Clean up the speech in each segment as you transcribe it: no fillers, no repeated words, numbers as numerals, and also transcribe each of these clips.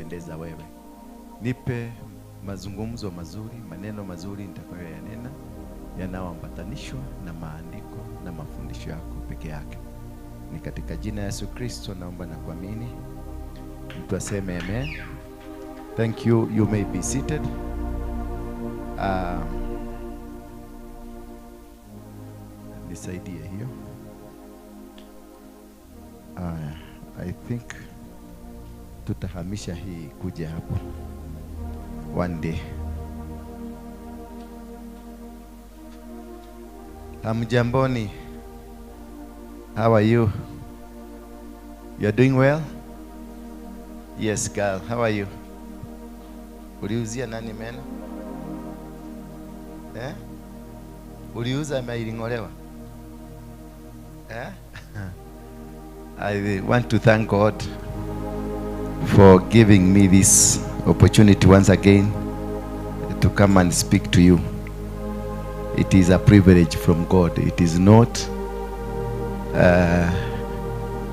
yanayokupendeza wewe. Nipe mazungumzo mazuri, maneno mazuri nitakayoyanena yanayoambatanishwa na maandiko na mafundisho yako peke yake. Ni katika jina Yesu Kristo naomba na kuamini. Mtu aseme amen. Thank you. You may be seated. Nisaidie hiyo. I think tutahamisha hii kuja hapo one day. Hamjamboni. How are you? You are doing well? Yes, girl. How are you? Uliuzia nani meno? Eh? Uliuza ama ilingolewa? Eh? I want to thank God for giving me this opportunity once again to come and speak to you. It is a privilege from God. It is not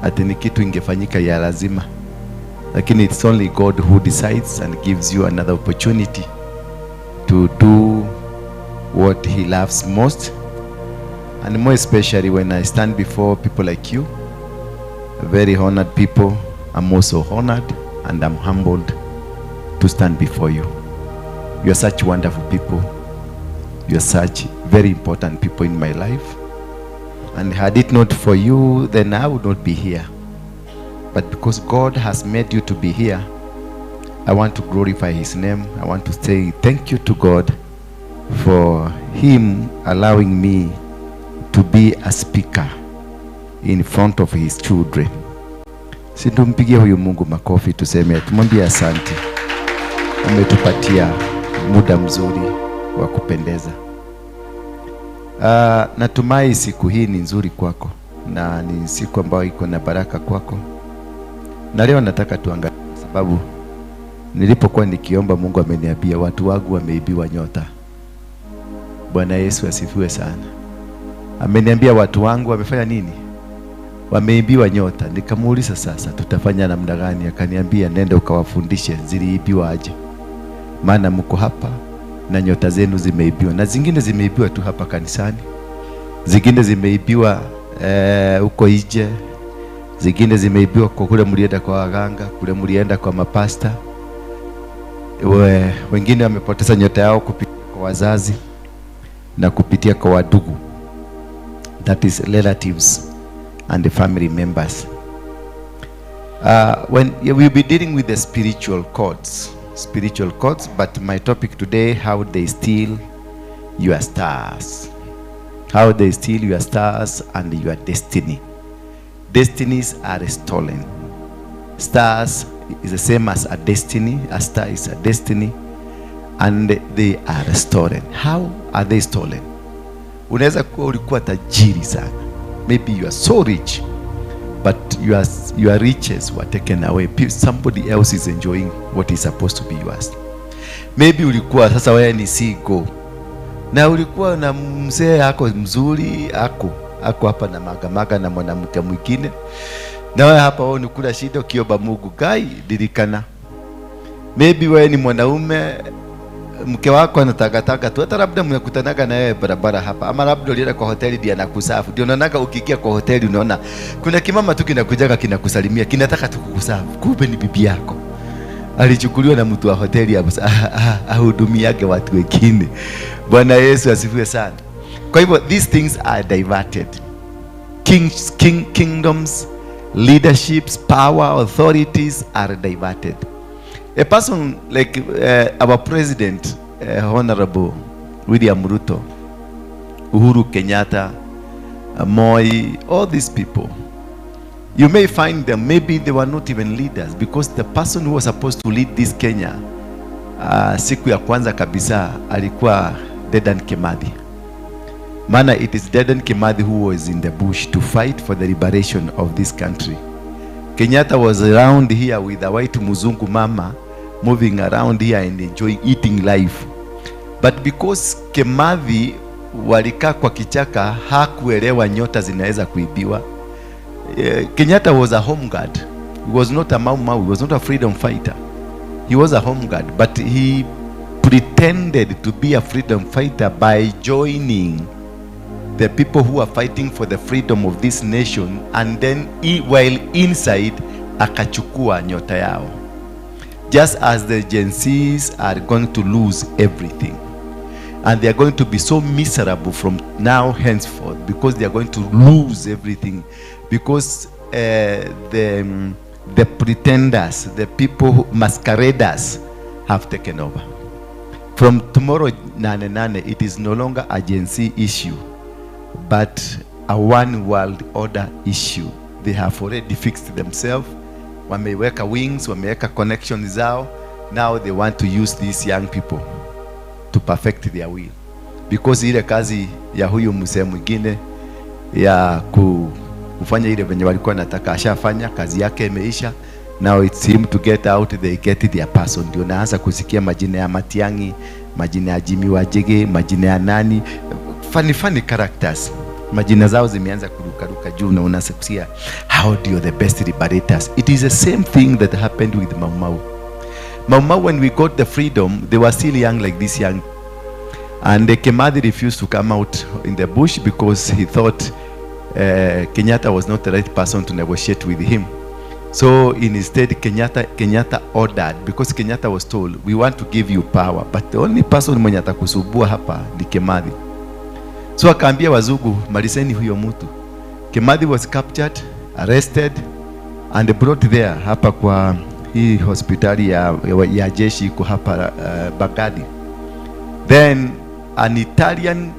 ati ni kitu ingefanyika ya lazima. Lakini it's only God who decides and gives you another opportunity to do what he loves most. And more especially when I stand before people like you, very honored people. I'm also honored and I'm humbled to stand before you. You are such wonderful people. You are such very important people in my life. And had it not for you, then I would not be here. But because God has made you to be here, I want to glorify his name. I want to say thank you to God for him allowing me to be a speaker in front of his children. Si tumpigie huyu Mungu makofi, tuseme tumwambie asante. Ametupatia muda mzuri wa kupendeza. Natumai siku hii ni nzuri kwako na ni siku ambayo iko na baraka kwako. Na leo nataka tuangalie, sababu nilipokuwa nikiomba Mungu ameniambia watu wangu wameibiwa nyota. Bwana Yesu asifiwe sana. Ameniambia watu wangu wamefanya nini? Wameibiwa nyota. Nikamuuliza sasa tutafanya namna gani? Akaniambia nenda ukawafundishe ziliibiwa aje. Maana mko hapa na nyota zenu zimeibiwa. Na zingine zimeibiwa tu hapa kanisani. Zingine zimeibiwa huko nje. Zingine zimeibiwa kwa kule mlienda kwa waganga, kule mlienda kwa mapasta. Wengine wamepoteza nyota yao kupitia kwa wazazi na kupitia kwa wadugu. That is relatives and the family members. When we'll be dealing with the spiritual cords, but my topic today, how they steal your stars. How they steal your stars and your destiny. Destinies are stolen. Stars is the same as a destiny. A star is a destiny, and they are stolen. How are they stolen? Unaweza kuwa ulikuwa tajiri sana. Maybe you are so rich, but your riches were taken away. Somebody else is enjoying what is supposed to be yours. Maybe ulikuwa sasa wewe ni CEO. Na ulikuwa na mzee yako mzuri, ako hapa na magamaga na mwanamke mwingine. Na wewe hapa wewe unakula shida ukiomba Mungu, Gai dirikana. Maybe wewe ni mwanaume, mke wako anatakataka tu, hata labda mnakutanaga na yeye barabara hapa, ama labda ulienda kwa hoteli ndiye anakusafu. Ndio unaonaga ukiingia kwa hoteli unaona kuna kimama tu kinakujaga kinakusalimia, kinataka tu kukusafu, kumbe ni bibi yako. Alichukuliwa na mtu wa hoteli ahudumiage watu wengine. Bwana Yesu asifiwe sana. Kwa hivyo these things are diverted. Kingdoms, leaderships, power, authorities are diverted. A person like our president, Honorable William Ruto, Uhuru Kenyatta, Moi, all these people, you may find them, maybe they were not even leaders, because the person who was supposed to lead this Kenya, siku ya kwanza kabisa alikuwa Dedan Kimathi. Maana it is Dedan Kimathi who was in the bush to fight for the liberation of this country. Kenyatta was around here with a white muzungu mama, moving around here and enjoying eating life. But because Kimathi walikaa kwa kichaka, hakuelewa nyota zinaweza kuibiwa. Kenyatta was a home guard. He was not a Mau Mau, he was not a freedom fighter. He was a home guard, but he pretended to be a freedom fighter by joining the people who are fighting for the freedom of this nation, and then while inside akachukua nyota yao. Just as the Gen Zs are going to lose everything, and they are going to be so miserable from now henceforth, because they are going to lose everything, because the pretenders, the people who masqueraders have taken over. From tomorrow nane nane, it is no longer a Gen Z issue, but a one world order issue. They have already fixed themselves. Wameweka wings, wameweka connections zao. Now they want to use these young people to perfect their will, because ile kazi ya huyu mzee mwingine ya kufanya ile venye walikuwa nataka ashafanya, kazi yake imeisha. Now it's him to get out, they get their person. Ndio naanza kusikia majina ya Matiang'i, majina ya Jimmy Wanjigi, majina ya nani, funny funny characters, majina zao zimeanza kurukaruka juu, na unaanza kusikia how do you the best liberators. It is the same thing that happened with Mau Mau. Mau Mau, when we got the freedom, they were still young like this young, and Kimathi refused to come out in the bush because he thought Kenyatta was not the right person to negotiate with him. So instead, Kenyatta ordered, because Kenyatta was told, "We want to give you power, but the only person mwenye atakusumbua hapa ni Kimathi." So akaambia wazungu, "Malizeni huyo mtu." Kimathi was captured, arrested and brought there hapa kwa hii hospitali ya jeshi iko hapa Mbagathi. Then an Italian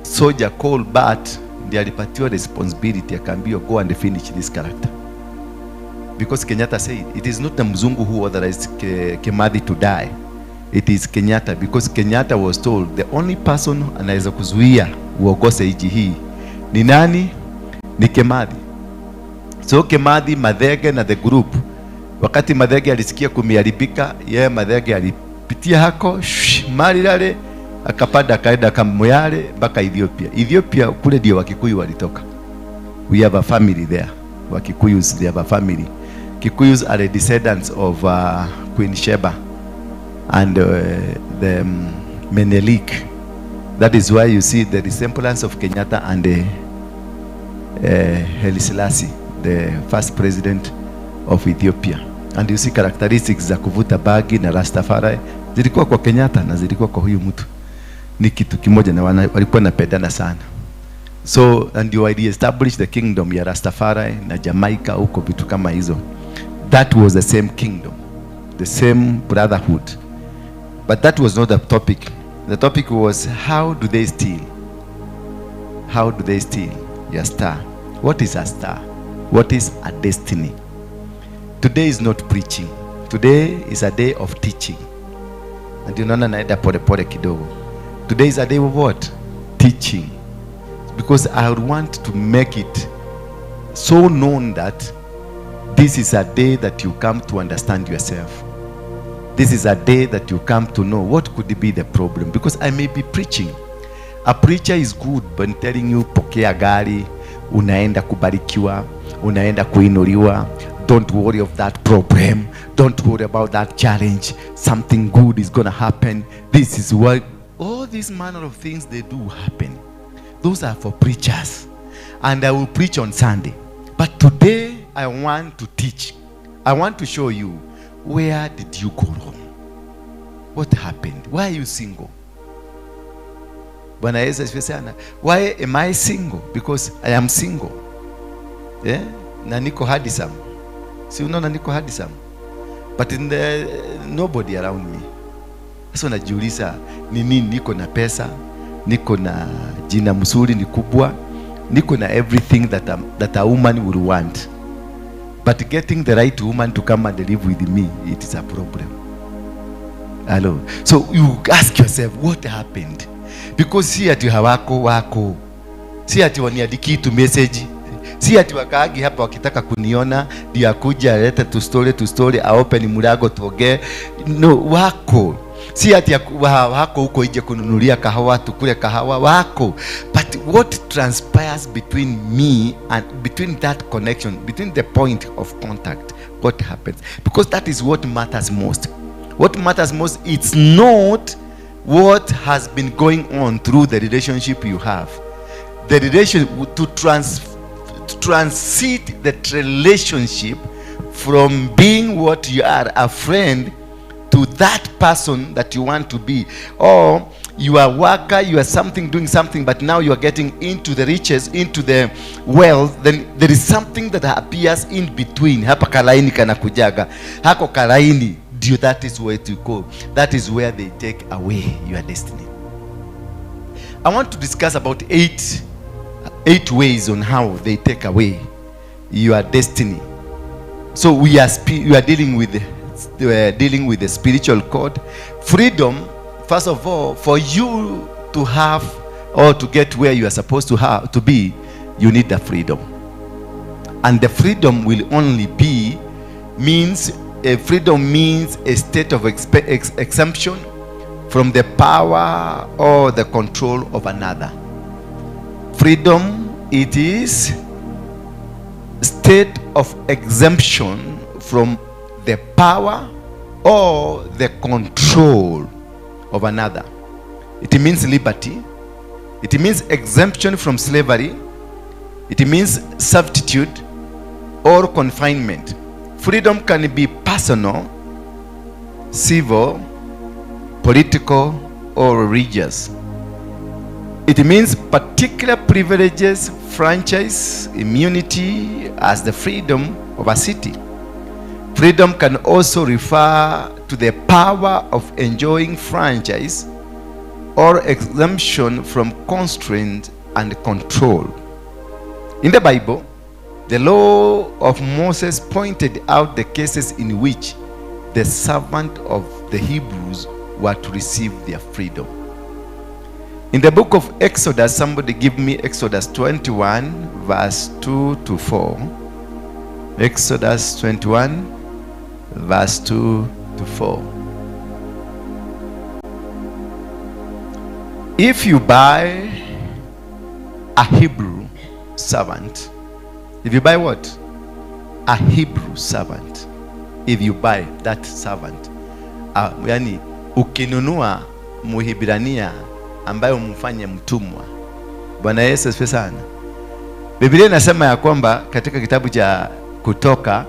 soldier called Bart ndiye alipatiwa responsibility, akaambiwa, "Go and finish this character," because Kenyatta said it is not the mzungu who authorized Kimathi to die, it is Kenyatta, because Kenyatta was told the only person anaweza kuzuia uongoze nchi hii ni nani? Ni Kimathi. So Kimathi, Mathenge na the group, wakati Mathenge alisikia kumeharibika, yeye Mathenge alipitia hako shh, Marirare akapanda akaenda Kamuyale mpaka Ethiopia. Ethiopia kule ndio Wakikuyu walitoka. We have a family there. Wakikuyus, they have a family. Kikuyus are the descendants of Queen Sheba and the Menelik. That is why you see the resemblance of Kenyatta and Haile Selassie, the first president of Ethiopia. And you see characteristics za kuvuta bagi na Rastafari zilikuwa kwa Kenyatta na zilikuwa kwa huyu mtu, ni kitu kimoja na walikuwa napendana sana. So and you establish the kingdom ya Rastafari na Jamaica huko, vitu kama hizo. That was the same kingdom, the same brotherhood. But that was not the topic. The topic was, how do they steal? How do they steal your star? What is a star? What is a destiny? Today is not preaching. Today is a day of teaching. Na ndio naona naenda pole pole kidogo. Today is a day of what? Teaching. Because I would want to make it so known that this is a day that you come to understand yourself. This is a day that you come to know what could be the problem. Because I may be preaching. A preacher is good when telling you, "Pokea gari, unaenda kubarikiwa, unaenda kuinuliwa. Don't worry of that problem. Don't worry about that challenge. Something good is going to happen." This is what all these manner of things, they do happen. Those are for preachers. And I will preach on Sunday. But today I want to teach. I want to show you, where did you go wrong? What happened? Why are you single? Bwana Yesu asifiwe sana. Why am I single? Because I am single. Yeah? Na niko handsome. Si unaona niko handsome? But in the nobody around me. Sasa unajiuliza ni nini? Niko na pesa, niko na jina mzuri, ni kubwa, niko na everything that a woman would want. But getting the right woman to come and live with me, it is a problem. Hello. So you ask yourself, what happened? Because si ati hawako, wako. Si ati waniandiki tu message. Si ati wakaagi hapa wakitaka kuniona ndio akuja alete tu story tu story, aopen mlango tuongee. No, wako. Si ati wako huko nje kununulia kahawa tukule kahawa, wako. But what transpires between me and between that connection, between the point of contact, what happens? Because that is what matters most. What matters most, it's not what has been going on through the relationship you have. The relation to transit the relationship from being what you are, a friend, to that person that you want to be. Or you are worker, you are something, doing something, but now you are getting into the riches, into the wealth. Then there is something that appears in between. Hapa kalaini kanakujaga. Hako kalaini, that is where to go. That is where they take away your destiny. I want to discuss about eight ways on how they take away your destiny. So we are dealing with the spiritual code. Freedom, first of all, for you to have or to get where you are supposed to have to be, you need the freedom. And the freedom will only be means a freedom means a state of exemption from the power or the control of another. Freedom, it is state of exemption from the power or the control of another. It means liberty. It means exemption from slavery. It means servitude or confinement. Freedom can be personal, civil, political, or religious. It means particular privileges, franchise, immunity as the freedom of a city. Freedom can also refer to the power of enjoying franchise or exemption from constraint and control. In the Bible, the law of Moses pointed out the cases in which the servant of the Hebrews were to receive their freedom. In the book of Exodus, somebody give me Exodus 21, verse 2 to 4. Exodus 21, verse 2 to 4. If you buy a Hebrew servant, if you buy what? A Hebrew servant. If you buy that servant, yani ukinunua Muhibrania ambaye umfanye mtumwa. Bwana Yesu asifiwe sana. Biblia inasema ya kwamba katika kitabu cha Kutoka,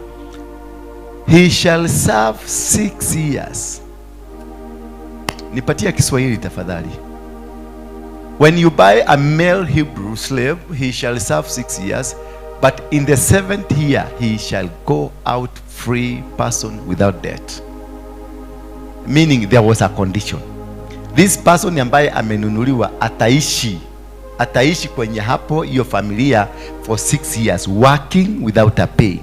he shall serve 6 years. Nipatia Kiswahili tafadhali. When you buy a male Hebrew slave, he shall serve 6 years, but in the 7th year he shall go out free person without debt. Meaning there was a condition. This person ambaye amenunuliwa ataishi kwenye hapo hiyo familia for 6 years working without a pay.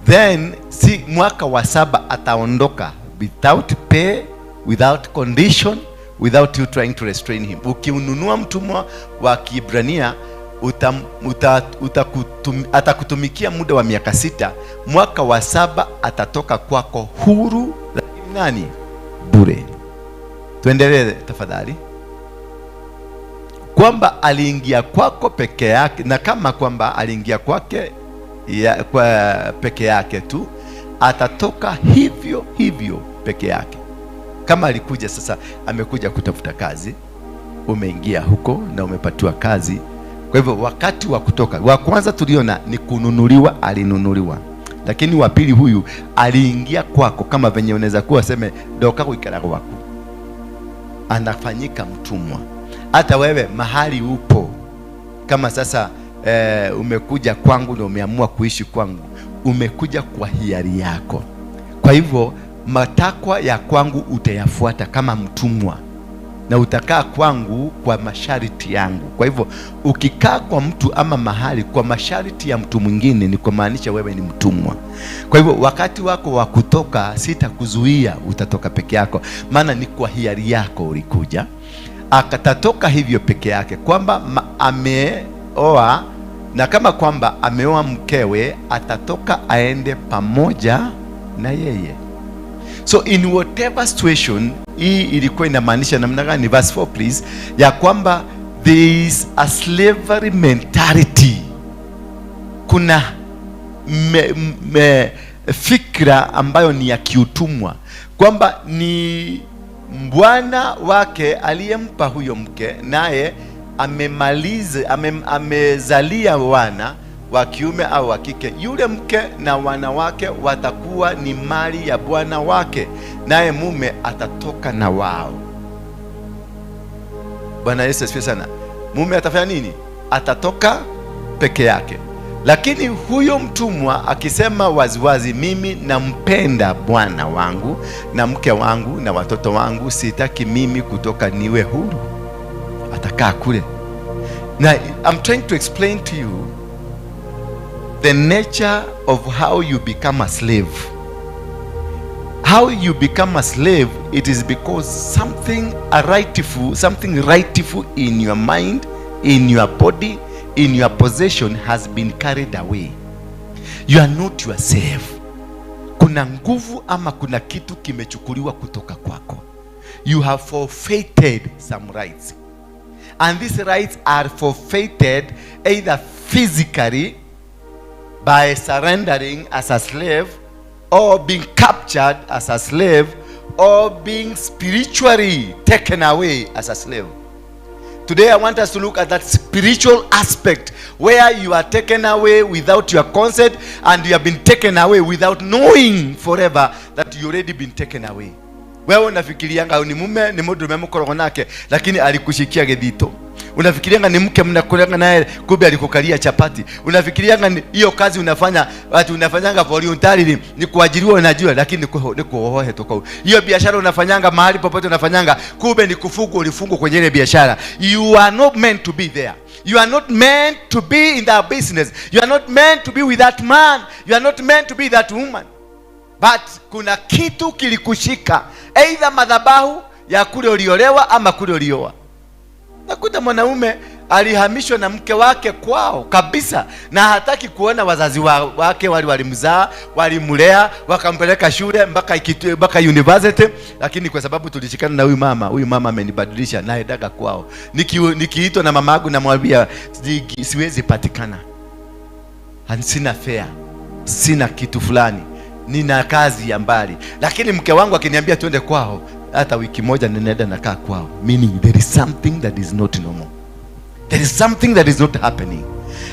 Then si mwaka wa 7 ataondoka without pay, without condition, without you trying to restrain him. Ukinunua mtumwa wa Kiebrania atakutumikia muda wa miaka 6, mwaka wa 7 atatoka kwako huru, lakini nani? Bure. Tuendelee tafadhali. Kwamba aliingia kwako peke yake, na kama kwamba aliingia kwake kwa peke yake tu, atatoka hivyo hivyo peke yake. Kama alikuja sasa, amekuja kutafuta kazi, umeingia huko na umepatiwa kazi. Kwa hivyo wakati wa kutoka, wa kwanza tuliona ni kununuliwa, alinunuliwa. Lakini wa pili huyu aliingia kwako, kama venye unaweza kuwa seme doka kuikara kwako, anafanyika mtumwa. Hata wewe mahali upo, kama sasa umekuja kwangu na umeamua kuishi kwangu, umekuja kwa hiari yako. Kwa hivyo matakwa ya kwangu utayafuata kama mtumwa, na utakaa kwangu kwa masharti yangu. Kwa hivyo ukikaa kwa mtu ama mahali kwa masharti ya mtu mwingine, ni kumaanisha wewe ni mtumwa. Kwa hivyo wakati wako wa kutoka, sitakuzuia, utatoka peke yako, maana ni kwa hiari yako ulikuja. Akatatoka hivyo peke yake, kwamba ameoa, na kama kwamba ameoa mkewe, atatoka aende pamoja na yeye. So in whatever situation, hii ilikuwa inamaanisha namna gani? Verse 4 please, ya kwamba there is a slavery mentality. Kuna fikra ambayo ni ya kiutumwa, kwamba ni bwana wake aliyempa huyo mke, naye amemaliza amezalia wana wa kiume au wa kike, yule mke na wanawake watakuwa ni mali ya bwana wake, naye mume atatoka na wao. Bwana Yesu asifiwe sana. Mume atafanya nini? Atatoka peke yake. Lakini huyo mtumwa akisema waziwazi, mimi nampenda bwana wangu na mke wangu na watoto wangu, sitaki mimi kutoka niwe huru, atakaa kule. Na I'm trying to explain to you the nature of how you become a slave. How you become a slave, it is because something rightful in your mind, in your body, in your possession has been carried away. You are not yourself. Kuna nguvu ama kuna kitu kimechukuliwa kutoka kwako. You have forfeited some rights. And these rights are forfeited either physically by surrendering as a slave, or being captured as a slave, or being spiritually taken away as a slave. Today I want us to look at that spiritual aspect where you are taken away without your consent, and you have been taken away without knowing forever that you already been taken away. Wewe unafikirianga ni mume, ni mũndũrũme mũkoragwo nake, lakini alikushikia gĩthito. Unafikirianga ni mke mnakulanga naye, kumbe alikukalia chapati. Unafikirianga hiyo kazi unafanya, ati unafanyanga voluntarily, ni kuajiriwa unajua, lakini ni kuohohe toka. Hiyo biashara unafanyanga mahali popote unafanyanga, kumbe ni kufungwa, ulifungwa kwenye ile biashara. You are not meant to be there. You are not meant to be in that business. You are not meant to be with that man. You are not meant to be that woman. But kuna kitu kilikushika, either madhabahu ya kule uliolewa ama kule ulioa. Nakuta mwanaume alihamishwa na mke wake kwao kabisa, na hataki kuona wazazi wake wale walimzaa, walimlea, wakampeleka shule mpaka university, lakini kwa sababu tulishikana na huyu mama, huyu mama amenibadilisha, naendaga kwao. Nikiitwa na mama yangu namwambia siwezi patikana, sina fare, sina kitu fulani, nina kazi ya mbali. Lakini mke wangu akiniambia twende kwao, hata wiki moja ninaenda nakaa kwao. Meaning there is something that is not normal. There is something that is not happening.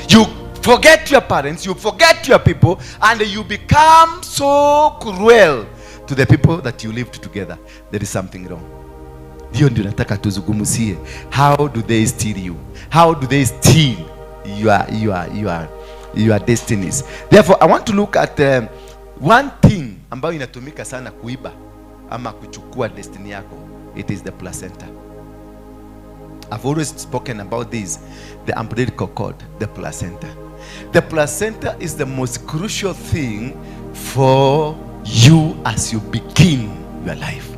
You forget your parents, you forget your people, and you become so cruel to the people that you lived together. There is something wrong. Hiyo ndio nataka tuzungumzie. How do they steal you? How do they steal your destinies? Therefore, I want to look at one thing ambayo inatumika sana kuiba ama kuchukua destiny yako. It is the placenta. I've always spoken about this, the umbilical cord, the placenta. The placenta is the most crucial thing for you as you begin your life.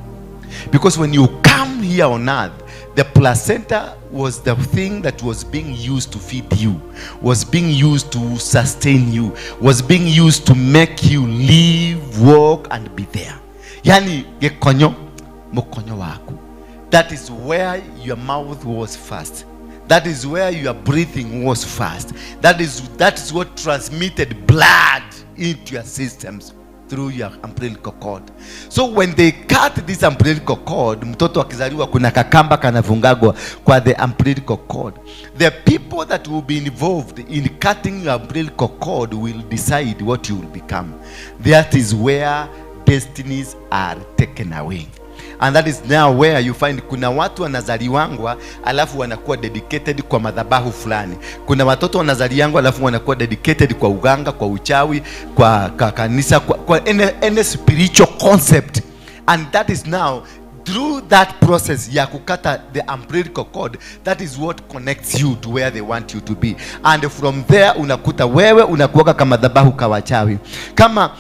Because when you come here on earth, the placenta was the thing that was being used to feed you, was being used to sustain you, was being used to make you live, walk, and be there. Yani, gĩkonyo, mũkonyo waku. That is where your mouth was first. That is where your breathing was first. That is what transmitted blood into your systems through your umbilical cord. So when they cut this umbilical cord, mtoto akizaliwa kuna kakamba kanafungagwa kwa the umbilical cord. The people that will be involved in cutting your umbilical cord will decide what you will become. That is where destinies are taken away. And that is now where you find kuna watu wanazaliwangwa alafu wanakuwa dedicated kwa madhabahu fulani. Kuna watoto wanazaliwangwa alafu wanakuwa dedicated kwa uganga, kwa uchawi, kwa kanisa, kwa any spiritual concept. And that is now through that process ya kukata the umbilical cord, that is what connects you to where they want you to be. And from there unakuta wewe unakuwaka kama madhabahu ka wachawi. Kama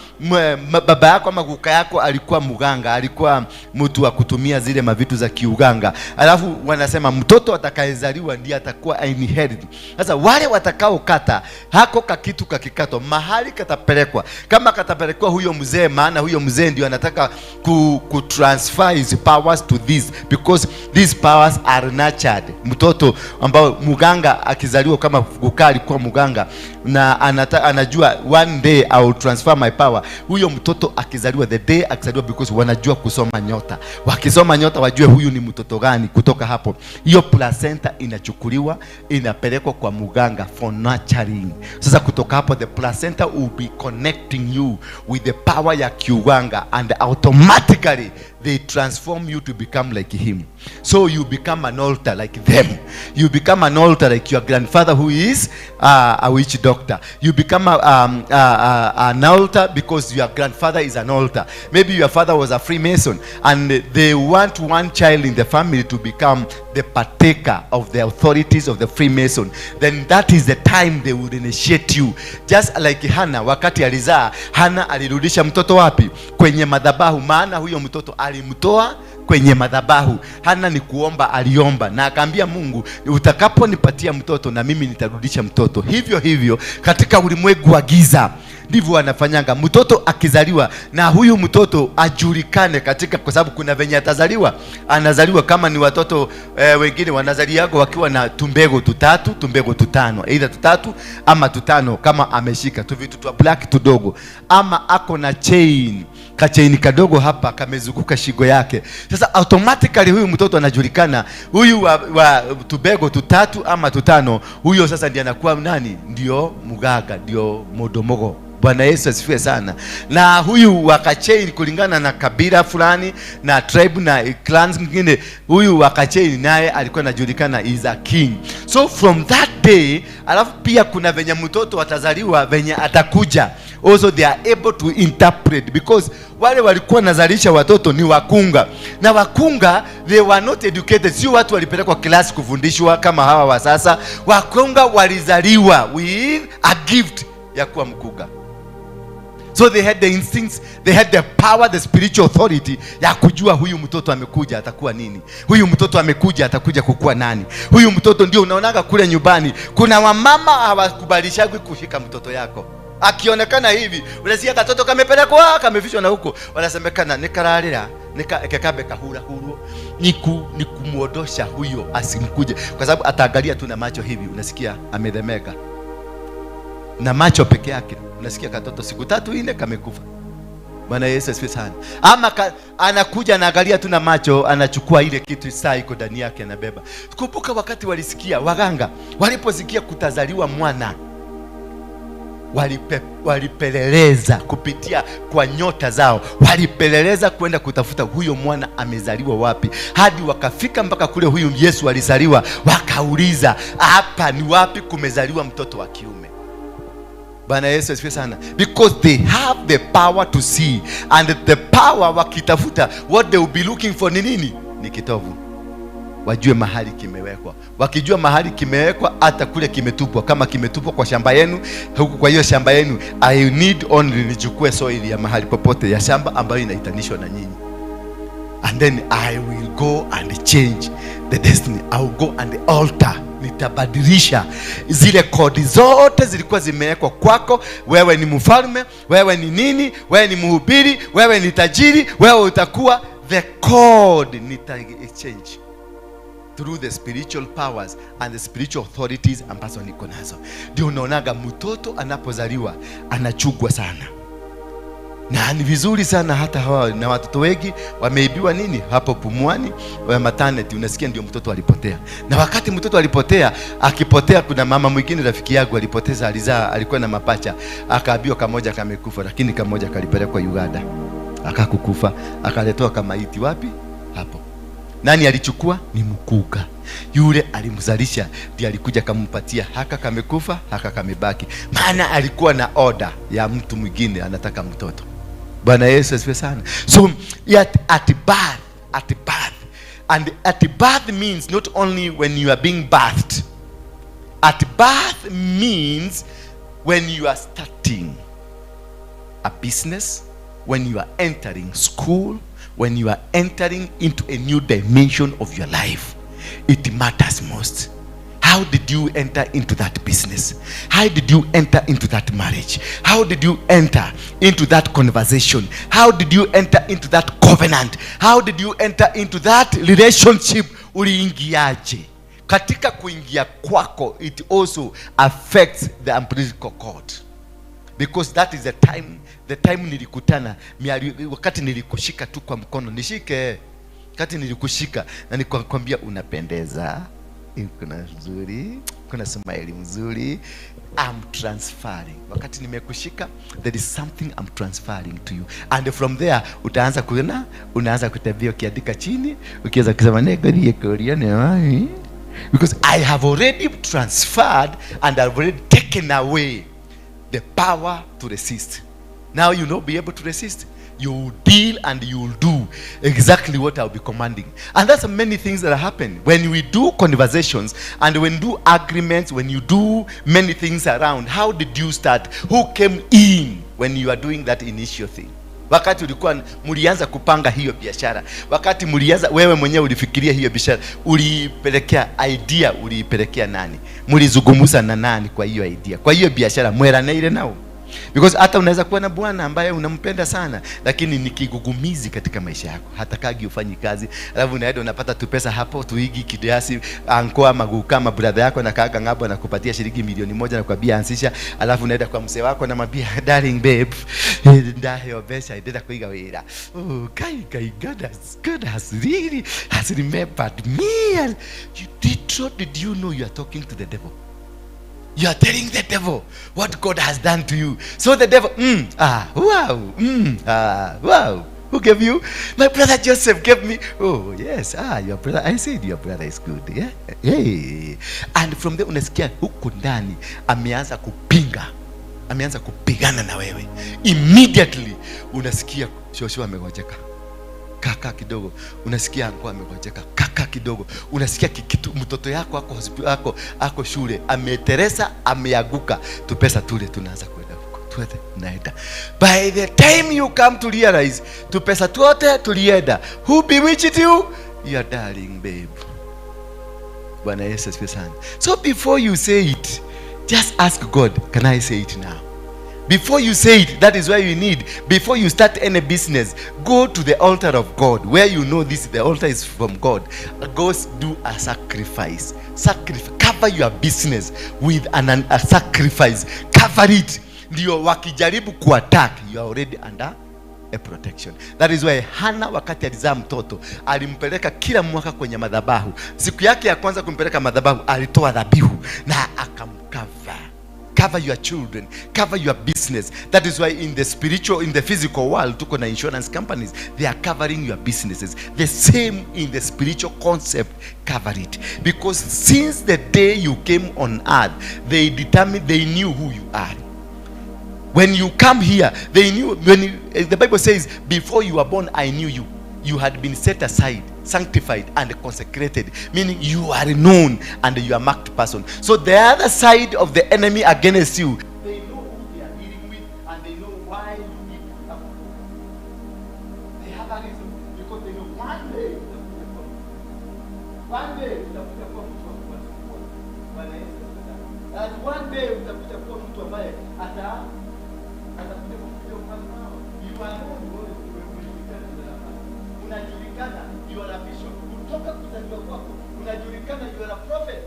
baba yako ama kuka yako alikuwa muganga, alikuwa mtu wa kutumia zile mavitu za kiuganga, alafu wanasema mtoto atakayezaliwa ndiye atakuwa inherit. Sasa wale watakaokata hako kakitu kakikatwa, mahali katapelekwa, kama katapelekwa huyo mzee, maana huyo mzee ndio anataka ku transfer his power. powers to this because these powers are nurtured. Mtoto ambao muganga akizaliwa, kama guka alikuwa muganga na anajua one day I will transfer my power, huyo mtoto akizaliwa, the day akizaliwa, because wanajua kusoma nyota, wakisoma nyota wajue huyu ni mtoto gani. Kutoka hapo, hiyo placenta inachukuliwa, inapelekwa kwa muganga for nurturing. Sasa kutoka hapo, the placenta will be connecting you with the power ya kiuganga and automatically they transform you to become like him. So you become an altar like them. You become an altar like your grandfather who is a witch doctor. You become an altar because your grandfather is an altar. Maybe your father was a Freemason and they want one child in the family to become the partaker of the authorities of the Freemason. Then that is the time they would initiate you. Just like Hannah, wakati alizaa, Hannah alirudisha mtoto wapi? Kwenye madhabahu, maana huyo mtoto alimtoa kwenye madhabahu. Hana ni kuomba, aliomba na akaambia Mungu, utakaponipatia mtoto na mimi nitarudisha mtoto. Hivyo hivyo katika ulimwengu wa giza ndivyo wanafanyanga. Mtoto akizaliwa na huyu mtoto ajulikane katika, kwa sababu kuna venye atazaliwa, anazaliwa kama ni watoto wengine wanazaliago wakiwa na tumbego tutatu, tumbego tutano, either tutatu ama tutano, kama ameshika tu vitu twa black tudogo, ama ako na chain, kachain kadogo hapa kamezunguka shingo yake. Sasa automatically huyu mtoto anajulikana, huyu wa tubego tutatu ama tutano, huyo sasa ndiye anakuwa nani? Ndio mugaga, ndio modomogo. Bwana Yesu asifiwe sana. Na huyu wa kachain kulingana na kabila fulani na tribe na clans mwingine, huyu wa kachain naye alikuwa anajulikana is a king. So from that day, alafu pia kuna venye mtoto atazaliwa, venye atakuja, also they are able to interpret because wale walikuwa nazalisha watoto ni wakunga, na wakunga they were not educated, sio watu walipelekwa class kufundishwa kama hawa wa sasa. Wakunga walizaliwa with a gift ya kuwa mkunga. So they had the instincts, they had the power, the spiritual authority ya kujua huyu mtoto amekuja atakuwa nini, huyu mtoto amekuja atakuja kukuwa nani, huyu mtoto. Ndio unaonaga kule nyumbani kuna wamama hawakubalishagwi kushika mtoto yako akionekana hivi, unasikia katoto kamepelekwa, kamefishwa na huko, wanasemekana nikararira nika kekabe kahura hurwo, ni kumuondosha huyo asimkuje, kwa sababu ataangalia tu na macho hivi, unasikia amedhemeka na macho peke yake, unasikia katoto siku tatu nne kamekufa. Bwana Yesu asifiwe sana. Ama anakuja anaangalia tu na macho, anachukua ile kitu saa iko ndani yake, anabeba. Kumbuka wakati walisikia waganga waliposikia kutazaliwa mwana, walipeleleza kupitia kwa nyota zao, walipeleleza kwenda kutafuta huyo mwana amezaliwa wapi, hadi wakafika mpaka kule huyu Yesu alizaliwa, wakauliza hapa ni wapi kumezaliwa mtoto wa kiume. Bwana Yesu asifiwe sana. Because they have the power to see and the power, wakitafuta, what they will be looking for ni nini? Ni kitovu. Wajue mahali kimewekwa. Wakijua mahali kimewekwa, hata kule kimetupwa, kama kimetupwa kwa shamba yenu, huku kwa hiyo shamba yenu, I need only nichukue soil ya mahali popote ya shamba ambayo inaitanishwa na nyinyi, and then I will go and change the destiny. I will go and alter, nitabadilisha zile kodi zote zilikuwa zimewekwa kwako. Wewe ni mfalme, wewe ni nini, wewe ni mhubiri, wewe ni tajiri, wewe utakuwa the code, nita change through the spiritual powers and the spiritual authorities ambazo niko nazo. Ndio unaonaga mtoto anapozaliwa anachungwa sana na ni vizuri sana, hata hawa na watoto wengi wameibiwa nini hapo Pumwani wa maternity, unasikia ndio mtoto alipotea. Na wakati mtoto alipotea, akipotea, kuna mama mwingine rafiki yangu alipoteza, alizaa, alikuwa na mapacha, akaambiwa kamoja kamekufa, lakini kamoja kalipelekwa Uganda, akakukufa, akaletewa kamaiti wapi hapo. Nani alichukua? Ni mkunga yule alimzalisha, ndiye alikuja kampatia, haka kamekufa, haka kamebaki, maana alikuwa na order ya mtu mwingine anataka mtoto. Bwana Yesu asifiwe sana. So yet at birth, and at birth means not only when you are being birthed. At birth means when you are starting a business, when you are entering school, when you are entering into a new dimension of your life. It matters most. How How did you enter into that business? How did you enter into that marriage? How did you enter into that conversation? How did you enter into that covenant? How did you enter into that relationship? Uliingiaje? Katika kuingia kwako, it also affects the umbilical cord, because that is the time nilikutana wakati nilikushika tu kwa mkono, nishike, wakati nilikushika na nikakwambia unapendeza, kuna nzuri, kuna smile mzuri, I'm transferring. Wakati nimekushika, there is something I'm transferring to you, and from there utaanza kuona, unaanza kutembea ukiandika chini, ukianza kusema negorie kuria ni wapi, because I have already transferred and I've already taken away the power to resist. Now you not be able to resist. You will deal and you will do exactly what I'll be commanding. And that's many things that happen when we do conversations and when do agreements, when you do many things around. How did you start? Who came in when you are doing that initial thing? Wakati ulikuwa mlianza kupanga hiyo biashara, wakati mlianza, wewe mwenyewe ulifikiria hiyo biashara, uliipelekea idea, uliipelekea nani? Mlizungumza na nani kwa hiyo idea, kwa hiyo biashara? Mweraneire nao? Because hata unaweza kuwa na bwana ambaye unampenda sana, lakini ni kigugumizi katika maisha yako, hatakagi ufanyi kazi, alafu unaenda unapata tu pesa hapo tuigi kiasi, uncle ama guka ama brother yako na kaka ng'ambo anakupatia shilingi 1,000,000 na kuambia anzisha, alafu unaenda kwa mzee wako na mwambia, "Darling babe, ndaheo mbeca, ndĩrenda kũiga wĩra." Oh, kai kai, God has really has remembered me. And you did you know you are talking to the devil? You are telling the devil what God has done to you. So the devil, ah, wow, ah, wow. Who gave you? My brother Joseph gave me. Oh, yes. Ah, your brother. I said your brother is good. Yeah. Hey. And from there unasikia huku ndani ameanza kupinga. Ameanza kupigana na wewe. Immediately unasikia shosho amegonjeka, kaka kidogo unasikia uncle amegonjeka, kaka kidogo unasikia kitu, mtoto yako ako ako shule ameteresa, ameanguka, tupesa tule tunaanza kwenda huko, tuende naenda. By the time you come to realize, tupesa tuote tulienda. Who bewitched you? Your darling babe. Bwana Yesu asifiwe sana. So before you say it, just ask God, "Can I say it now?" Before you say it, that is why you need, before you start any business, go to the altar of God, where you know this, the altar is from God. Go do a sacrifice. Sacrifice. Cover your business with a sacrifice. Cover it. Ndio wakijaribu kuattack, you are already under a protection. That is why Hana wakati alizaa mtoto alimpeleka kila mwaka kwenye madhabahu. Siku yake ya kwanza kumpeleka madhabahu alitoa dhabihu na akamcover. Cover your children, cover your business. That is why in the spiritual, in the physical world, tuko na insurance companies, they are covering your businesses. The same in the spiritual concept, cover it, because since the day you came on earth, they determined, they knew who you are. When you come here, they knew. When you, the Bible says, "Before you were born, I knew you." You had been set aside, sanctified and consecrated, meaning you are known and you are marked person. So the other side of the enemy against you, they know who they are dealing with and they know why you need to have. They have a reason, because they know one day utakuja kuwa mtu. One day utakuja kuwa mtu wa kuwasumbua. Bwana Yesu asifiwe sana. And one day utakuja kuwa mtu ambaye atakuja kufikia ufalme wao. You are known, wewe umejulikana na nafasi. Unajulikana, you are a bishop. Kutoka kuzaliwa kwako unajulikana, you are a prophet.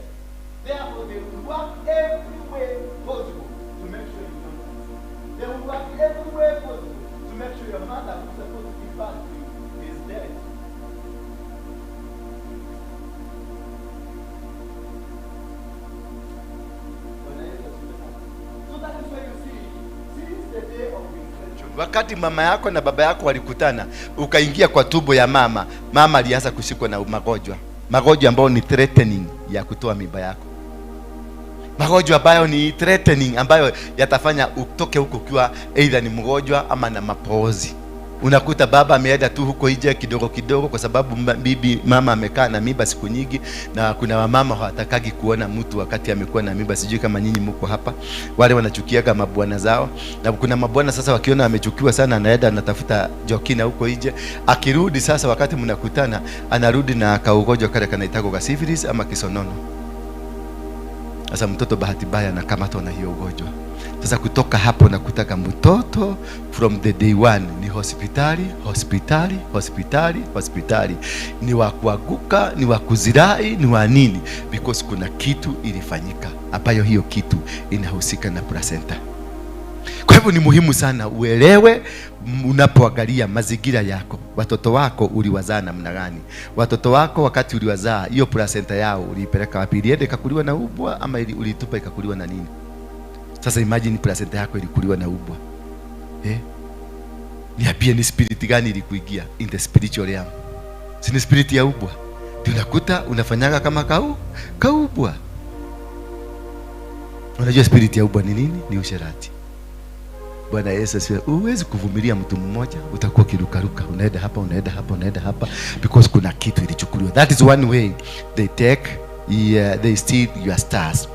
Therefore they will work every way possible to make sure you don't succeed. They will work every way possible to make sure your mother, who is supposed to give birth to you, is dead. Bwana Yesu asifiwe sana. So that is why you see, since the day of inception, wakati mama yako na baba yako walikutana, ukaingia kwa tumbo ya mama, mama alianza kushikwa na magonjwa, magonjwa ambayo ni threatening ya kutoa mimba yako, magonjwa ambayo ni threatening, ambayo yatafanya utoke huko ukiwa either ni mgonjwa ama na mapoozi. Unakuta baba ameenda tu huko nje kidogo kidogo, kwa sababu bibi mama amekaa na mimba siku nyingi, na kuna wamama hawatakagi kuona mtu wakati amekuwa na mimba. Sijui kama nyinyi mko hapa, wale wanachukiaga mabwana zao, na kuna mabwana sasa wakiona amechukiwa sana, anaenda anatafuta jokina huko nje. Akirudi sasa, wakati mnakutana, anarudi na kaugonjwa kale kanaitagwo ka syphilis ama kisonono. Sasa mtoto bahati mbaya anakamatwa na hiyo ugonjwa. Sasa kutoka hapo nakutaka mtoto from the day one ni hospitali, hospitali, hospitali, hospitali, ni wa kuanguka, ni wa kuzirai, ni wa nini, because kuna kitu ilifanyika ambayo hiyo kitu inahusika na placenta. Kwa hivyo ni muhimu sana uelewe unapoangalia mazingira yako, watoto wako uliwazaa namna gani? Watoto wako wakati uliwazaa, hiyo placenta yao uliipeleka wapi? Ilienda ikakuliwa na ubwa ama ulitupa ikakuliwa na nini? Sasa imagine placenta yako ilikuliwa na ubwa, eh? Niambie, ni spirit gani ilikuingia in the spiritual realm? Si ni spirit ya ubwa? Ndio unakuta unafanyaga kama kaubwa. Unajua spirit ya ubwa ni nini? Ni usherati. Bwana Yesu asifiwe. Huwezi kuvumilia mtu mmoja, utakuwa kirukaruka, unaenda hapa, unaenda hapa, unaenda hapa, because kuna kitu ilichukuliwa. That is one way they take, yeah, they steal your stars.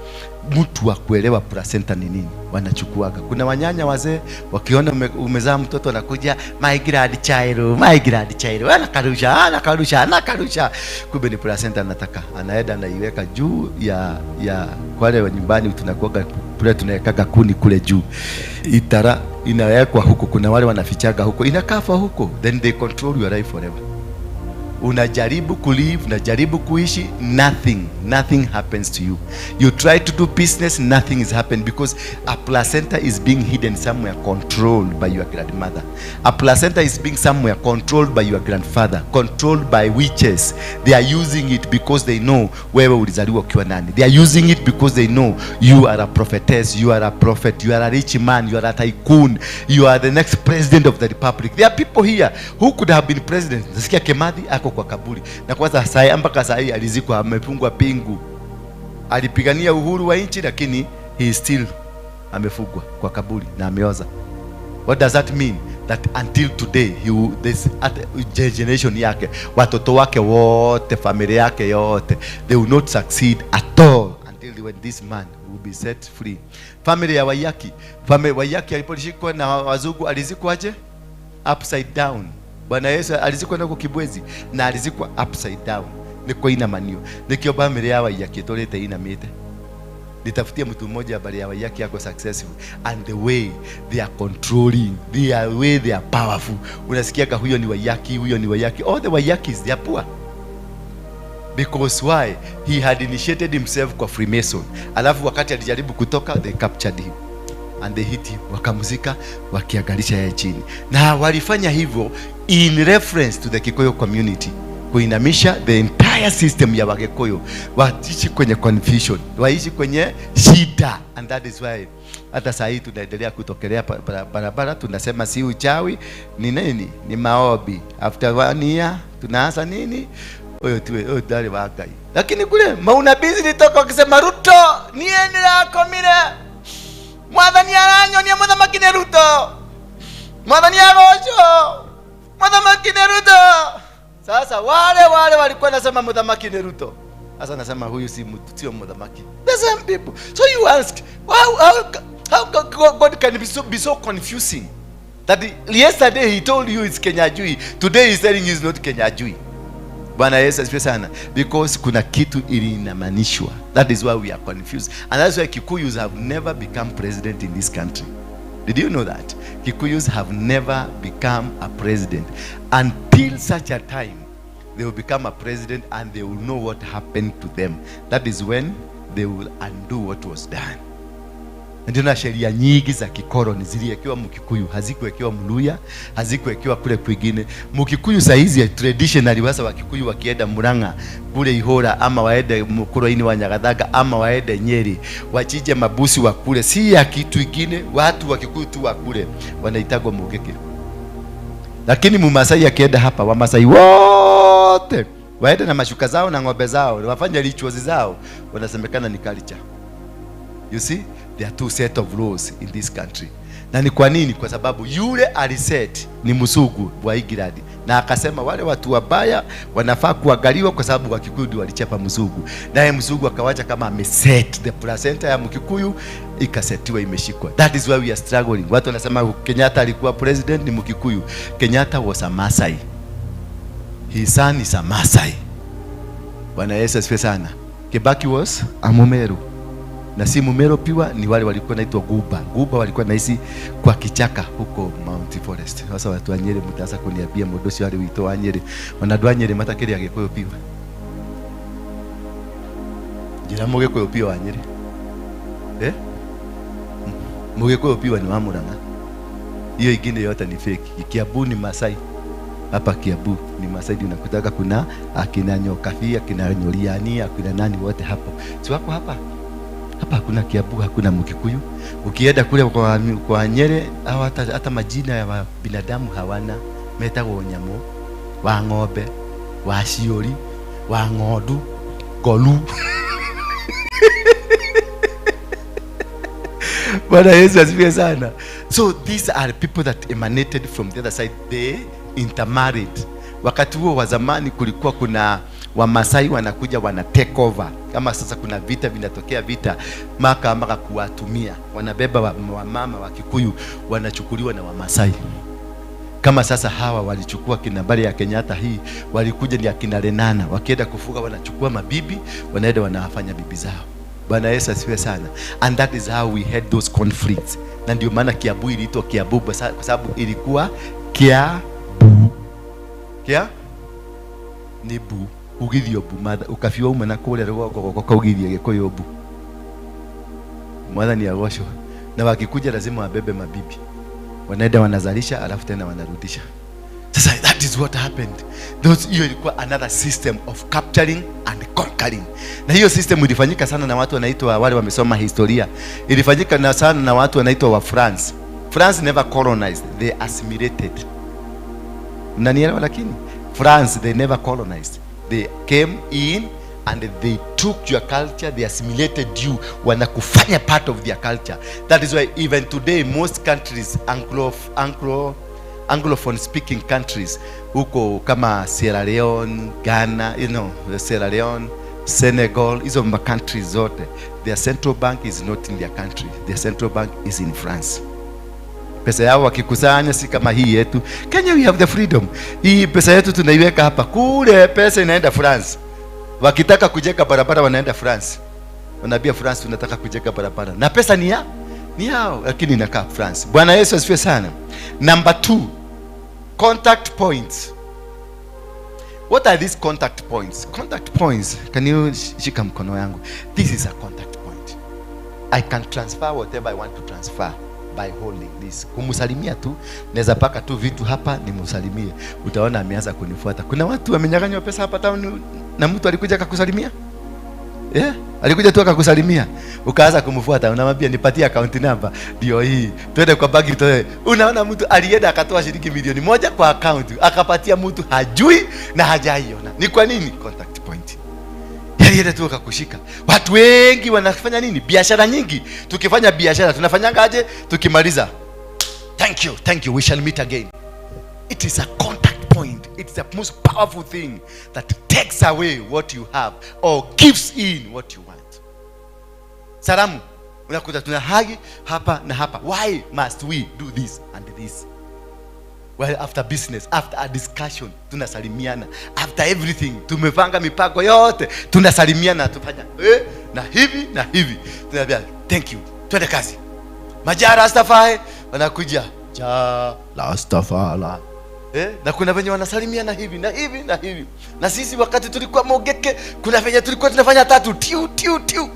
Mtu wa kuelewa placenta ni nini, wanachukuaga. Kuna wanyanya wazee wakiona umezaa mtoto anakuja, "My grandchild, my grandchild," anakarusha, anakarusha, anakarusha, kumbe ni placenta anataka. Anaenda anaiweka juu ya wale wa nyumbani tunakuaga kule tunawekaga kuni kule juu, itara inawekwa huko. Kuna wale wanafichaga huko, inakafa huko, then they control your life forever. Unajaribu kulive, unajaribu kuishi, nothing, nothing happens to you. You try to do business, nothing is happening, because a placenta is being hidden somewhere, controlled by your grandmother. A placenta is being somewhere controlled by your grandfather, controlled by witches. They are using it because they know wewe ulizaliwa ukiwa nani. They are using it because they know you are a prophetess, you are a prophet, you are a rich man, you are a tycoon, you are the next president of the republic. There are people here who could have been president. Nasikia Kimathi ako kwa kaburi, na kwanza sai mpaka sai alizikwa amefungwa pingu. Alipigania uhuru wa nchi, lakini he is still amefungwa kwa kaburi na ameoza. What does that mean? That until today he will, this at generation yake, watoto wake wote, familia yake yote, they will not succeed at all until when this man will be set free. Family ya Waiyaki, family Waiyaki aliposhikwa na wazungu alizikwaje? Upside down. Bwana Yesu alizikwa na Kibwezi na alizikwa upside down. Niko inamanio. Nikio family ya Waiyaki tolete inamite. Nitafutie mtu mmoja habari ya Waiyaki yako successful, and the way they are controlling, the way they are powerful. Unasikiaga huyo ni Waiyaki, huyo ni Waiyaki. All the Waiyakis, they are poor. Because why? He had initiated himself kwa Freemason. Alafu wakati alijaribu kutoka, they captured him and they hit him, wakamzika wakiangalisha yeye chini, na walifanya hivyo in reference to the Kikuyu community, kuinamisha the entire system ya Wakikuyu, waishi kwenye confusion, waishi kwenye shida, and that is why hata saa hii tunaendelea kutokelea barabara, tunasema si uchawi, ni nini? Ni maombi. After one year tunaanza nini? Huyo tuwe huyo tayari wa Ngai. Lakini kule maunabii zilitoka wakisema, "Ruto, niĩ nĩrakomire, Mwathani aranyonia mũthamaki nĩ Ruto, Mwathani agocwo, mũthamaki nĩ Ruto." Sasa wale wale walikuwa nasema mũthamaki ni Ruto, sasa nasema huyu si mtu, sio mũthamaki. The same people. So you ask, how God can be so confusing that yesterday he told you it's Kinyanjui, today he's telling you it's not Kinyanjui? Bwana Yesu asifiwe sana. Because kuna kitu ilinamanishwa. That is why we are confused. And that's why Kikuyus have never become president in this country. Did you know that? Kikuyus have never become a president until such a time they will become a president and they will know what happened to them. That is when they will undo what was done. Ndio na sheria nyingi za kikoloni ziliwekewa Mkikuyu, hazikuwekewa Mluya, hazikuwekewa kule kwingine. Mkikuyu saa hizi traditionally, wasa Wakikuyu wakienda Murang'a kule Ihora ama waende Mukuru-ini wa Nyagathanga ama waende Nyeri wachinje mabusi wa kule, si ya kitu ingine, watu wa Kikuyu tu wa kule wanaitagwa Mugeke. Lakini Mumasai akienda hapa, Wamasai wote waende na mashuka zao na ng'ombe zao wafanye rituals zao, wanasemekana ni culture. You see, there are two set of laws in this country. Na ni kwa nini? Kwa sababu yule aliset ni msungu wa England na akasema wale watu wabaya wanafaa kuangaliwa kwa sababu Wakikuyu ndio walichapa msungu. Naye msungu akawacha kama ameset the placenta ya Mkikuyu ikasetiwa imeshikwa. That is why we are struggling. Watu wanasema Kenyatta alikuwa president ni Mkikuyu. Kenyatta was a Masai. His son is a Masai. Bwana Yesu asifiwe sana. Kibaki was a Mumeru. Na si Mumero pure, ni wale walikuwa naitwa Guba. Guba walikuwa naishi kwa kichaka huko Mount Forest. Sasa watu wa Nyeri mtaanza kuniambia mundu ucio ari witũ wa Nyeri. Ona andũ a Nyeri matakĩrĩ Agĩkũyũ pure. Njĩra Mũgĩkũyũ pure wa Nyeri. Eh? Mũgĩkũyũ pure ni wa Murang'a. Hiyo ingine yote ni fake. Kiambu ni Masai. Hapa Kiambu ni Masai, ndio unakutaka kuna akina Nyokabi, akina Nyoriani, akina nani wote hapo. Si wako hapa? Hapa hakuna Kiambu, hakuna Mkikuyu. Ukienda kule kwa Nyeri, hao hata majina ya binadamu hawana. Metagwo nyamu, wa ng'ombe, wa ciori, wa ng'ondu, ngolu. Bwana Yesu asifiwe sana. So these are people that emanated from the other side. They intermarried. Wakati huo wa zamani kulikuwa kuna Wamasai wanakuja wana take over. Kama sasa kuna vita vinatokea, vita maka maka kuwatumia. Wanabeba wamama wa Kikuyu wanachukuliwa na Wamasai. Kama sasa hawa walichukua kina bari ya Kenyatta hii, walikuja ni akina Lenana, wakienda kufuga wanachukua mabibi, wanaenda wanawafanya bibi zao. Bwana Yesu asifiwe sana. And that is how we had those conflicts. Na ndio maana Kiambu iliitwa Kiambu kwa sababu ilikuwa Kiambu. Kia ni bu, ugithio bu, matha, ukafiwa uma na kũrĩa rũgongo gũka kaugithia Gĩkũyũ bu. Mwathani agocwo. Na wakikuja lazima wabebe mabibi. Wanaenda wanazalisha alafu tena wanarudisha. Sasa that is what happened. Those, hiyo ilikuwa another system of capturing and conquering. Na hiyo system ilifanyika sana na watu wanaitwa, wale wamesoma historia. Ilifanyika na sana na watu wanaitwa wa France. France never colonized, they assimilated. Mnanielewa lakini? France, they never colonized. They came in and they took your culture, they assimilated you, wanakufanya part of their culture. That is why even today most countries, Anglophone speaking countries, huko kama Sierra Leone, Ghana, Sierra Leone, Senegal, hizo ma countries zote, their central bank is not in their country. Their central bank is in France. Pesa yao wakikusanya si kama hii yetu. Kenya we have the freedom. Hii pesa yetu tunaiweka hapa. Kule pesa inaenda France. Wakitaka kujenga barabara wanaenda France. Wanaambia France tunataka kujenga barabara. Na pesa ni ya? Ni yao, lakini inakaa France. Bwana Yesu asifiwe sana. Number 2, contact points. What are these contact points? Contact points, can you shika mkono yangu? This is a contact point. I can transfer whatever I want to transfer by holding this. Kumusalimia tu, naweza paka tu vitu hapa nimusalimie. Utaona ameanza kunifuata. Kuna watu wamenyang'anywa pesa hapa town na mtu alikuja akakusalimia? Yeah? Alikuja tu akakusalimia. Ukaanza kumfuata, unamwambia nipatie account number. Ndio hii. Twende kwa banki toe. Unaona mtu alienda akatoa shilingi milioni 1 kwa account, akapatia mtu hajui na hajaiona. Ni kwa nini? Contact point. Yeye tu akakushika. Watu wengi wanafanya nini? Biashara nyingi. Tukifanya biashara tunafanyanga aje? Tukimaliza, thank you, thank you, we shall meet again. It is a contact point. It's the most powerful thing that takes away what you have or gives in what you want. Salamu, unakuta tuna hagi hapa na hapa. Why must we do this and this? Well, after business, after a discussion, tunasalimiana. After everything, tumepanga mipango yote, tunasalimiana, tufanya na hivi na hivi. Tunaambia thank you, twende kazi. Majara Rastafari wanakuja ja Rastafari. Na kuna venye wanasalimiana hivi na hivi na hivi. Na sisi wakati tulikuwa Mogeke, kuna venye tulikuwa tunafanya tatu tiu tiu tiu.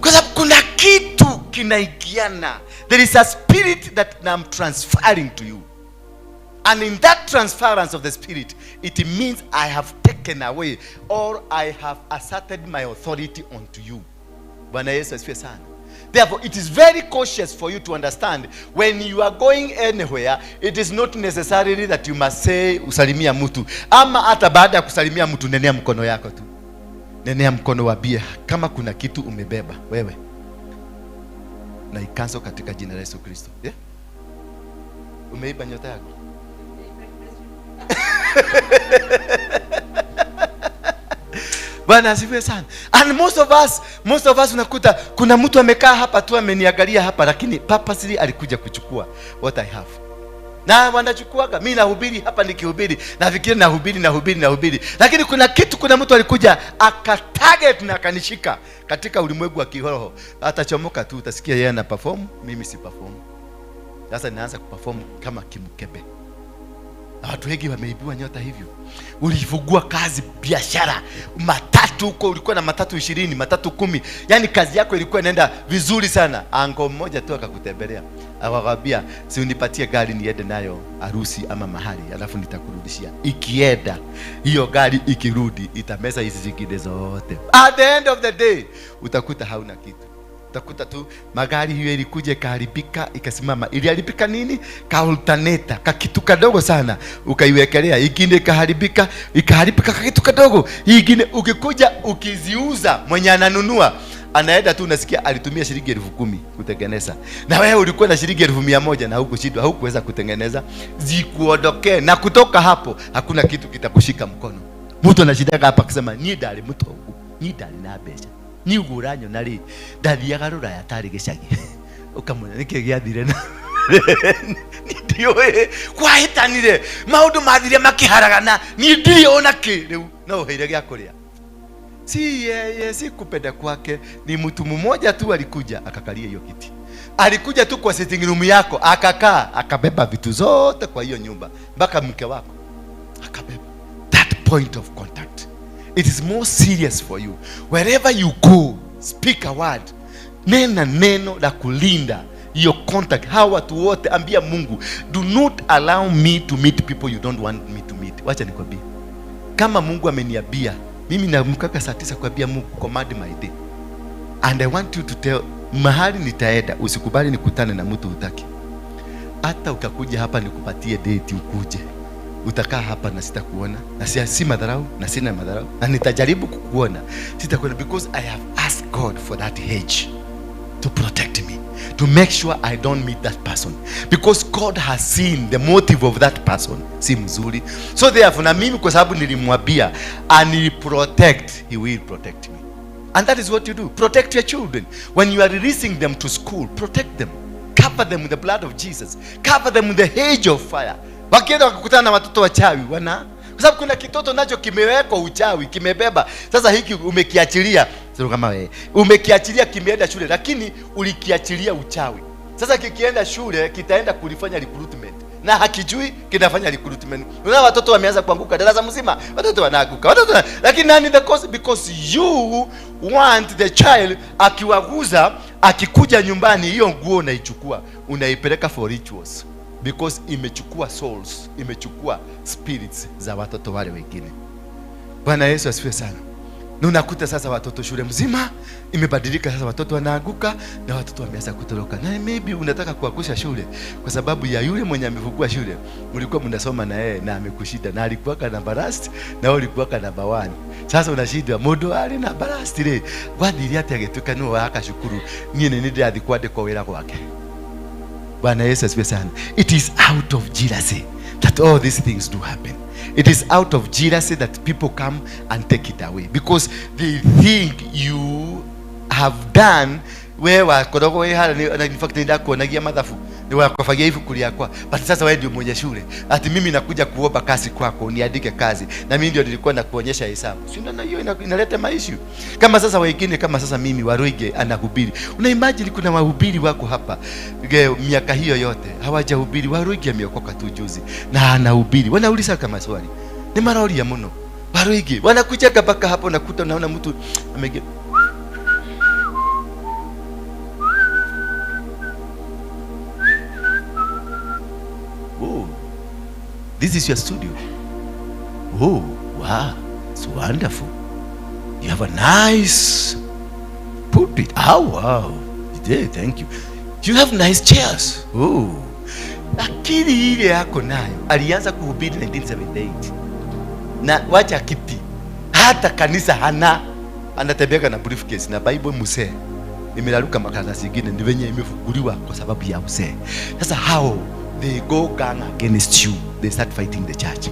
Kwa sababu kuna kitu kinaingiana. There is a spirit that I'm transferring to you. And in that transference of the spirit, it means I have taken away or I have asserted my authority onto you. Bwana Yesu asifiwe sana. Therefore, it is very cautious for you to understand when you are going anywhere, it is not necessarily that you must say usalimia mtu. Ama hata baada ya kusalimia mtu, nenea mkono yako tu. Nenea mkono wa bia. Kama kuna kitu umebeba wewe, na ikanso katika jina la Yesu Kristo. Yeah? Umeiba nyota yako? Bwana asifiwe sana. And most of us unakuta kuna mtu amekaa hapa tu ameniangalia hapa, lakini purposely alikuja kuchukua what I have. Na wanachukuaga. Mimi nahubiri hapa, nikihubiri nafikiri nahubiri, nahubiri, nahubiri, lakini kuna kitu, kuna mtu alikuja akatarget na akanishika katika ulimwengu wa kiroho. Atachomoka tu, utasikia yeye ana perform, mimi si perform. Sasa ninaanza kuperform kama kimkebe. Na watu wengi wameibiwa nyota hivyo. Ulifungua kazi, biashara, matatu huko, ulikuwa na matatu 20, matatu 10. Yaani kazi yako ilikuwa inaenda vizuri sana. Ango mmoja tu akakutembelea, akakwambia, si unipatie gari niende nayo harusi ama mahali, alafu nitakurudishia. Ikienda hiyo gari, ikirudi itameza hizi zingine zote. At the end of the day utakuta hauna kitu. Utakuta tu magari hiyo ilikuja ikaharibika, ikasimama. Iliharibika nini? Ka alternator, ka kitu kadogo sana, ukaiwekelea. Ingine ikaharibika, ikaharibika ka kitu kadogo. Ingine ukikuja ukiziuza, mwenye ananunua anaenda tu, unasikia alitumia shilingi 10,000 kutengeneza, na wewe ulikuwa na shilingi 100,000 na hukushindwa, hukuweza kutengeneza, zikuondokee. Na kutoka hapo hakuna kitu kitakushika mkono. Mtu anashindaga hapa akisema, ni ndari mutongu, ni ndari na mbeca, ni uguranyona ri, ndathiaga ruraya tarĩ gĩcagi. Ũkamwona nĩkĩ gĩathire na ndiũĩ kwahĩtanire, maũndũ mathire makĩharagana, niĩ ndirĩ ona kĩ rĩu, no ũheire gĩa kũrĩa. Si yeye, si kupenda kwake, ni mtu mmoja tu alikuja akakalia hiyo kiti. Alikuja tu kwa sitting room yako akakaa, akabeba vitu zote kwa hiyo nyumba, mpaka mke wako akabeba. That point of contact, it is more serious for you. Wherever you go, speak a word, nena neno la kulinda hiyo contact. Hawa watu wote, ambia Mungu, do not allow me to meet people you don't want me to meet. Wacha nikwambie, kama Mungu ameniambia, mimi naamkaka saa 9 kuambia Mungu, command my day, and I want you to tell mahali nitaenda, usikubali nikutane na mtu hutaki. Hata ukakuja hapa nikupatie date ukuje, utakaa hapa na sitakuona, na si madharau, na sina madharau, na nitajaribu kukuona, sitakuona, because I have asked God for that hedge to protect me, to make sure I don't meet that person, because God has seen the motive of that person si mzuri. So therefore, na mimi kwa sababu nilimwambia ani protect, he will protect me. And that is what you do. Protect your children. When you are releasing them to school, protect them. Cover them with the blood of Jesus. Cover them with the hedge of fire. Wakienda wakikutana na watoto wachawi, wana, kwa sababu kuna kitoto nacho kimewekwa uchawi, kimebeba. Sasa hiki umekiachilia, sio kama wewe umekiachilia, kimeenda shule, lakini ulikiachilia uchawi. Sasa kikienda shule kitaenda kulifanya recruitment, na hakijui kinafanya recruitment. Unaona watoto wameanza kuanguka darasa mzima, watoto wanaanguka, lakini nani the cause? Because you want the child, akiwaguza, akikuja nyumbani, hiyo nguo unaichukua, unaipeleka for rituals, because imechukua souls, imechukua spirits za watoto wale wengine. Bwana Yesu asifiwe sana. Na unakuta sasa watoto shule mzima imebadilika, sasa watoto wanaanguka na watoto wameanza kutoroka. Na maybe unataka kuangusha shule kwa sababu ya yule mwenye amefungua shule, mlikuwa mnasoma na yeye na amekushinda, na alikuwa namba last na wewe ulikuwa namba 1. Sasa unashindwa, mundu ari namba last ri gwathire atia agĩtuĩka nĩwe wakacukuru, niĩ nĩ ndĩrathiĩ kwandĩkwo wĩra gwake. Bwana Yesu asifiwe sana. It is out of jealousy that all these things do happen. It is out of jealousy that people come and take it away, because they think you have done. We wakoragwo wĩ harĩa in fact nĩndakuonagia mathabu, nĩwakobagia ibuku rĩakwa, but sasa wewe ndio mwenye shule, ati mimi nakuja kuomba kazi kwako uniandike kazi, na mimi ndio nilikuwa nakuonyesha hesabu. Si unaona hiyo inaleta maissue? Kama sasa wengine, kama sasa mimi Waruinge anahubiri, una imagine kuna wahubiri wako hapa miaka hiyo yote hawajahubiri. Waruinge ameokoka tu juzi na anahubiri, wanauliza kama maswali, ni maroria muno. Waruinge wanakuja mpaka hapo, nakuta naona mtu amege. Oh, this is your studio. Oh, wow, it's wonderful. You have a nice pulpit. Oh, wow. Yeah, thank you. You have nice chairs. Oh. Akili ile yako nayo alianza kuhubiri 1978. Na wacha kiti. Hata kanisa hana. Anatembea na briefcase na Bible mzee. Imelaruka makaratasi zingine ni venye imefunguliwa kwa sababu ya uzee. Sasa how they go gang against you, they start fighting the church.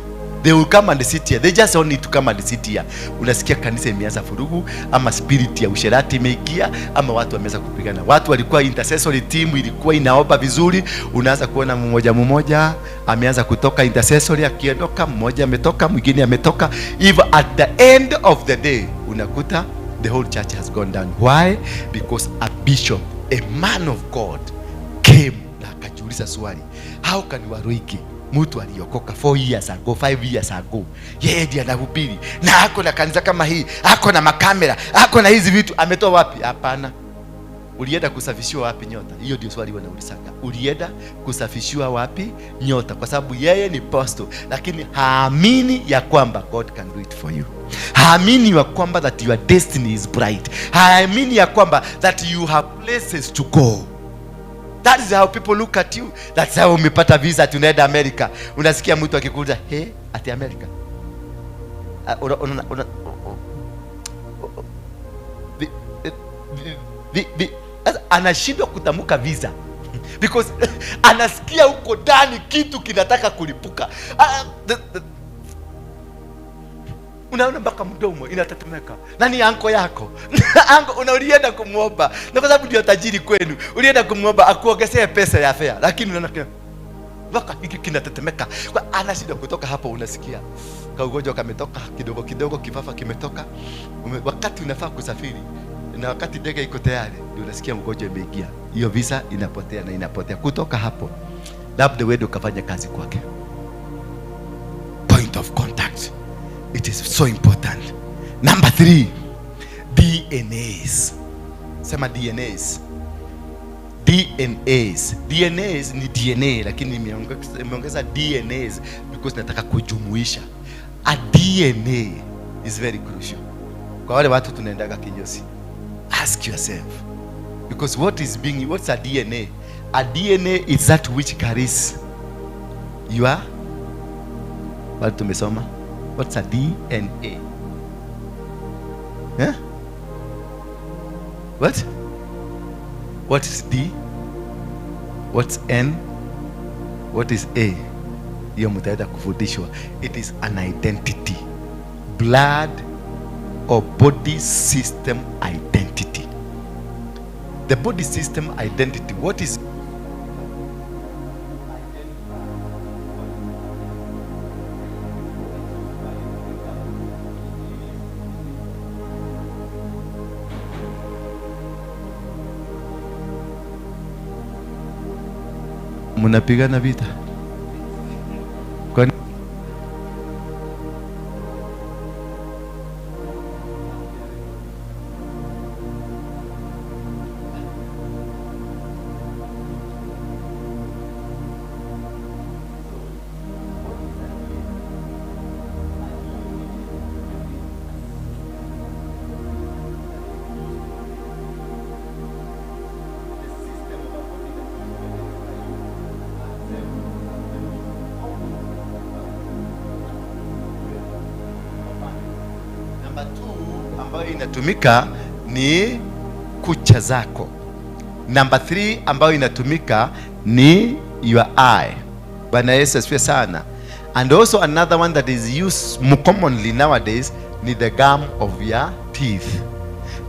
They will come and sit here. They just only need to come and sit here. Unasikia kanisa imeanza vurugu, ama spirit ya usherati imeingia, ama watu wameanza kupigana. Watu walikuwa intercessory team ilikuwa inaomba vizuri, unaanza kuona mmoja mmoja ameanza kutoka intercessory, akiondoka mmoja ametoka, mwingine ametoka. Hivyo at the end of the day unakuta the whole church has gone down. Why? Because a bishop, a man of God, came na akajiuliza swali, how can Waruinge, mtu aliokoka 4 years ago, 5 years ago, yeye ndiye anahubiri na ako na kanisa kama hii, ako na makamera, ako na hizi vitu, ametoa wapi? Hapana. Ulienda kusafishiwa wapi nyota? Hiyo ndio swali wanaulizaga. Ulienda kusafishiwa wapi nyota? Kwa sababu yeye ni pastor, lakini haamini ya kwamba God can do it for you. Haamini ya kwamba that your destiny is bright. Haamini ya kwamba that you have places to go. That is how people look at you. That's how umepata visa tunaenda America. Unasikia mtu akikuuliza, "Hey, ati America?" Una, una, una, vi, vi, vi, vi, sasa anashindwa kutamka visa because anasikia huko ndani kitu kinataka kulipuka. Unaona mpaka mdomo inatetemeka. Nani uncle yako? Uncle unaulienda kumwomba, na kwa sababu ndio tajiri kwenu, ulienda kumwomba akuongezee pesa ya fare, lakini unaona mpaka hiki kinatetemeka, kwa anashindwa kutoka hapo. Unasikia kaugonjwa kametoka kidogo kidogo, kifafa kimetoka. Wakati unafaa kusafiri na wakati ndege iko tayari, ndio unasikia mgonjwa imeingia, hiyo visa inapotea na inapotea. Kutoka hapo, labda wewe ukafanya kazi kwake. Point of contact, it is so important. Number 3, DNAs. Sema DNAs. DNAs. DNAs ni DNA, lakini nimeongeza DNAs because nataka kujumuisha. A DNA is very crucial. Kwa wale watu tunaendaga kinyozi, ask yourself, because what's a DNA? A DNA is that which carries your, what tumesoma? What's a DNA? Yeah? What? What is D? What's N? What is A? Hiyo mtaenda kufundishwa. It is an identity. Blood or body system identity. The body system identity. What is mnapigana vita? Kwani Number 2 ambayo inatumika ni kucha zako. Number 3 ambayo inatumika ni your eye. Bwana Yesu asifiwe sana. And also another one that is used more commonly nowadays ni the gum of your teeth.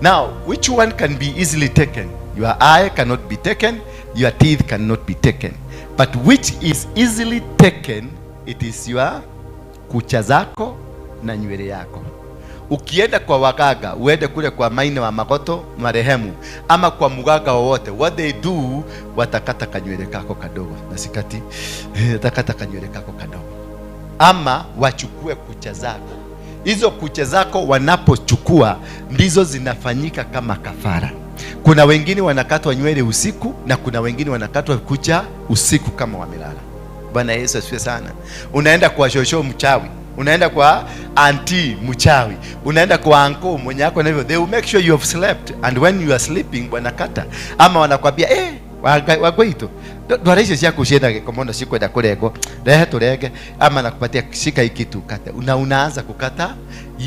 Now, which one can be easily taken? Your eye cannot be taken, your teeth cannot be taken. But which is easily taken, it is your kucha zako na nywele yako. Ukienda kwa waganga, uende kule kwa Maina wa Magoto marehemu, ama kwa mganga wowote, what they do, watakata kanywele kako kadogo, na sikati, watakata kanywele kako kadogo, ama wachukue kucha zako. Hizo kucha zako wanapochukua ndizo zinafanyika kama kafara. Kuna wengine wanakatwa nywele usiku na kuna wengine wanakatwa kucha usiku kama wamelala. Bwana Yesu asifiwe sana. Unaenda kwa shosho mchawi, unaenda kwa auntie mchawi, unaenda kwa uncle mwenye yako na hivyo, they will make sure you have slept, and when you are sleeping wanakata, ama wanakwambia Wagwaitu ndwara icio ciaku ciĩna gĩko mũno, cikwenda kũrengwo, rehe tũrenge, ama nakupatia, shika hii kitu kata, na unaanza kukata.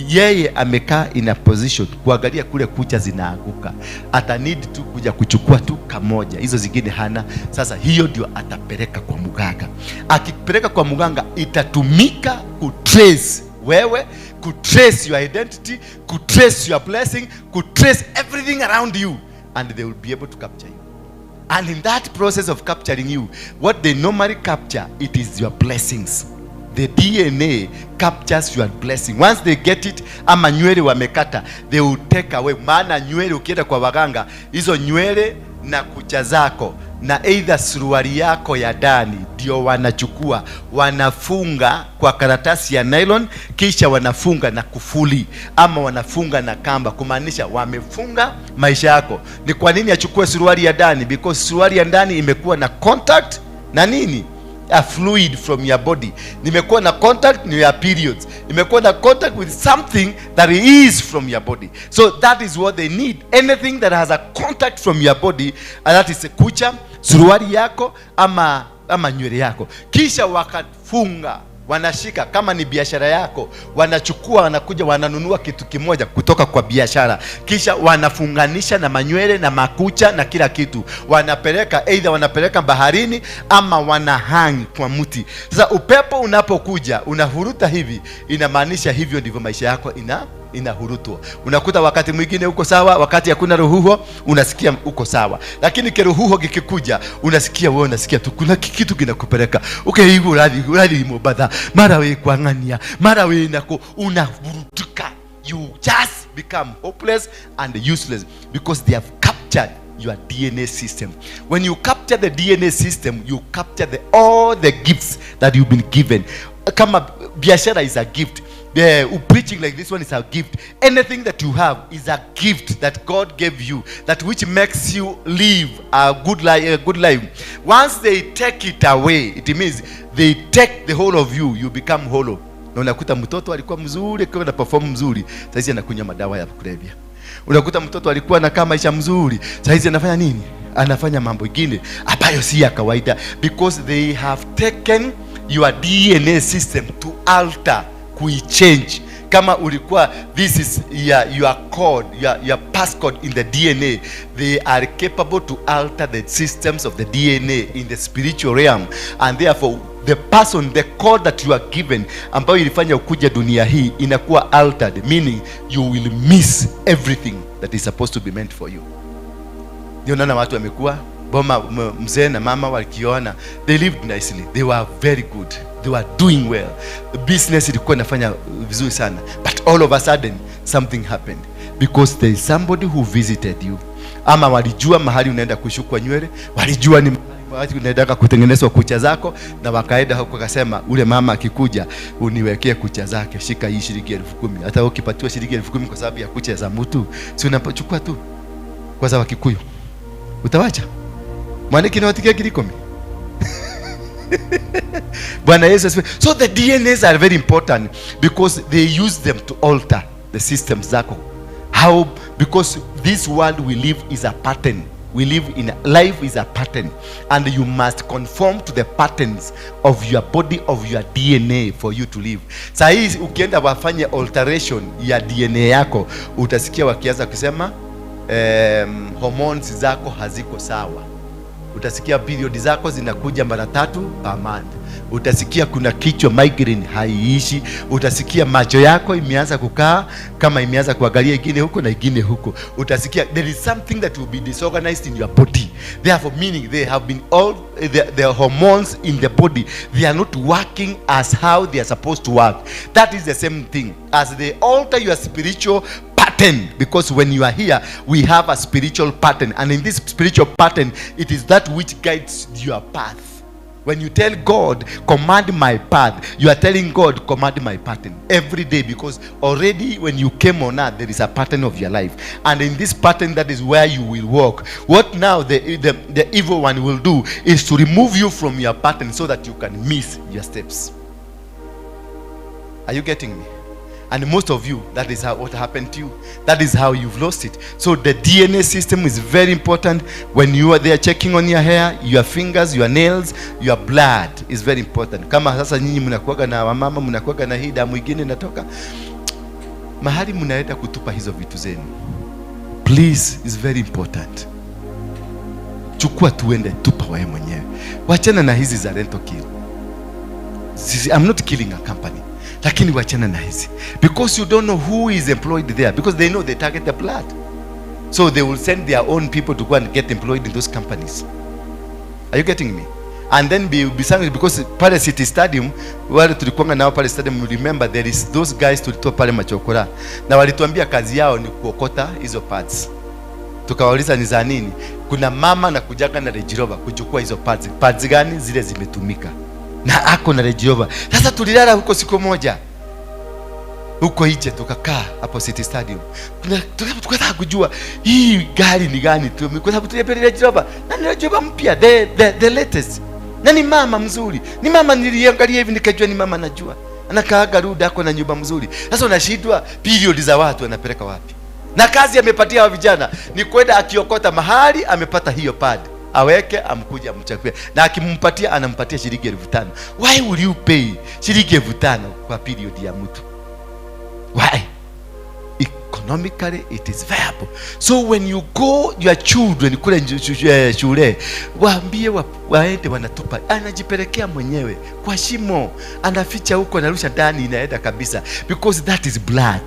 Yeye amekaa in a position kuangalia kule kucha zinaanguka, ata need tu kuja kuchukua tu kamoja, hizo zingine hana. Sasa hiyo ndio atapeleka kwa mganga. Akipeleka kwa mganga, itatumika kutrace wewe, kutrace your identity, kutrace your blessing, kutrace everything around you, and they will be able to capture you. And in that process of capturing you, what they normally capture, it is your blessings. The DNA captures your blessing. Once they get it, ama nywele wamekata, they will take away. Maana nywele ukienda kwa waganga, hizo nywele na kucha zako na either suruali yako ya ndani ndio wanachukua, wanafunga kwa karatasi ya nylon, kisha wanafunga na kufuli ama wanafunga na kamba, kumaanisha wamefunga maisha yako. Ni kwa nini achukue suruali ya ndani? Because suruali ya ndani imekuwa na contact na nini? A fluid from your body. Nimekuwa na contact na your periods, imekuwa na contact with something that is from your body. So that is what they need, anything that has a contact from your body, and that is kucha, suruali yako ama nywele yako. Kisha wakafunga, wanashika. Kama ni biashara yako, wanachukua, wanakuja, wananunua kitu kimoja kutoka kwa biashara, kisha wanafunganisha na manywele na makucha na kila kitu, wanapeleka, either wanapeleka baharini ama wanahang kwa mti. Sasa upepo unapokuja unahuruta hivi, inamaanisha hivyo ndivyo maisha yako inahurutwa. Unakuta wakati mwingine uko sawa, wakati hakuna ruhuho unasikia uko sawa, lakini kiruhuho kikikuja unasikia wewe, unasikia tu kuna kitu kinakupeleka ukeigua urathi Mombasa, mara wĩ kwang'ania, mara wĩ nako, unavurutuka. You just become hopeless and useless because they have captured your DNA system. When you capture the DNA system, you capture all the gifts that you've been given. Kama biashara is a gift, the preaching like this one is a gift. Anything that you have is a gift that God gave you, that which makes you live a good life. A good life. Once they take it away, it means they take the whole of you. You become hollow. Na unakuta mtoto alikuwa mzuri, akiwa na perform mzuri, sasa anakunywa madawa ya kulevya. Unakuta mtoto alikuwa anakaa maisha mzuri, saizi anafanya nini? Anafanya mambo ingine ambayo si ya kawaida, because they have taken your DNA system to alter, kuichange. Kama ulikuwa, this is your code, your passcode in the DNA, they are capable to alter the systems of the DNA in the spiritual realm, and therefore the person, the code that you are given ambayo ilifanya ukuja dunia hii inakuwa altered, meaning you will miss everything that is supposed to be meant for you. Ndio naona watu wamekuwa boma, mzee na mama wakiona, they lived nicely, they were very good, they were doing well, business ilikuwa inafanya vizuri sana, but all of a sudden something happened because there is somebody who visited you, ama walijua mahali unaenda kushukwa nywele, walijua ni mahali unaendaka kutengenezwa kucha zako, na wakaenda huko, akasema, "Ule mama akikuja uniwekee kucha zake, shika hii shilingi 10,000." Hata ukipatiwa shilingi 10,000 kwa sababu ya kucha za mtu, si unachukua tu? Kwanza Wakikuyu, utawacha mwaniki niwatikie 10,000. Bwana Yesu asifiwe. So the DNAs are very important because they use them to alter the systems zako. How? Because this world we live is a pattern. We live in life is a pattern, and you must conform to the patterns of your body, of your DNA, for you to live. Saa hii ukienda wafanye alteration ya DNA yako, utasikia wakianza kusema hormones zako haziko sawa. Utasikia period zako zinakuja mara tatu per month. Utasikia kuna kichwa, migraine haiishi. Utasikia macho yako imeanza kukaa kama imeanza kuangalia ingine huko na ingine huko. Utasikia there is something that will be disorganized in your body, therefore meaning they have been all the hormones in the body, they are not working as how they are supposed to work. That is the same thing as they alter your spiritual pattern, because when you are here, we have a spiritual pattern, and in this spiritual pattern, it is that which guides your path. When you tell God, "Command my path," you are telling God, "Command my pattern every day," because already when you came on earth, there is a pattern of your life, and in this pattern, that is where you will walk. What now the evil one will do is to remove you from your pattern so that you can miss your steps. Are you getting me? And most of you, that is how what happened to you. That is how you've lost it. So the DNA system is very important. When you are there checking on your hair, your fingers, your nails, your blood is very important. Kama sasa nyinyi mnakuwaga na wamama, mnakuwaga na hii damu ingine inatoka mahali mnaenda kutupa hizo vitu zenu, please, is very important. Chukua tuende tupa wewe mwenyewe, wachana na hizi za rental kill. I'm not killing a company, lakini wachana na hizi because you don't know who is employed there, because they know they target the blood, so they will send their own people to go and get employed in those companies. Are you getting me? And then be something, because pale City Stadium, wale tulikuwa nao pale stadium, you remember there is those guys tulitoa pale machokora na walituambia kazi yao ni kuokota hizo parts. Tukawauliza ni za nini? Kuna mama na kujaga na Range Rover kuchukua hizo parts. Parts gani? Zile zimetumika, na ako na Range Rover. Sasa tulilala huko siku moja huko nje, tukakaa hapo City Stadium, tukataka kujua hii gari ni gani tu, kwa sababu tulipewa Range Rover na ni Range Rover mpya, the latest, na ni mama mzuri, ni mama niliangalia hivi nikajua ni mama, najua anakaaga Runda, ako na nyumba mzuri. Sasa unashindwa period za watu anapeleka wapi? Na kazi amepatia wa vijana ni kwenda akiokota mahali amepata hiyo pad aweke, amkuja amchukue, na akimpatia anampatia shilingi 5,000. Why will you pay shilingi 5,000 kwa period ya mtu? Why? Economically it is viable. So when you go your children kule shule, waambie waende wanatupa, anajipelekea mwenyewe kwa shimo, anaficha huko, anarusha ndani, inaenda kabisa, because that is blood,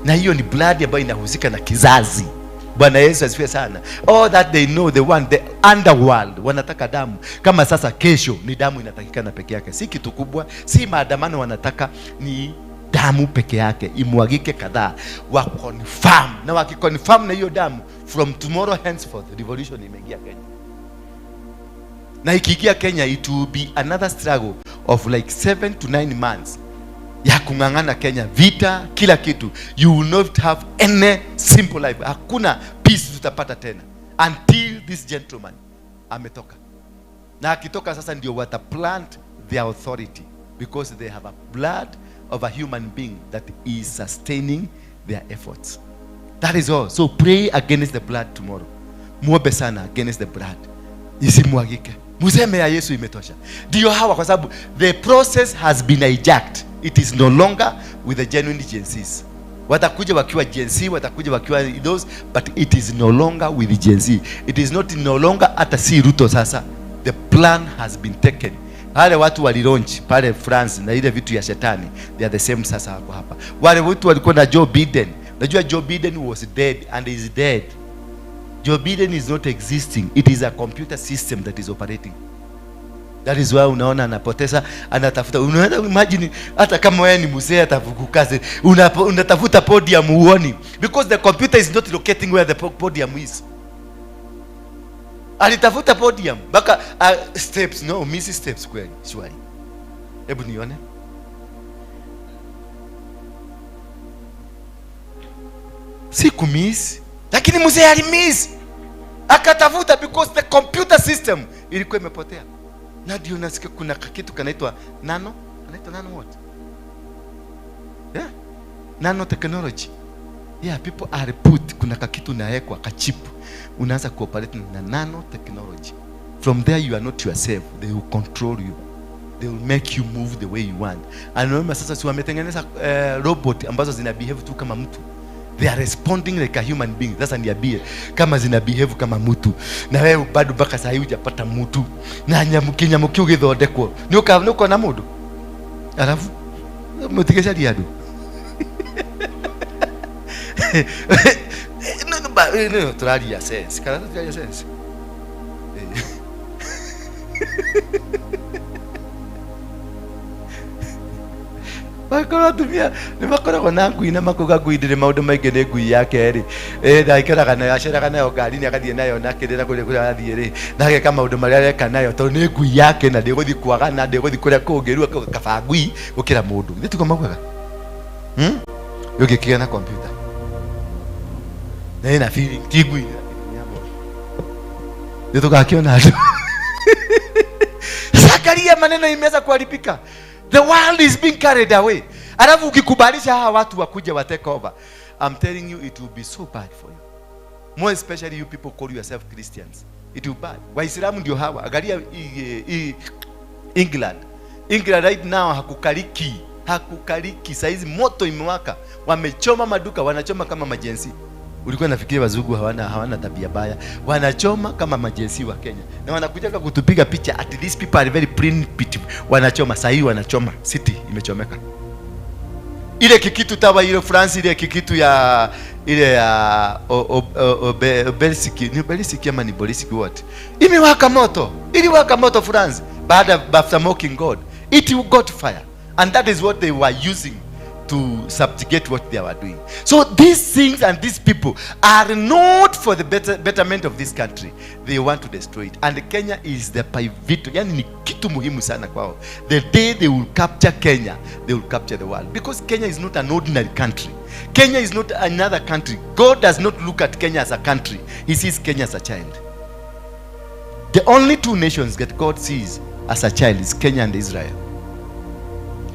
na hiyo ni blood ambayo inahusika na kizazi. Bwana Yesu asifiwe sana. All that they know, the one, the underworld wanataka damu. Kama sasa kesho ni damu inatakikana peke yake, si kitu kubwa, si maandamano wanataka, ni damu peke yake imwagike kadhaa, wa confirm, na wakiconfirm na hiyo damu, from tomorrow henceforth revolution imeingia Kenya. Na ikiingia Kenya, it will be another struggle of like 7 to 9 months ya kung'ang'ana Kenya, vita, kila kitu. You will not have any simple life. Hakuna peace tutapata tena until this gentleman ametoka. Na akitoka sasa ndio wata plant their authority, because they have a blood of a human being that is sustaining their efforts. That is all. So pray against the blood tomorrow. Muombe sana against the blood isimwagike, museme ya Yesu imetosha. Ndio hawa, kwa sababu the process has been hijacked. It is no longer with the genuine Gen Zs. Watakuja wakiwa Gen Z, watakuja wakiwa those, but it is no longer with the Gen Z. It is not no longer, hata si Ruto sasa. The plan has been taken. Wale watu walilaunch pale France na ile vitu ya shetani, they are the same sasa wako hapa. Wale watu walikuwa na Joe Biden. Unajua Joe Biden was dead and is dead. Joe Biden is not existing. It is a computer system that is operating. That is why unaona anapoteza, anatafuta. Unaweza imagine hata kama wewe ni mzee atafukukaze, unatafuta podium huoni, because the computer is not locating where the podium is. Alitafuta podium mpaka steps, no miss steps kweli, surely. Hebu nione. Si kumiss, lakini mzee alimiss, akatafuta because the computer system ilikuwa imepotea. Na ndio nasikia kuna kitu kanaitwa nano, kanaitwa nano what? Yeah? Nanotechnology. Yeah, people are put, kuna kakitu unawekwa kachip, unaanza kuoperate na nanotechnology. From there you are not yourself, they will control you. They will make you move the way you want. And remember sasa si wametengeneza robot ambazo zina behave tu kama mtu. They are responding like a human being. Sasa niambie kama zina behave kama mtu, na wewe bado mpaka saa hii hujapata mtu, na kinyamu kiu githondekwo ni ukona mundu, alafu mutigecaria andu. No, no, no, turaria sense, kana turaria sense. Eh. Makorwo atumia nĩ makoragwo na ngui na makauga ngui ndĩrĩ maũndũ maingĩ, nĩ ngui yake rĩ, ndaikaraga nayo, aceraga nayo ngari-inĩ, agathiĩ nayo na kĩrĩra kũrĩa kũrĩa arathiĩ rĩ, na ageka maũndũ marĩa areka nayo tondũ nĩ ngui yake, na ndĩgũthiĩ kwagana, ndĩgũthiĩ kũrĩa kũngĩ. Rĩu akauga kaba ngui gũkĩra mũndũ. Githĩ tiguo maugaga? Hmm? Ũngĩkĩgĩa na kompyuta na ĩna feeling, ti ngui nĩ tũgakĩona andũ. Sasa angalia, maneno imeweza kuharibika. The world is being carried away. Alafu ukikubalisha hawa watu wakuja wa take over, I'm telling you, it will be so bad for you. More especially you people call yourself Christians. It will be bad. Waislamu ndio hawa. Angalia England. England right now hakukaliki. Hakukaliki. Saizi moto imewaka. Wamechoma maduka, wanachoma kama majensi. Ulikuwa nafikiria wazungu hawana tabia baya. Wanachoma kama majensi wa Kenya. Na wanakuja kutupiga picha at these people are very primitive. Wanachoma, sahii wanachoma. City imechomeka. Ile kikitu tawa ile France, ile kikitu ya ile ya Obelisk, ni Obelisk ama ni Obelisk what? Imewaka moto. Iliwaka moto France baada after mocking God. It got fire. And that is what they were using to subjugate what they were doing. So these things and these people are not for the betterment of this country. They want to destroy it. And Kenya is the pivotal. Yani ni kitu muhimu sana kwao. The day they will capture Kenya, they will capture the world. Because Kenya is not an ordinary country. Kenya is not another country. God does not look at Kenya as a country. He sees Kenya as a child. The only two nations that God sees as a child is Kenya and Israel.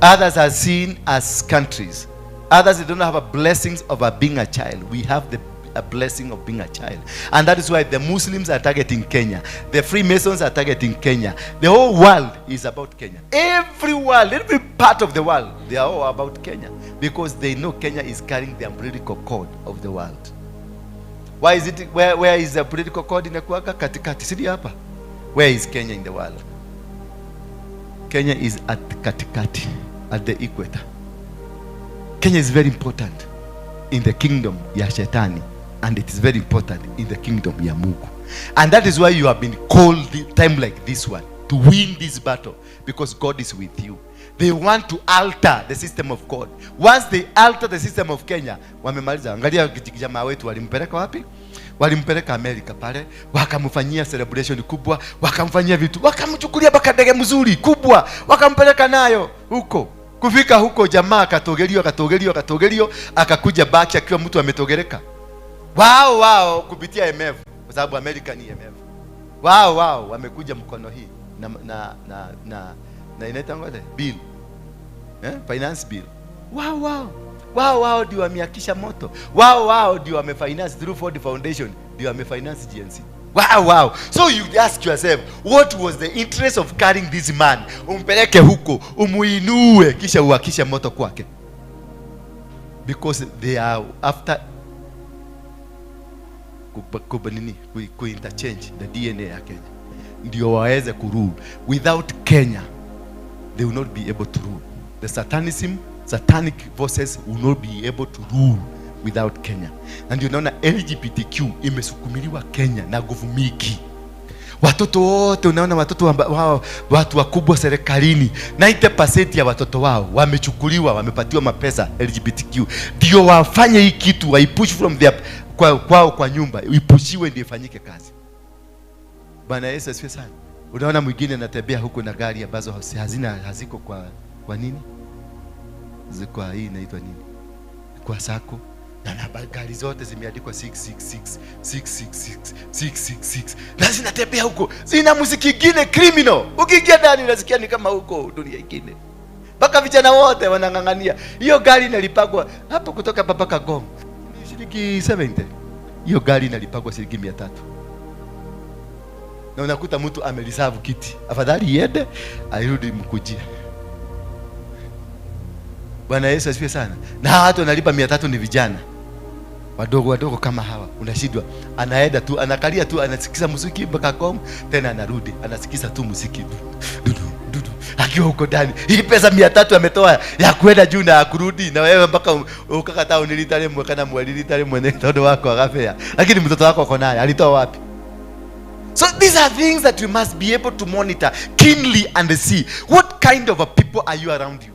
Others are seen as countries. Others, they don't have a blessings of a being a child. We have the a blessing of being a child. And that is why the Muslims are targeting Kenya. The Freemasons are targeting Kenya. The whole world is about Kenya. Every world, every part of the world, they are all about Kenya. Because they know Kenya is carrying the umbilical cord of the world. Why is it, where is the umbilical cord inakuwaga? Katikati, si hapa? Where is Kenya in the world? Kenya is at katikati, at the equator. Kenya is very important in the kingdom ya shetani, and it is very important in the kingdom ya Mungu. And that is why you have been called the time like this one to win this battle, because God is with you. They want to alter the system of God. Once they alter the system of Kenya, wamemaliza. Angalia jamaa wetu walimpeleka wapi? Walimpeleka Amerika pale, wakamfanyia celebration kubwa, wakamfanyia vitu, wakamchukulia mpaka ndege mzuri kubwa, wakampeleka nayo huko. Kufika huko jamaa akatogeliwa, akatogeliwa, akatogeliwa, akakuja baki akiwa mtu ametogereka. Wao wao kupitia IMF, kwa sababu Amerika ni IMF. Wao wao wamekuja mkono hii na inaitwa ngoja bill. Finance bill. Wao wao. Wao wao ndio wameakisha moto. Wao wao ndio wamefinance through Ford Foundation, ndio wamefinance GNC. Wow. So you ask yourself, what was the interest of carrying this man? Umpeleke huko, umuinue, kisha uakishe moto kwake. Because they are after nini, ku interchange the DNA ya Kenya. Ndio waweze kurule. Without Kenya, they will not be able to rule. The satanic forces will not be able to rule without Kenya. Na ndio unaona LGBTQ imesukumiliwa Kenya na nguvu mingi. Watoto wote unaona watoto wao, watu wakubwa serikalini, 90% ya watoto wao wamechukuliwa, wamepatiwa mapesa LGBTQ ndio wafanye hii kitu, waipush from their kwao kwa nyumba, ipushiwe ndio ifanyike kazi. Bwana Yesu asifiwe sana. Unaona mwingine anatembea huko na gari ambazo hazina, haziko kwa nini? Ziko hii inaitwa nini? Kwa sacco. Na namba gari zote zimeandikwa 666 666 666 na zinatembea huko, zina muziki ingine criminal. Ukiingia ndani unasikia ni kama huko dunia ingine, mpaka vijana wote wanang'ang'ania hiyo gari. Inalipagwa hapo kutoka hapa mpaka Ngong ni shilingi 70. Hiyo gari inalipagwa shilingi 300, na unakuta mtu amereserve kiti, afadhali iende airudi mkujia. Bwana Yesu asifiwe sana. Na hawa watu wanalipa 300 ni vijana wadogo wadogo kama hawa, unashindwa. Anaenda tu, anakalia tu, anasikiza muziki mpaka Ngong, tena anarudi, anasikiza tu muziki du, du, du, du, akiwa huko ndani. Hii pesa 300 ametoa ya kwenda juu na ya kurudi, na wewe mpaka ukaka tauni rita rimwe kana mweri rita rimwe nĩ tondũ wa kwaga fare, lakini mtoto wako ako naye, alitoa wapi? So these are things that we must be able to monitor keenly and see what kind of a people are you around you,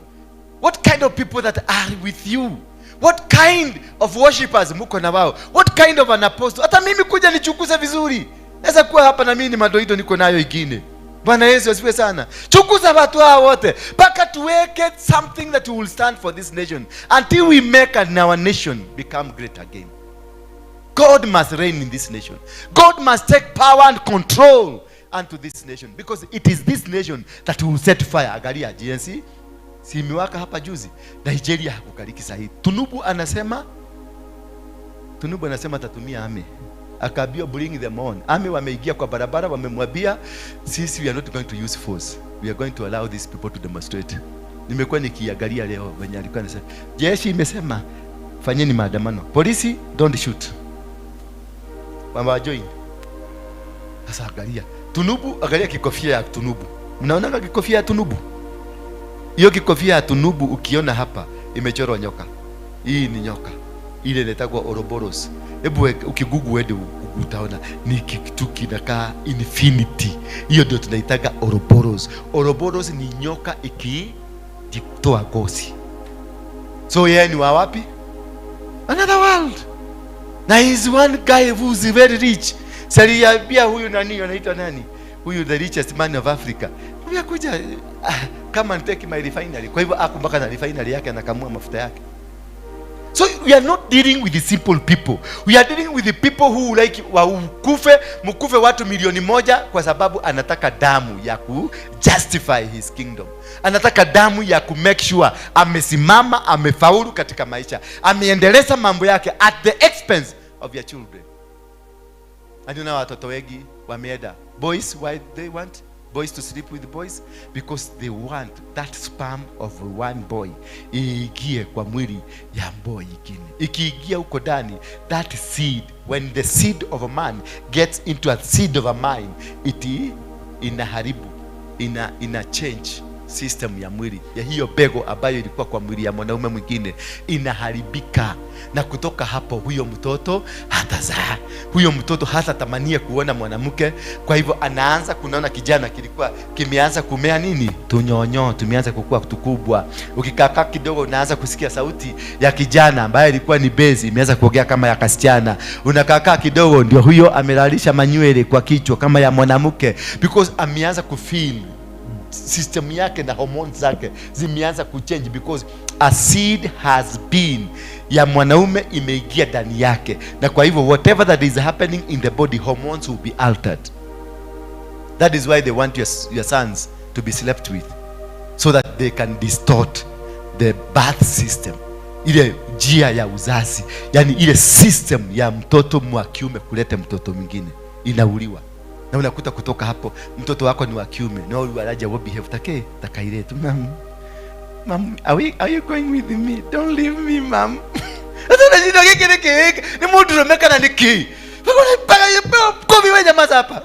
what kind of people that are with you, what kind of worshippers muko na wao, what kind of an apostle. Hata mimi kuja nichunguze vizuri, naweza kuwa hapa na mimi ni madoido niko nayo ingine. Bwana Yesu asifiwe sana. Chunguza watu hao wote mpaka tuweke something that will stand for this nation until we make our nation become great again. God must reign in this nation. God must take power and control unto this nation, because it is this nation that will set fire. Angalia GNC. Si imewaka hapa juzi? Nigeria hakukaliki sahihi. Tinubu anasema atatumia army. Akaambiwa, "Bring them on." Army wameingia kwa barabara, wamemwambia, "Sisi, we are not going to use force. We are going to allow these people to demonstrate." Nimekuwa nikiangalia leo wenye alikuwa anasema jeshi imesema fanyeni maandamano. Polisi, don't shoot. Wama join. Sasa angalia. Tinubu, angalia kikofia ya Tinubu. Mnaona kikofia ya Tinubu? Hiyo kikofia ya Tinubu ukiona hapa imechorwa nyoka. Hii ni nyoka. Ile inaitwa Ouroboros. Hebu ukigugu uende utaona ni kitu kinakaa infinity. Hiyo ndio tunaitaga Ouroboros. Ouroboros ni nyoka ikijitoa ngozi. So yeye ni wa wapi? Another world. Na he is one guy who is very rich. Si aliambia huyu nani, anaitwa nani? Huyu the richest man of Africa. Huyu kuja, "Ah, come and take my refinery." Kwa hivyo ako mpaka na refinery yake, anakamua mafuta yake. So we are not dealing with the simple people. We are dealing with the people who like wakufe, mkufe watu 1 milioni kwa sababu anataka damu ya ku justify his kingdom. Anataka damu ya ku make sure amesimama, amefaulu katika maisha, ameendeleza mambo yake at the expense of your children. And you know watoto wengi wameenda. Boys, why they want boys to sleep with boys? Because they want that sperm of one boy iingie kwa mwili ya boy ingine. Ikiingia huko ndani, that seed, when the seed of a man gets into a seed of a mind, it inaharibu, ina change system ya mwili ya hiyo mbegu ambayo ilikuwa kwa mwili ya mwanaume mwingine, inaharibika. Na kutoka hapo huyo mtoto hatazaa, huyo mtoto hatatamania kuona mwanamke. Kwa hivyo anaanza kunaona kijana kilikuwa kimeanza kumea nini, tunyonyo tumeanza kukua tukubwa. Ukikaa kidogo unaanza kusikia sauti ya kijana ambaye ilikuwa ni bass imeanza kuongea kama ya kasichana. Unakaakaa kidogo, ndio huyo amelalisha manywele kwa kichwa kama ya mwanamke, because ameanza kufeel system yake na hormones zake zimeanza kuchange, because a seed has been ya mwanaume imeingia ndani yake, na kwa hivyo whatever that is happening in the body, hormones will be altered. That is why they want your sons to be slept with, so that they can distort the birth system, ile njia ya uzazi, yani ile system ya mtoto wa kiume kuleta mtoto mwingine inauliwa. Na unakuta kutoka hapo mtoto wako ni wa kiume no waraja wo behave take takairetu. "Mum, mum, are you going with me? Don't leave me, mum." Sasa unashindwa, giki ni kiki, ni mundu kana ni ki kovi? Wewe nyamaza hapa.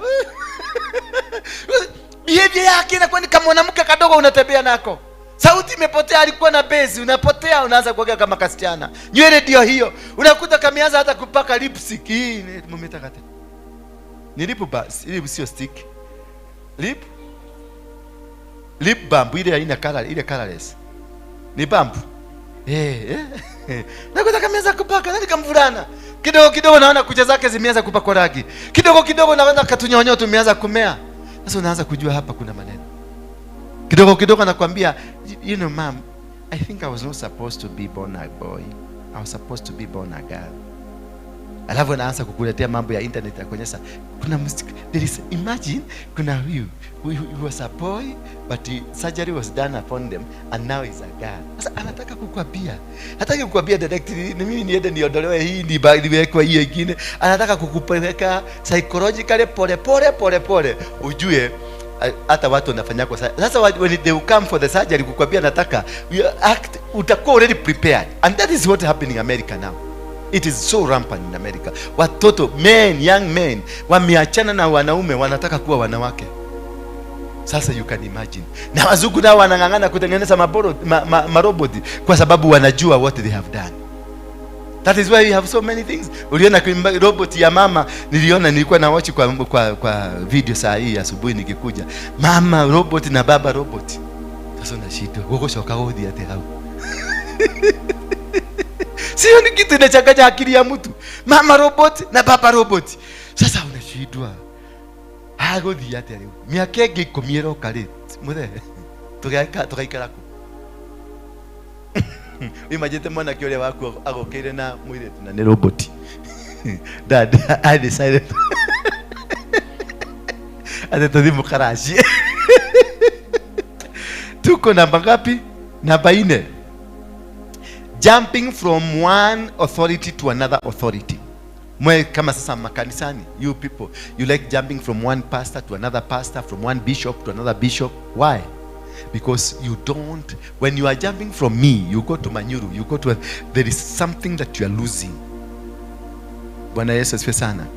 Behavior yake inakuwa ni kama mwanamke kadogo unatembea nako. Sauti imepotea, alikuwa na bass, unapotea, unaanza kuongea kama kasichana. Nywele ndio hiyo, unakuta kameanza hata kupaka lipstick. Hii mumetakata ni lip balm, ile sio stick, lip balm ile haina color, ile colorless ni balm, eh eh. Nakuta kameanza kupaka nani, kamvulana kidogo kidogo, naona kucha zake zimeanza kupakwa rangi kidogo kidogo, naona katunyonyo tumeanza kumea. Sasa unaanza kujua hapa kuna maneno. Kidogo kidogo anakwambia, "You know, mom, I think I was not supposed to be born a boy. I was supposed to be born a girl." Alafu anaanza kukuletea mambo ya internet ya kuonyesha kuna there is, imagine, kuna huyu who was a boy but surgery was done upon them and now is a girl. Sasa anataka kukwambia, hataki kukwambia directly, ni mimi niende niondolewe hii, niwekwe hiyo ingine. Anataka kukupeleka psychologically pole pole pole pole, ujue hata watu wanafanya kwa sasa when they will come for the surgery kukwambia nataka you act, utakuwa already prepared. And that is what happening in America now. It is so rampant in America. Watoto, men, young men wameachana na wanaume, wanataka kuwa wanawake. Sasa you can imagine. Na wazungu nao wanang'ang'ana kutengeneza maroboti kwa sababu wanajua what they have done. That is why we have so many things. Uliona robot ya mama? Niliona, nilikuwa na watch kwa video saa hii asubuhi nikikuja. Mama robot na baba robot. Sasa unashindwa gugucoka guthii ati hau. Sio ni kitu inachanganya akili ya mtu. Mama robot na baba robot. Sasa unashindwa. Hagũthiĩ atĩa rĩu? Mĩaka ĩngĩ 10 ĩroka rĩ, mũthee, tũgaikara kũ? Imagine mwanake ũrĩa waku agũkĩire na mũirĩtu na nĩ robot. "Dad, I decided ati tũthiĩ mũkaracie. Tuko namba ngapi?" Namba 4, jumping from one authority to another authority. Mwe kama sasa makanisani, you people, you like jumping from one pastor to another pastor, from one bishop to another bishop. Why? Because you don't, when you are jumping from me, you go to Manyuru, you go to, there is something that you are losing. Bwana Yesu asifiwe sana.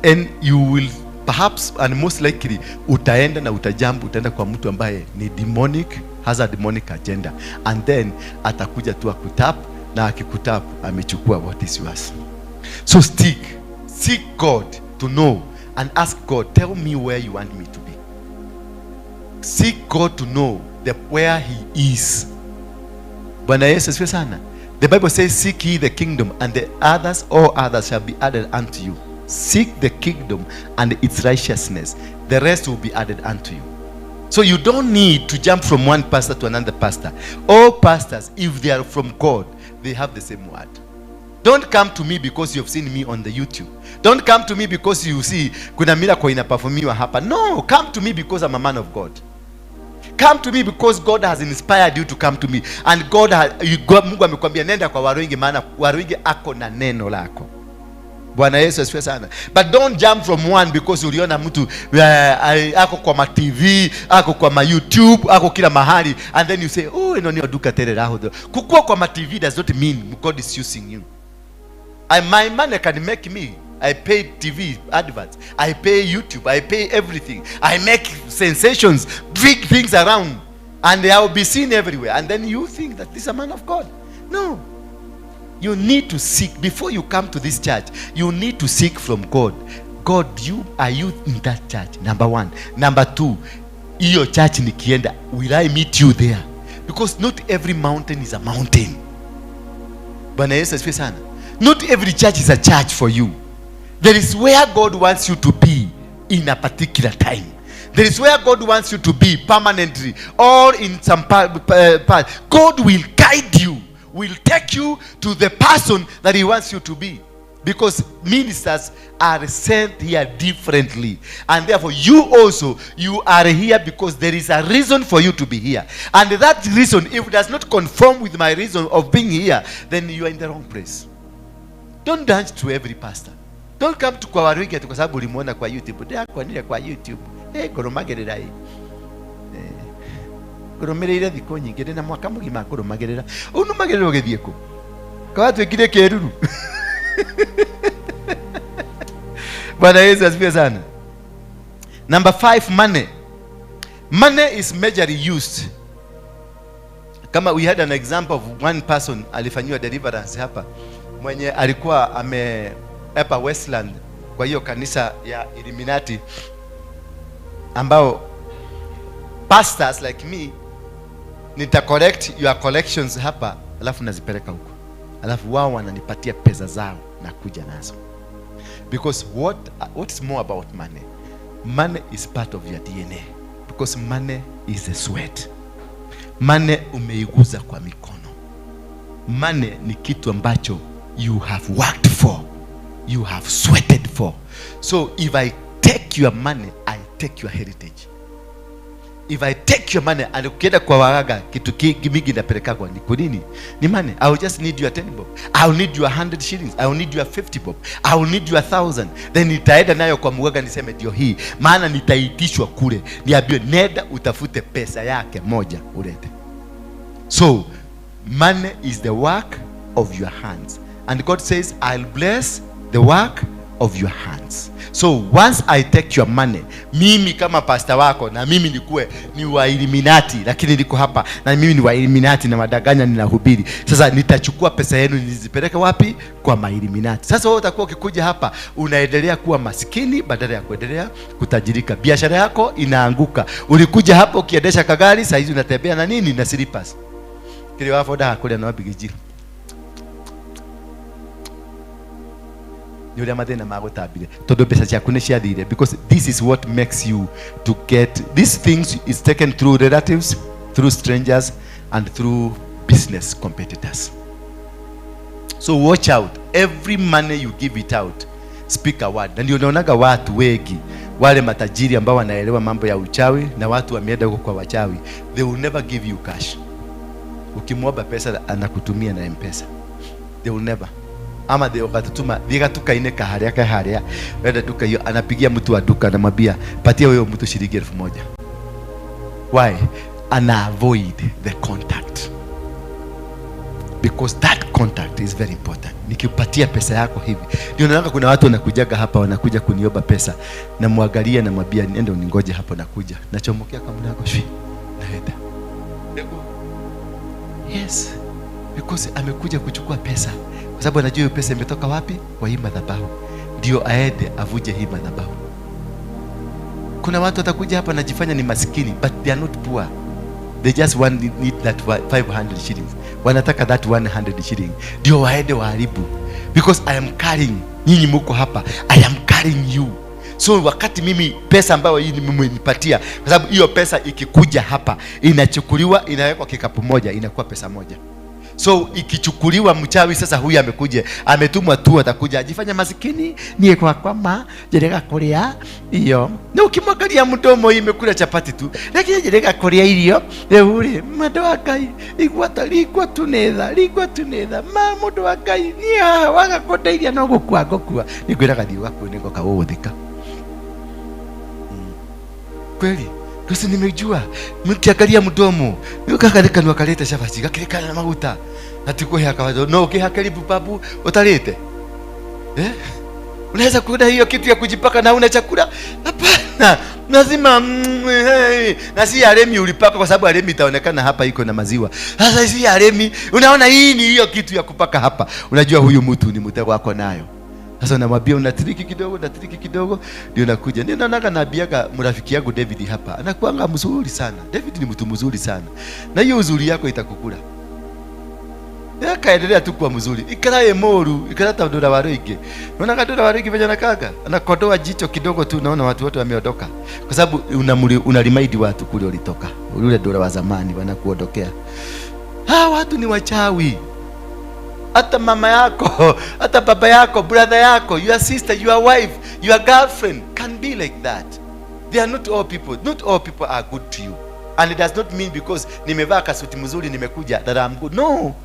And you will perhaps and most likely utaenda na utajump, utaenda kwa mtu ambaye ni demonic, has a demonic agenda, and then atakuja tu akutap, na akikutap amechukua what is yours. So seek God to know and ask God, tell me where you want me to be. Seek God to know where he is. Bwana Yesu asifiwe sana. The Bible says, seek ye the kingdom, and the others, all others shall be added unto you. Seek the kingdom and its righteousness. The rest will be added unto you. So you don't need to jump from one pastor to another pastor. All pastors, if they are from God, they have the same word. Don't come to me because you have seen me on the YouTube. Don't come to me because you see kuna miracle inaperformiwa hapa. No, come to me because I'm a man of God. Come to me because God has inspired you to come to me. And God has, you, God, Mungu amekwambia nenda kwa Waruinge, maana Waruinge ako na neno lako. Bwana Yesu asifiwe sana. But don't jump from one because uliona mtu ako kwa ma TV, ako kwa ma YouTube, ako kila mahali, and then you say, oh, ino niyo duka terera ho. Kukua kwa ma TV does not mean God is using you. My money can make me. I pay TV adverts, I pay YouTube, I pay everything. I make sensations, big things around, and I will be seen everywhere. And then you think that this is a man of God. No. You need to seek. Before you come to this church, you need to seek from God. God, are you in that church? Number one. Number two, hiyo church nikienda, will I meet you there? Because not every mountain is a mountain. Bwana Yesu asifiwe sana. Not every church is a church for you. There is where God wants you to be in a particular time. There is where God wants you to be permanently or in some part. God will guide you, will take you to the person that he wants you to be. Because ministers are sent here differently. And therefore you also, you are here because there is a reason for you to be here. And that reason, if it does not conform with my reason of being here, then you are in the wrong place. Don't dance to every pastor. Don't come to kwa Waruinge kwa sababu ulimuona kwa YouTube. Ndio kwa nini kwa YouTube? Ngũrũmagĩrĩra ĩ. Ngũrũmĩrĩire thikũ nyingĩ, ndĩ na mwaka mũgima ngũrũmagĩrĩra. Ũnũmagĩrĩra ũgĩthiĩ kũ? Kwa watuĩkire kĩruru. Bwana Yesu asifiwe sana. Number 5, money. Money is majorly used. Kama we had an example of one person alifanyiwa deliverance hapa, mwenye alikuwa ame hapa Westland kwa hiyo kanisa ya Illuminati, ambao pastors like me nita collect your collections hapa alafu nazipeleka huko, alafu wao wananipatia pesa zao na kuja nazo. Because what is more about money? Money is part of your DNA. Because money is a sweat. Money umeiguza kwa mikono. Money ni kitu ambacho you have worked for. You have sweated for. So if I take your money, I take your heritage. If I take your money, and ukienda kwa waganga, kitu mingi napeleka kwa ni kwa nini? Ni money. I will just need your 10 bob. I will need your 100 shillings. I will need your 50 bob. I will need your 1,000. Then nitaenda nayo kwa mganga niseme ndio hii. Maana nitaitishwa kule. Niambiwe nenda utafute pesa yake moja ulete. So money is the work of your hands. And God says, I'll bless the work of your hands. So once I take your money, mimi kama pastor wako na mimi nikuwe ni wa Illuminati, lakini niko hapa na mimi ni wa Illuminati na madanganya ninahubiri. Sasa nitachukua pesa yenu nizipeleke wapi? Kwa ma Illuminati. Sasa wewe utakuwa ukikuja hapa unaendelea kuwa maskini badala ya kuendelea kutajirika. Biashara yako inaanguka. Ulikuja hapo ukiendesha kagari, sasa hizi unatembea na nini? Na slippers. Kile wafoda kule na wabigiji. Ni uria mathina magutambire tondu mbeca ciaku ni ciathire, because this is what makes you to get these things is taken through relatives, through strangers and through business competitors. So watch out. Every money you give it out, speak a word. Na ndio unaonaga watu wengi wale matajiri ambao wanaelewa mambo ya uchawi na watu wameenda huko kwa wachawi, they will never give you cash. Ukimwomba pesa anakutumia na M-Pesa. They will never. Ama they wakatutuma thiga tukaine kaharia kaharia wenda duka hiyo, anapigia mtu wa duka anamwambia patia huyo mtu shilingi 1000. Why? Ana avoid the contact, because that contact is very important. Nikipatia pesa yako hivi, ndio naona kuna watu wanakujaga hapa, wanakuja kuniomba pesa, namwangalia, namwambia nenda uningoje hapo, nakuja, nachomokea kama mlango shwi, naenda. Yes, because amekuja kuchukua pesa, kwa sababu anajua hiyo pesa imetoka wapi, kwa hii madhabahu, ndio aende avuje hii madhabahu. Kuna watu watakuja hapa najifanya ni maskini, but they are not poor. They just want need that 500 shillings. Wanataka that 100 shilling ndio waende waharibu, because I am carrying, nyinyi muko hapa, I am carrying you. So wakati mimi pesa ambayo hii mmenipatia, kwa sababu hiyo pesa ikikuja hapa inachukuliwa inawekwa kikapu moja, inakuwa pesa moja. So ikichukuliwa, mchawi sasa huyu amekuja, ametumwa tu, atakuja ajifanya masikini, niye kwa kwama jerega kuria iyo, na ukimwangalia mdomo imekula chapati tu, lakini jerega kuria irio riu ri mundu wa Ngai igua ta rigua tu nĩ tha rigua tu nĩ tha ma mundu wa Ngai niĩ haha waga kũndeithia no gũkua ngũkua, nĩngwĩraga thiĩ ũgakue nĩngoka gũgũthika kweli. Kosi nimejua mkiangalia mdomo kaka kanua kaleta chapati gakirikana na maguta atikuhe akawazo no ukihaka lipu papu utalete eh? Unaweza kuona hiyo kitu ya kujipaka na una chakula? Hapana, lazima hey. Na si alemi ulipaka, kwa sababu alemi itaonekana hapa iko na maziwa. Sasa si alemi, unaona hii ni hiyo kitu ya kupaka hapa, unajua huyu mtu ni mtego wako nayo. Sasa unamwambia unatiriki kidogo, unatiriki kidogo, ndio nakuja. Ndio naonaga naambiaga mrafiki yangu David hapa, anakuanga mzuri sana. David ni mtu mzuri sana. Na hiyo uzuri yako itakukula. Yakaendelea tu kuwa mzuri. Ikara ye moru, ikara ta ndura wa rwingi. Unaona ndura wa rwingi venye anakaga? Anakodoa jicho kidogo tu, naona watu wote wameondoka. Kwa sababu unaremind watu kule ulitoka. Ule ndura wa zamani wanakuondokea. Hawa watu ni wachawi. Hata mama yako, hata baba yako, brother yako, your sister, your wife, your girlfriend can be like that. They are not all people. Not all people are good to you. And it does not mean because nimevaa kasuti mzuri nimekuja that I'm good. No.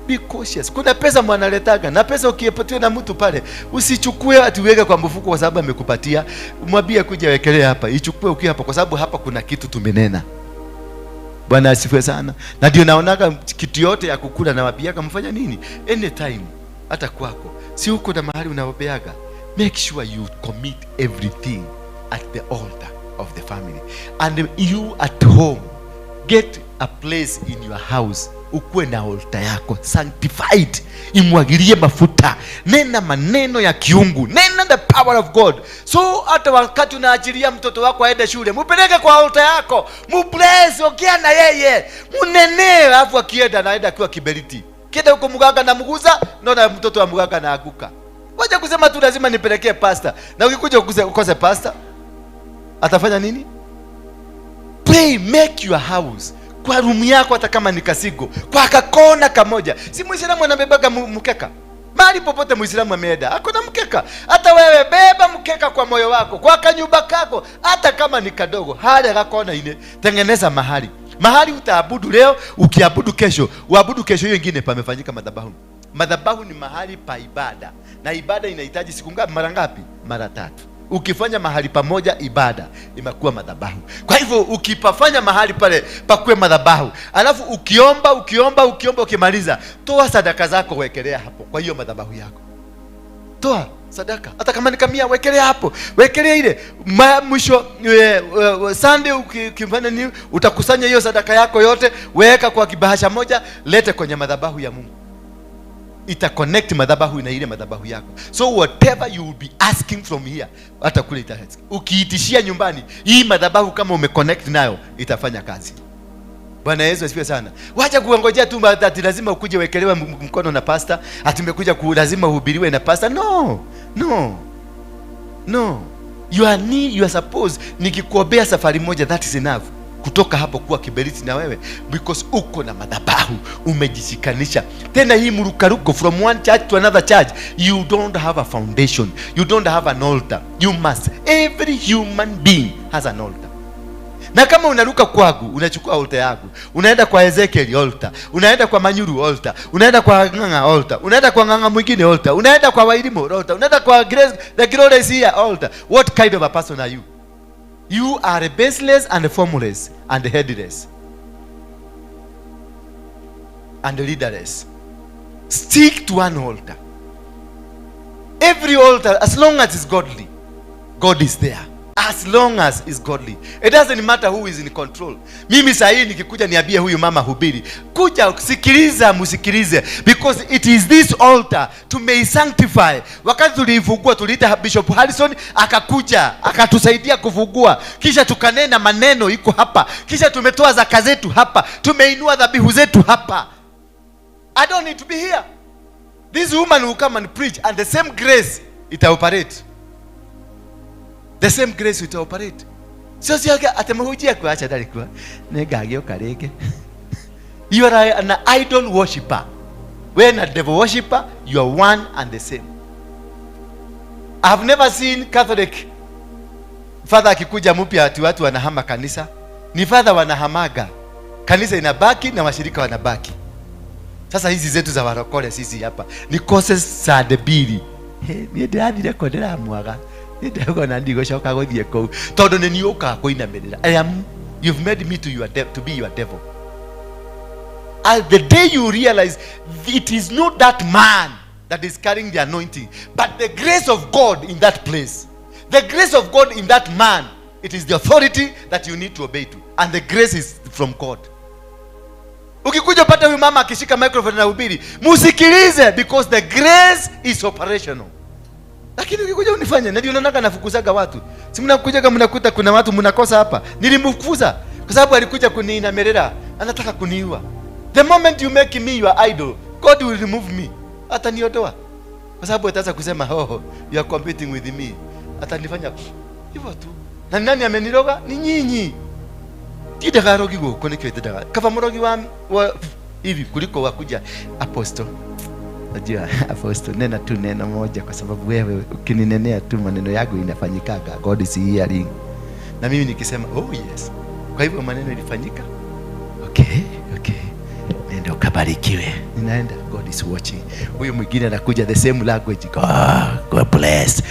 Be cautious. Kuna pesa mwanaletaga, na pesa ukipatiwa na mtu pale, usichukue ati uweke kwa mfuko kwa sababu amekupatia. Mwambie kuja wekelea hapa, ichukue ukiwa hapa kwa sababu hapa kuna kitu tumenena. Bwana asifiwe sana. Na ndio naonaga kitu yote ya kukula na wapiaga mfanya nini? Anytime hata kwako. Si huko na mahali unaobeaga. Make sure you commit everything at the altar of the family. And you at home, get a place in your house. Ukuwe na altar yako sanctified, imwagilie mafuta, nena maneno ya kiungu, nena the power of God. So hata wakati unaachilia mtoto wako aende shule, mupeleke kwa altar yako, mubless, ongea na yeye, munene, alafu akienda anaenda akiwa kiberiti. Kienda huko mganga na mguza, naona mtoto wa mganga anaanguka. Wacha kusema tu lazima nipelekee pastor. Na ukikuja ukose pastor, atafanya nini? Pray, make your house kwa room yako, hata kama ni kasigo, kwa kakona kamoja. Si Muislamu anabebaga mkeka? Mahali popote Muislamu ameenda, hakuna mkeka. Hata wewe beba mkeka kwa moyo wako, kwa kanyumba kako, hata kama ni kadogo, hali kakona ine, tengeneza mahali. Mahali utaabudu leo, ukiabudu kesho, uabudu kesho hiyo ingine pamefanyika madhabahu. Madhabahu ni mahali pa ibada. Na ibada inahitaji siku ngapi? Mara ngapi? Mara tatu. Ukifanya mahali pamoja ibada imekuwa madhabahu. Kwa hivyo ukipafanya mahali pale pakuwe madhabahu, alafu ukiomba, ukiomba, ukiomba, ukimaliza, toa sadaka zako, wekelea hapo kwa hiyo madhabahu yako. Toa sadaka, hata kama ni kamia, wekelea hapo, wekelea ile. Mwisho Sunday ukifanya nini, utakusanya hiyo sadaka yako yote, weka kwa kibahasha moja, lete kwenye madhabahu ya Mungu. Ita connect madhabahu na ile madhabahu yako. So whatever you will be asking from here, hata kule ita. Ukiitishia nyumbani, hii madhabahu kama umeconnect nayo, itafanya kazi. Bwana Yesu asifiwe sana. Wacha kuongojea tu ati lazima ukuje wekelewe mkono na pastor, ati umekuja lazima uhubiriwe na pastor. No. No. No. You are need, you are supposed, nikikuombea safari moja, that is enough. Kutoka hapo kuwa kiberiti na wewe, because uko na madhabahu, umejishikanisha. Tena hii mrukaruko from one church to another church, you don't have a foundation, you don't have an altar. You must, every human being has an altar. Na kama unaruka kwangu, unachukua altar yangu. Unaenda kwa Ezekiel altar, unaenda kwa Manyuru altar, unaenda kwa Ng'ang'a altar, unaenda kwa Ng'ang'a mwingine altar, unaenda kwa Wairimu altar, unaenda kwa Grace, the Glorious here altar. What kind of a person are you? You are baseless and formless and headless and leaderless. Stick to one altar. Every altar, as long as it's godly, God is there. As long as it's godly. It doesn't matter who is in control. Mimi saa hii nikikuja niambie huyu mama hubiri, kuja sikiliza, msikilize, because it is this altar tumeisanctify. Wakati tuliifungua tuliita Bishop Harrison, akakuja akatusaidia kufungua, kisha tukanena maneno iko hapa, kisha tumetoa zaka zetu hapa, tumeinua dhabihu zetu hapa. I don't need to be here. This woman will come and preach, and the same grace it operate. The same grace will operate. Sio sio atemhujia kuacha ndalikuwa nĩngagĩũka rĩngĩ. You are an idol worshipper. When a devil worshipper, you are one and the same. I've never seen Catholic father akikuja mpya ati watu wanahama kanisa. Ni father wanahamaga. Kanisa inabaki na washirika wanabaki. Sasa hizi zetu za warokole sisi hapa ni courses za debili. Niĩ ndĩrathire kũ ndĩramwaga. Niĩ ndĩrauga ndigũcoka gũthiĩ kũu tondũ nĩ niĩ ũkaga kũinamĩrĩra. I am, you've made me to be your devil. And the day you realize it is not that man that is carrying the anointing, but the grace of God in that place, the grace of God in that man, it is the authority that you need to obey to, and the grace is from God. Ukikuja upate huyu mama akishika microphone na hubiri, musikilize, because the grace is operational. Lakini ukikuja unifanye, na ndio unaonaga nafukuzaga watu. Si mnakujaga mnakuta kuna watu mnakosa hapa. Nilimfukuza kwa sababu alikuja kuniinamerera, anataka kuniua. The moment you make me your idol, God will remove me. Ataniondoa. Kwa sababu ataanza kusema, "Oh, you are competing with me." Atanifanya hivyo tu. Na nani ameniroga? Ni nyinyi. Tindaga rogi gũkũ nĩkĩo itendaga. Kaba mũrogi wa hivi kuliko wakuja apostle. Najua apostle, nena tu neno moja, kwa sababu wewe ukininenea tu maneno yangu inafanyikaga. God is hearing. Na mimi nikisema oh yes, kwa hivyo maneno ilifanyika. Okay, okay. Nenda ukabarikiwe. Ninaenda, God is watching. Huyu mwingine anakuja the same language. God, God bless.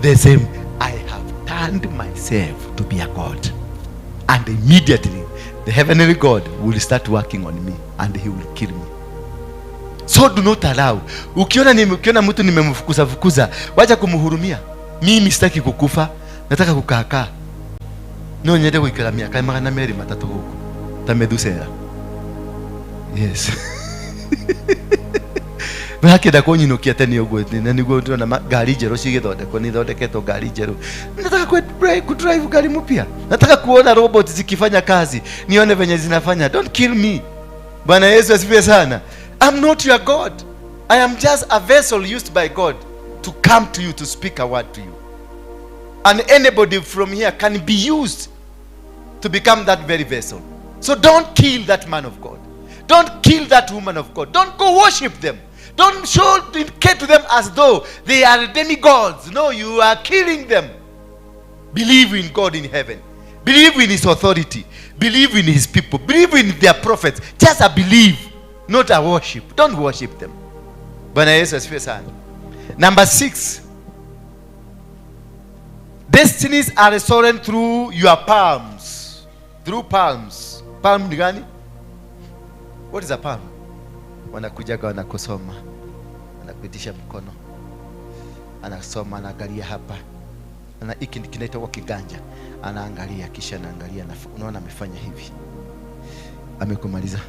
The same. I have turned myself to be a God. And immediately the heavenly God will start working on me and he will kill me. So do not allow. Ukiona mtu nimemfukuza fukuza, wacha kumhurumia. Mimi sitaki kukufa, nataka kukaa. No nyende guikara miaka 203 guku ta Methusela. Yes. Wakĩenda kũnyinũkia tene ũguo, na nĩguo ndĩrona ngari njerũ cigĩthondekwo, nĩ ithondeketwo ngari njerũ. Nataka kudrive gari mpya, nataka kuona robot zikifanya kazi, nione venye zinafanya. Don't kill me. Bwana Yesu asifiwe sana. I'm not your God. I am just a vessel used by God to come to you, to speak a word to you. And anybody from here can be used to become that very vessel. So don't kill that man of God. Don't kill that woman of God. Don't go worship them. Don't show indicate to them as though they are demigods. No, you are killing them. Believe in God in heaven. Believe in his authority. Believe in his people. Believe in their prophets. Just a believe, not a worship. Don't worship them. Bwana Yesu asifiwe sana. Number 6. Destinies are stolen through your palms. Through palms. Palm ni gani? What is a palm? Wanakujaga wanakusoma. Anakuitisha mkono. Anasoma, anaangalia hapa. Ana hiki kinaitwa kiganja. Anaangalia kisha anaangalia na unaona amefanya hivi. Amekumaliza.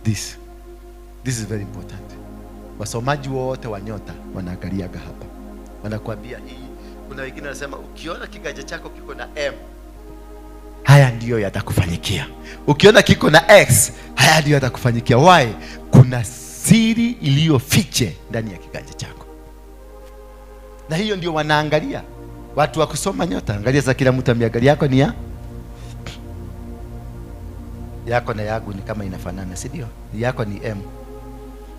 This is very important. Wasomaji wote wa nyota wanaangaliaga hapa. Wanakuambia hii. Kuna wengine wanasema ukiona kiganja chako kiko na M, haya ndiyo yatakufanyikia. Ukiona kiko na X, haya ndiyo yatakufanyikia. Why? Kuna siri iliyofiche ndani ya kiganja chako. Na hiyo ndio wanaangalia. Watu wa kusoma nyota, angalia sasa, kila mtu ameangalia yako ni ya yako na yangu ni kama inafanana, si ndio? Yako ni M.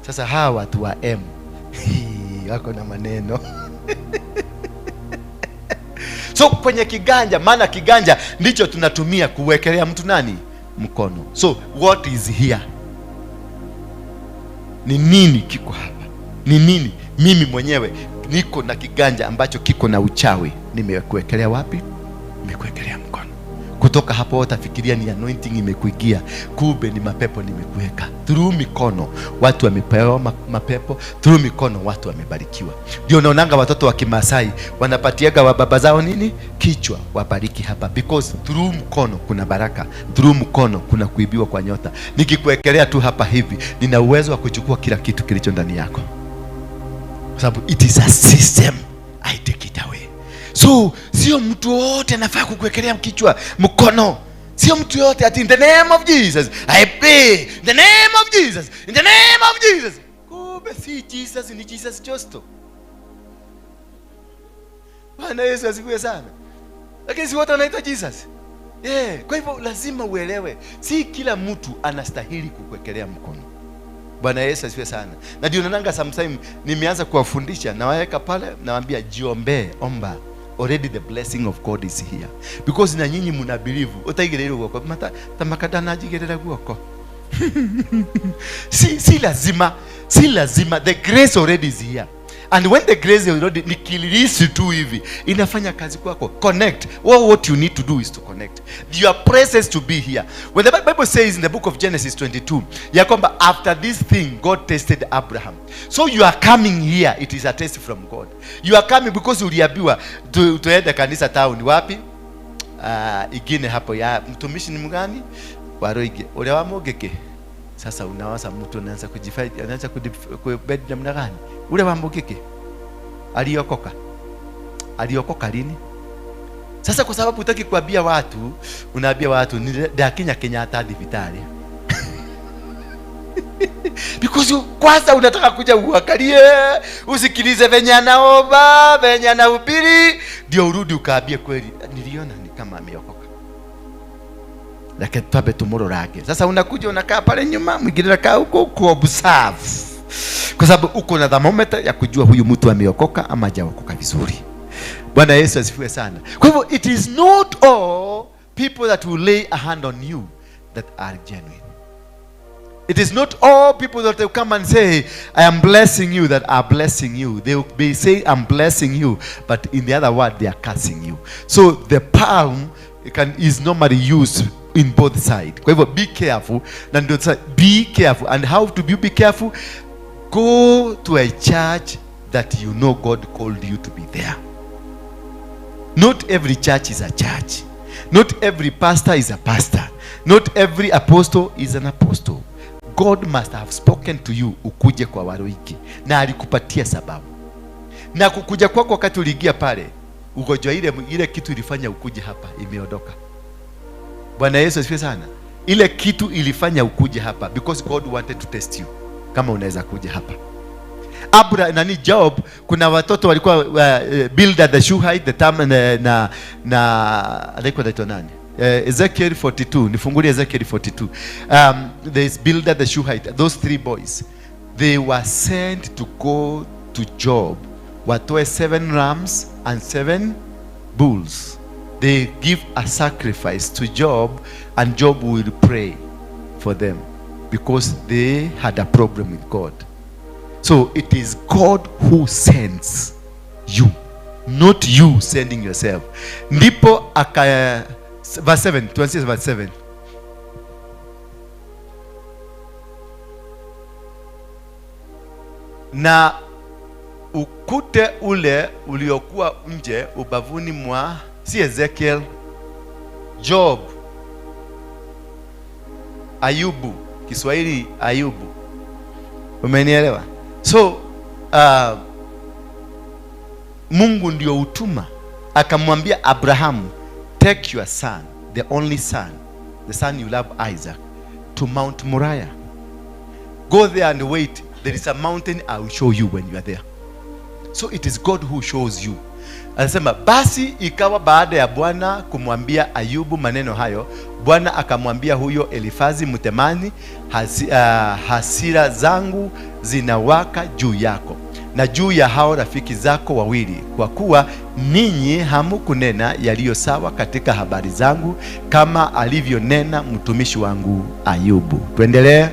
Sasa hawa watu wa M wako na maneno. So kwenye kiganja, maana kiganja ndicho tunatumia kuwekelea mtu nani? Mkono. So what is here? Ni nini kiko hapa? Ni nini? Mimi mwenyewe niko na kiganja ambacho kiko na uchawi. Nimekuwekelea wapi? Nimekuwekelea mkono. Kutoka hapo utafikiria ni anointing imekuingia, kumbe ni mapepo nimekuweka. Through mikono watu wamepewa mapepo, through mikono watu wamebarikiwa. Ndio unaonanga watoto wa Kimasai wanapatiaga wa baba zao nini? Kichwa, wabariki hapa, because through mkono kuna baraka, through mkono kuna kuibiwa kwa nyota. Nikikuwekelea tu hapa hivi, nina uwezo wa kuchukua kila kitu kilicho ndani yako, kwa sababu it is a system. I take it away. So sio mtu wote anafaa kukuwekelea kichwa mkono. Sio mtu yote ati in the name of Jesus I pray, in the name of Jesus, in the name of Jesus. Kumbe si Jesus, ni Jesus Justo. Bwana Yesu asifiwe sana. Lakini si wote wanaitwa Jesus. Yeah, kwa hivyo lazima uelewe si kila mtu anastahili kukuwekelea mkono. Bwana Yesu asifiwe sana. Na ndio naonanga sometimes nimeanza kuwafundisha, nawaweka pale, nawaambia jiombee, omba. Already the blessing of God is here. Because na nyinyi mna believe, utaigirira guoko, mata tamakadana jigirira guoko. Si lazima, si lazima, the grace already is here. And when the grace is already, nikirelease tu hivi, inafanya kazi kwako. Connect. Well, what you need to do is to connect. Your presence to be here. When the Bible says in the book of Genesis 22, ya kwamba after this thing God tested Abraham. So you are coming here, it is a test from God. You are coming because uliambiwa tuende kanisa town wapi? Igine hapo ya mtumishi ni mgani? Waroige. Ule wa Mugeke. Sasa unawaza mtu anaanza kujifight, anaanza kubed namna gani? Ule wa Mugeke aliokoka. Aliokoka lini? Sasa kwa sababu hutaki kuambia watu, unaambia watu ni ndakinya Kenyatta thibitarĩ. Because kwanza unataka kuja uangalie, usikilize venye anaomba, venye anahubiri, ndio urudi ukaambie kweli niliona ni kama ameokoka. Lakini tuabe tumurorage. Sasa unakuja unakaa pale nyuma, mwingine anakaa huko kuobserve. Kwa sababu uko na thermometer ya kujua huyu mtu ameokoka ama hajaokoka vizuri. Bwana Yesu asifiwe sana. Kwa hivyo it is not all people that will lay a hand on you that are genuine. It is not all people that will come and say, I am blessing you, that are blessing you. They will be saying, I'm blessing you, but in the other word, they are cursing you. So the palm is normally used in both sides. Kwa hivyo be careful. Na ndio sasa, be careful. And how to be careful? Go to a church that you know God called you to be there. Not every church is a church. Not every pastor is a pastor. Not every apostle is an apostle. God must have spoken to you ukuje kwa Waroiki, na alikupatia sababu. Na kukuja kwako wakati uliingia pale, ugonjwa ile kitu ilifanya ukuje hapa imeondoka. Bwana Yesu asifiwe sana. Ile kitu ilifanya ukuje hapa because God wanted to test you kama unaweza kuja hapa. Abra nani Job, kuna watoto walikuwa Bildad the Shuhite, the Tam, na alikuwa anaitwa nani? Ezekiel 42, nifungulie Ezekiel 42. There is Bildad the Shuhite, those three boys. They were sent to go to Job. Watoe 7 rams and 7 bulls. They give a sacrifice to Job, and Job will pray for them because they had a problem with God. So it is God who sends you, not you sending yourself. Ndipo aka, verse 7, 26 verse 7. Na ukute ule uliokuwa nje ubavuni mwa, si Ezekiel, Job, Ayubu, Kiswahili Ayubu. Umenielewa? So Mungu ndio utuma. Akamwambia Abraham, take your son, the only son, the son you love, Isaac, to Mount Moriah. Go there and wait. There is a mountain I will show you when you are there. So it is God who shows you. Anasema basi ikawa baada ya Bwana kumwambia Ayubu maneno hayo, Bwana akamwambia huyo Elifazi Mtemani, hasira zangu zinawaka juu yako na juu ya hao rafiki zako wawili, kwa kuwa ninyi hamukunena yaliyo sawa katika habari zangu, kama alivyonena mtumishi wangu Ayubu. Tuendelee.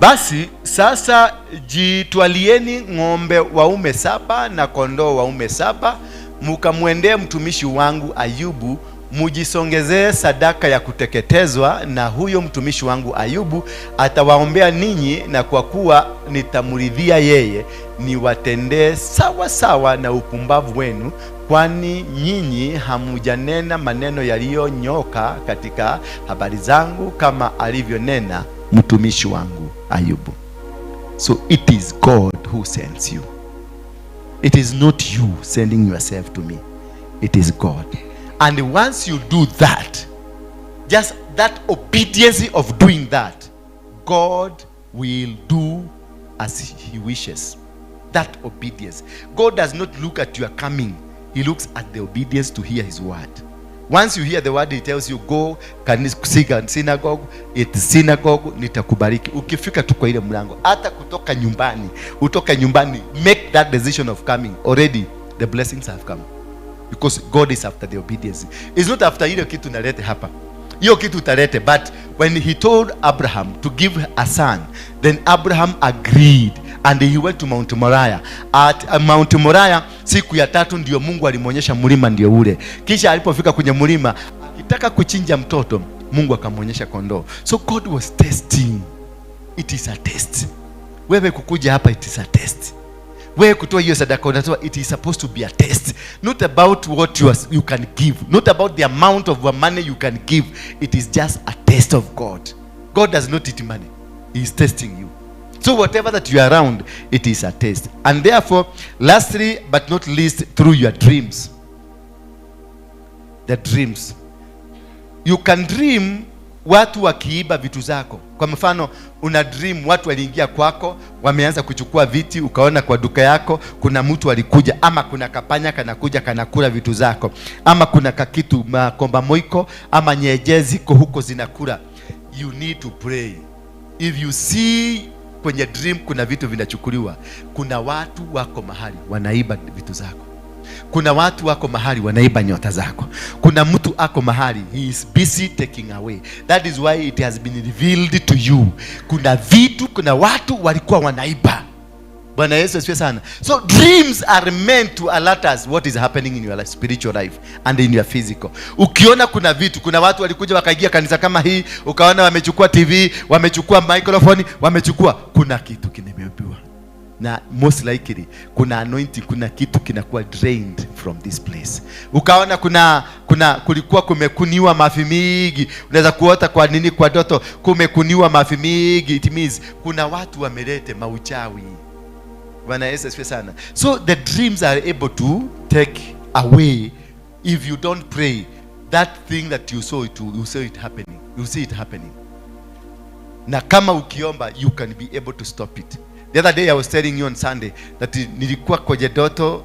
Basi sasa jitwalieni ng'ombe waume 7 na kondoo waume 7, mukamwendee mtumishi wangu Ayubu, mujisongezee sadaka ya kuteketezwa, na huyo mtumishi wangu Ayubu atawaombea ninyi, na kwa kuwa nitamridhia yeye, niwatendee sawa sawa na upumbavu wenu, kwani nyinyi hamujanena maneno yaliyonyoka katika habari zangu, kama alivyonena mtumishi wangu Ayubu. So it is God who sends you. It is not you sending yourself to me. It is God. And once you do that, just that obedience of doing that, God will do as he wishes. That obedience. God does not look at your coming. He looks at the obedience to hear his word. Once you hear the word, he tells you, go synagogue, it's synagogue, nitakubariki. Ukifika tu kwa ile mlango, hata kutoka nyumbani, utoke nyumbani, make that decision of coming. Already, the blessings have come. Because God is after the obedience. It's not after ile kitu nalete hapa. Hiyo kitu utalete, but when he told Abraham to give a son, then Abraham agreed and he went to Mount Moriah. At Mount Moriah, siku ya tatu ndio Mungu alimwonyesha mlima ndio ule. Kisha alipofika kwenye mlima, akitaka kuchinja mtoto, Mungu akamwonyesha kondoo. So God was testing. It is a test. Wewe kukuja hapa, it is a test. Wewe kutoa hiyo sadaka unatoa, it is supposed to be a test. Not about what you can give. Not about the amount of money you can give. It is just a test of God. God does not eat money. He is testing you. So whatever that you are around, it is a test. And therefore, lastly but not least, through your dreams. The dreams. You can dream watu wakiiba vitu zako. Kwa mfano, una dream watu waliingia kwako, wameanza kuchukua viti, ukaona kwa duka yako kuna mtu alikuja, ama kuna kapanya kanakuja kanakula vitu zako, ama kuna kakitu makomba moiko ama nyeje ziko huko zinakula. You need to pray. If you see kwenye dream kuna vitu vinachukuliwa, kuna watu wako mahali wanaiba vitu zako. Kuna watu wako mahali wanaiba nyota zako. Kuna mtu ako mahali, he is busy taking away. That is why it has been revealed to you. Kuna vitu, kuna watu walikuwa wanaiba. Bwana Yesu asifiwe sana. So dreams are meant to alert us what is happening in your life, spiritual life and in your physical. Ukiona kuna vitu, kuna watu walikuja wakaingia kanisa kama hii, ukaona wamechukua TV, wamechukua microphone, wamechukua, kuna kitu kimeibiwa. Na most likely kuna anointing, kuna kitu kinakuwa drained from this place. Ukaona kulikuwa kumekuniwa mafi mingi, unaweza kuota kwa nini kwa ndoto kumekuniwa mafi mingi, it means kuna watu wamelete mauchawi. Bwana Yesu asifiwe sana. So the dreams are able to take away, if you don't pray, that thing that you saw, it, you saw it happening. You see it happening. Na kama ukiomba, you can be able to stop it. The other day I was telling you on Sunday that nilikuwa kwenye ndoto,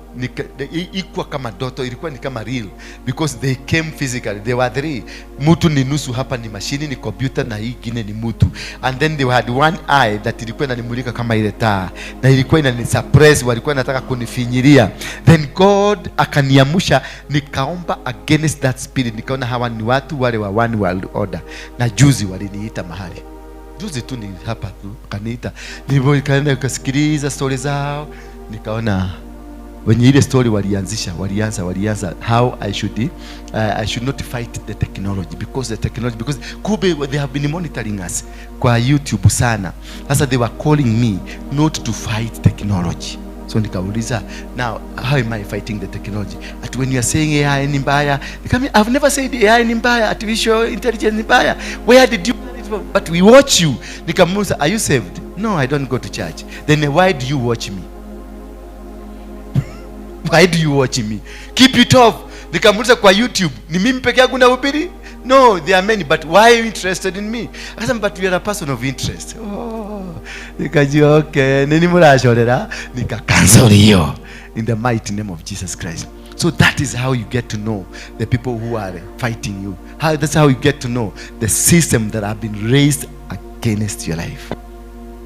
ilikuwa kama ndoto, ilikuwa ni kama real because they came physically. They were three. Mtu ni nusu hapa ni mashini, ni computer, na hii ingine ni mtu. And then they had one eye that ilikuwa inanimulika kama ile taa, na ilikuwa inanisuppress, walikuwa wanataka kunifinyilia. Then God akaniamsha, nikaomba against that spirit. Nikaona hawa ni watu wale wa one world order. Na juzi waliniita mahali. Juzi tu ni hapa tu kaniita, nilipo nikaenda nikasikiliza story zao, nikaona wenye ile story walianzisha, walianza how I should not fight the technology, because the technology, because kumbe they have been monitoring us kwa YouTube sana. Sasa they were calling me not to fight technology. So nikauliza, now how am I fighting the technology? At when you are saying AI ni mbaya, nikamwambia, I've never said AI ni mbaya, artificial intelligence ni mbaya. Where did you learn it from? But we watch you. Nikamuuliza, are you saved? No, I don't go to church. Then why do you watch me? Why do you watch me? Keep it off. Nikamuuliza kwa YouTube, ni mimi peke yangu nahubiri? No, there are many, but why are you interested in me? Akasema, but you are a person of interest. Oh, nikajua, okay, nini murachorera? Nika cancel hiyo in the mighty name of Jesus Christ. So that is how you get to know the people who are fighting you. That's how you get to know the system that have been raised against your life.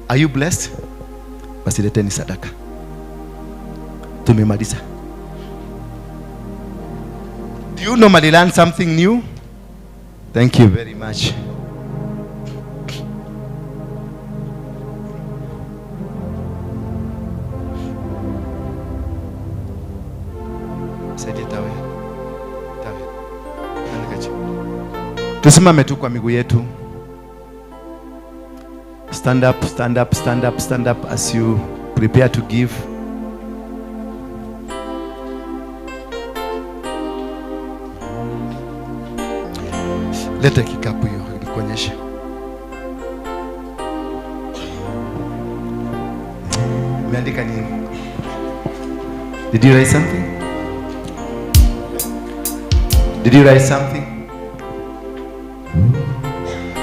Are you blessed? Basi leteni sadaka. Tumemaliza. Do you normally learn something new? Thank you very much. Saidia tawe. Tawe. Tusimame tu kwa miguu yetu. Stand up, stand up, stand up, stand up as you prepare to give. Leta kikapu hiyo nikuonyeshe. Umeandika nini? Did you write something? Did you write something?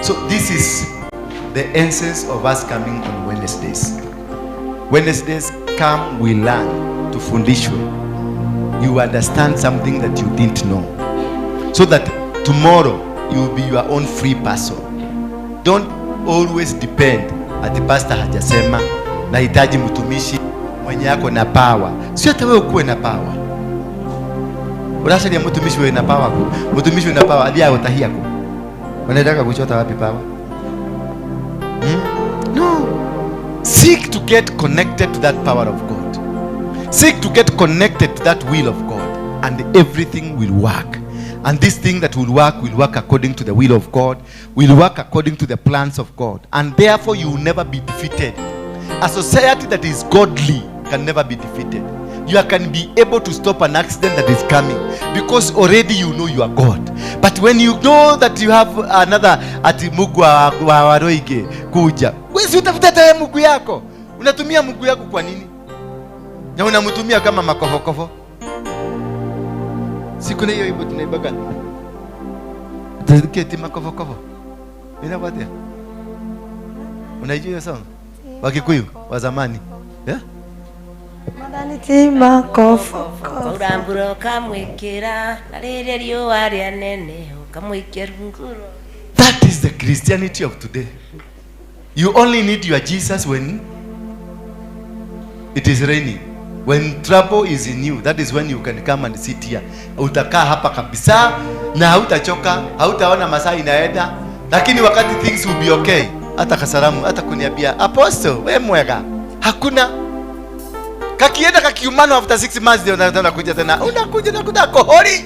So this is the essence of us coming on Wednesdays. Wednesdays come, we learn, tufundishwe. You understand something that you didn't know. So that tomorrow you will be your own free person. Don't always depend ati pastor hajasema nahitaji mtumishi mwenye yako na power. Sio hata wewe ukuwe na power. Unasharia mtumishi wewe na power ku. Mtumishi wewe na power adia utahia ku. Unataka kuchota wapi power? No. Seek to get connected to that power of God. Seek to get connected to that will of God, and everything will work. And this thing that will work according to the will of God, will work according to the plans of God. And therefore you will never be defeated. A society that is godly can never be defeated. You can be able to stop an accident that is coming because already you know you are God. But when you know that you have another ati Mungu wa waroige kuja, wewe utafuta hata Mungu yako. Unatumia Mungu yako kwa nini? Na unamtumia kama makofokofo. Siku hiyo ibo tunaibaga. Taziketi makofokofo. Inapatia. Unaijua hiyo song? Wakikuyu wa zamani. Yeah? That is the Christianity of today. You only need your Jesus when it is raining. When trouble is in you, that is when you can come and sit here. Utakaa hapa kabisa na hautachoka, hautaona masaa inaenda, lakini wakati things will be okay, hata kasalamu, hata kuniambia apostle, we mwega. Hakuna. Kakienda kakiumano after 6 months ndio unakuja tena. Unakuja na kuda kohori.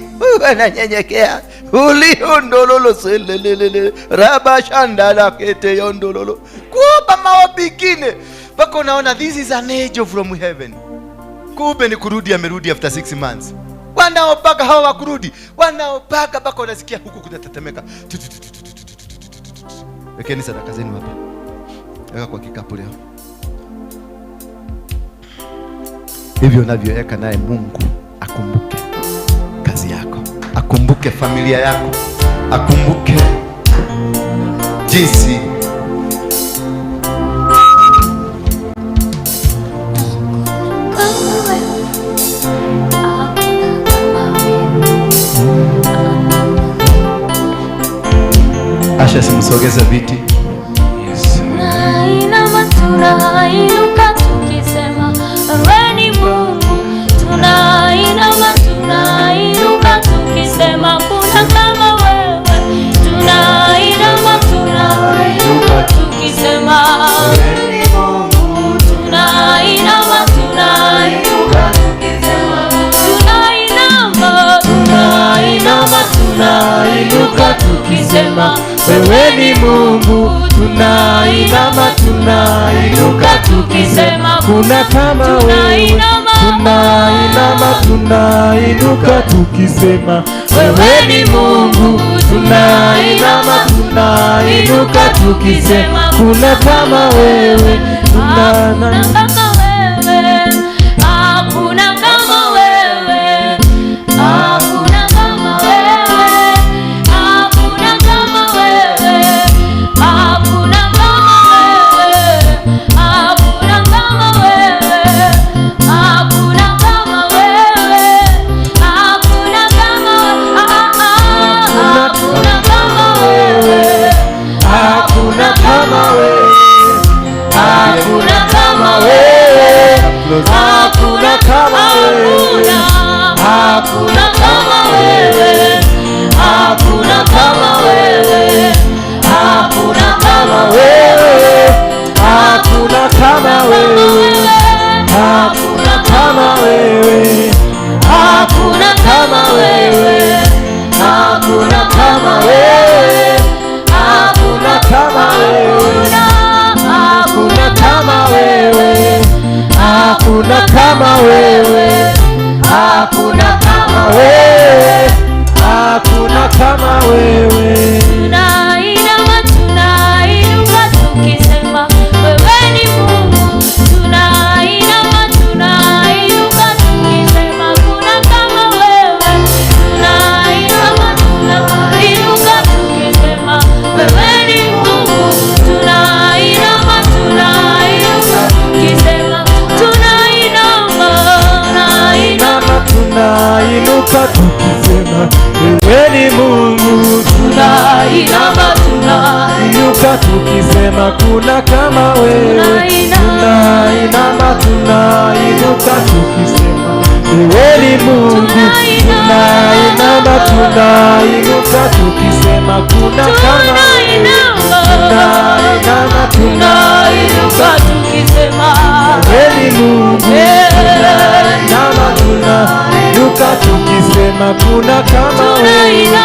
Unanyenyekea. Uli ondololo selelele raba shandala kete yondololo. Kuomba maombi kine. Pako unaona this is an angel from heaven. Kumbe ni kurudi, amerudi after 6 months. Wanaopaka hawa wakurudi. Wanaopaka paka unasikia huku kutatetemeka. Wekeni sadaka zenu hapa. Weka kwa kikapu leo. Hivyo unavyoweka naye Mungu akumbuke kazi yako, akumbuke familia yako, akumbuke jinsi Asha simsogeza viti. Yes. Tunainama tukisema wewe ni Mungu, tunainama tunainuka tukisema kuna kama wewe, tunainama tunainuka tukisema wewe ni Mungu, tunainama tunainuka tukisema, tunainama tunainama tunainuka tukisema wewe ni Mungu, tunainama tunainuka tukisema kuna kama wewe, tunainama tunainuka tukisema wewe ni Mungu, tunainama tunainuka tukisema kuna kama wewe, hakuna kama wewe, hakuna kama wewe, hakuna kama wewe, hakuna kama wewe, hakuna kama wewe, hakuna kama wewe, hakuna kama wewe, hakuna kama, hakuna kama wewe, hakuna kama wewe, hakuna kama wewe. kama wewe, Hakuna kama wewe, hakuna kama wewe, hakuna kama wewe, hakuna kama wewe, hakuna kama wewe, hakuna kama wewe, hakuna kama wewe. Tunainama, tunainuka tukisema wewe ni Mungu. Tunainama, tunainuka tukisema kuna kama wewe. Tunainama, tunainuka tukisema wewe ni Mungu. Tunainama, tunainuka tukisema tunainama, tunainama. Inama tunainuka tukisema wewe ni Mungu, Tunainama, tunainuka tukisema kuna kama wewe, tunainama tunainuka tukisema wewe ni Mungu, tunainama tunainuka tukisema kuna kama wewe, tunainama tunainuka tukisema wewe ni Mungu, tunainama tunainuka tukisema kuna kama wewe,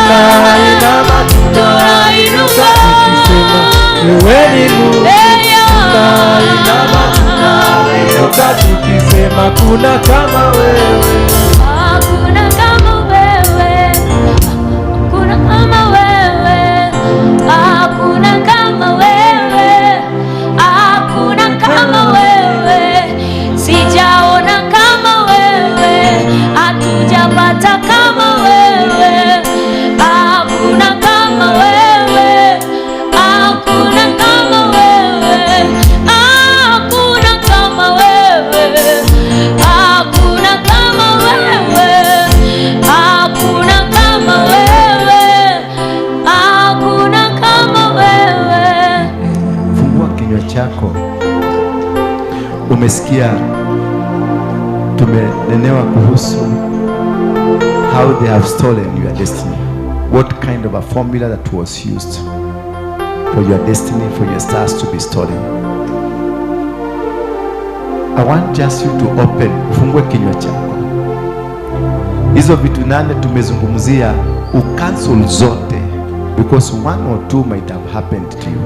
tunainama tunainuka tukisema wewe ni Mungu, tunainama tunainuka tukisema kuna kama wewe. Hakuna kama wewe, hakuna kama wewe, hakuna kama wewe, hakuna kama wewe, sijaona kama wewe, hatujapata kama wewe, hakuna kama wewe, hakuna kama wewe, hakuna kama wewe, hakuna kama wewe, hakuna kama wewe, hakuna kama wewe. Fungua kinywa chako. Umesikia tumenenewa kuhusu how they have stolen your destiny. What kind of a formula that was used for your destiny, for your stars to be stolen. I want just you to open, ufungue kinywa chako. Hizo vitu 8 tumezungumzia, ucancel zote because one or two might have happened to you.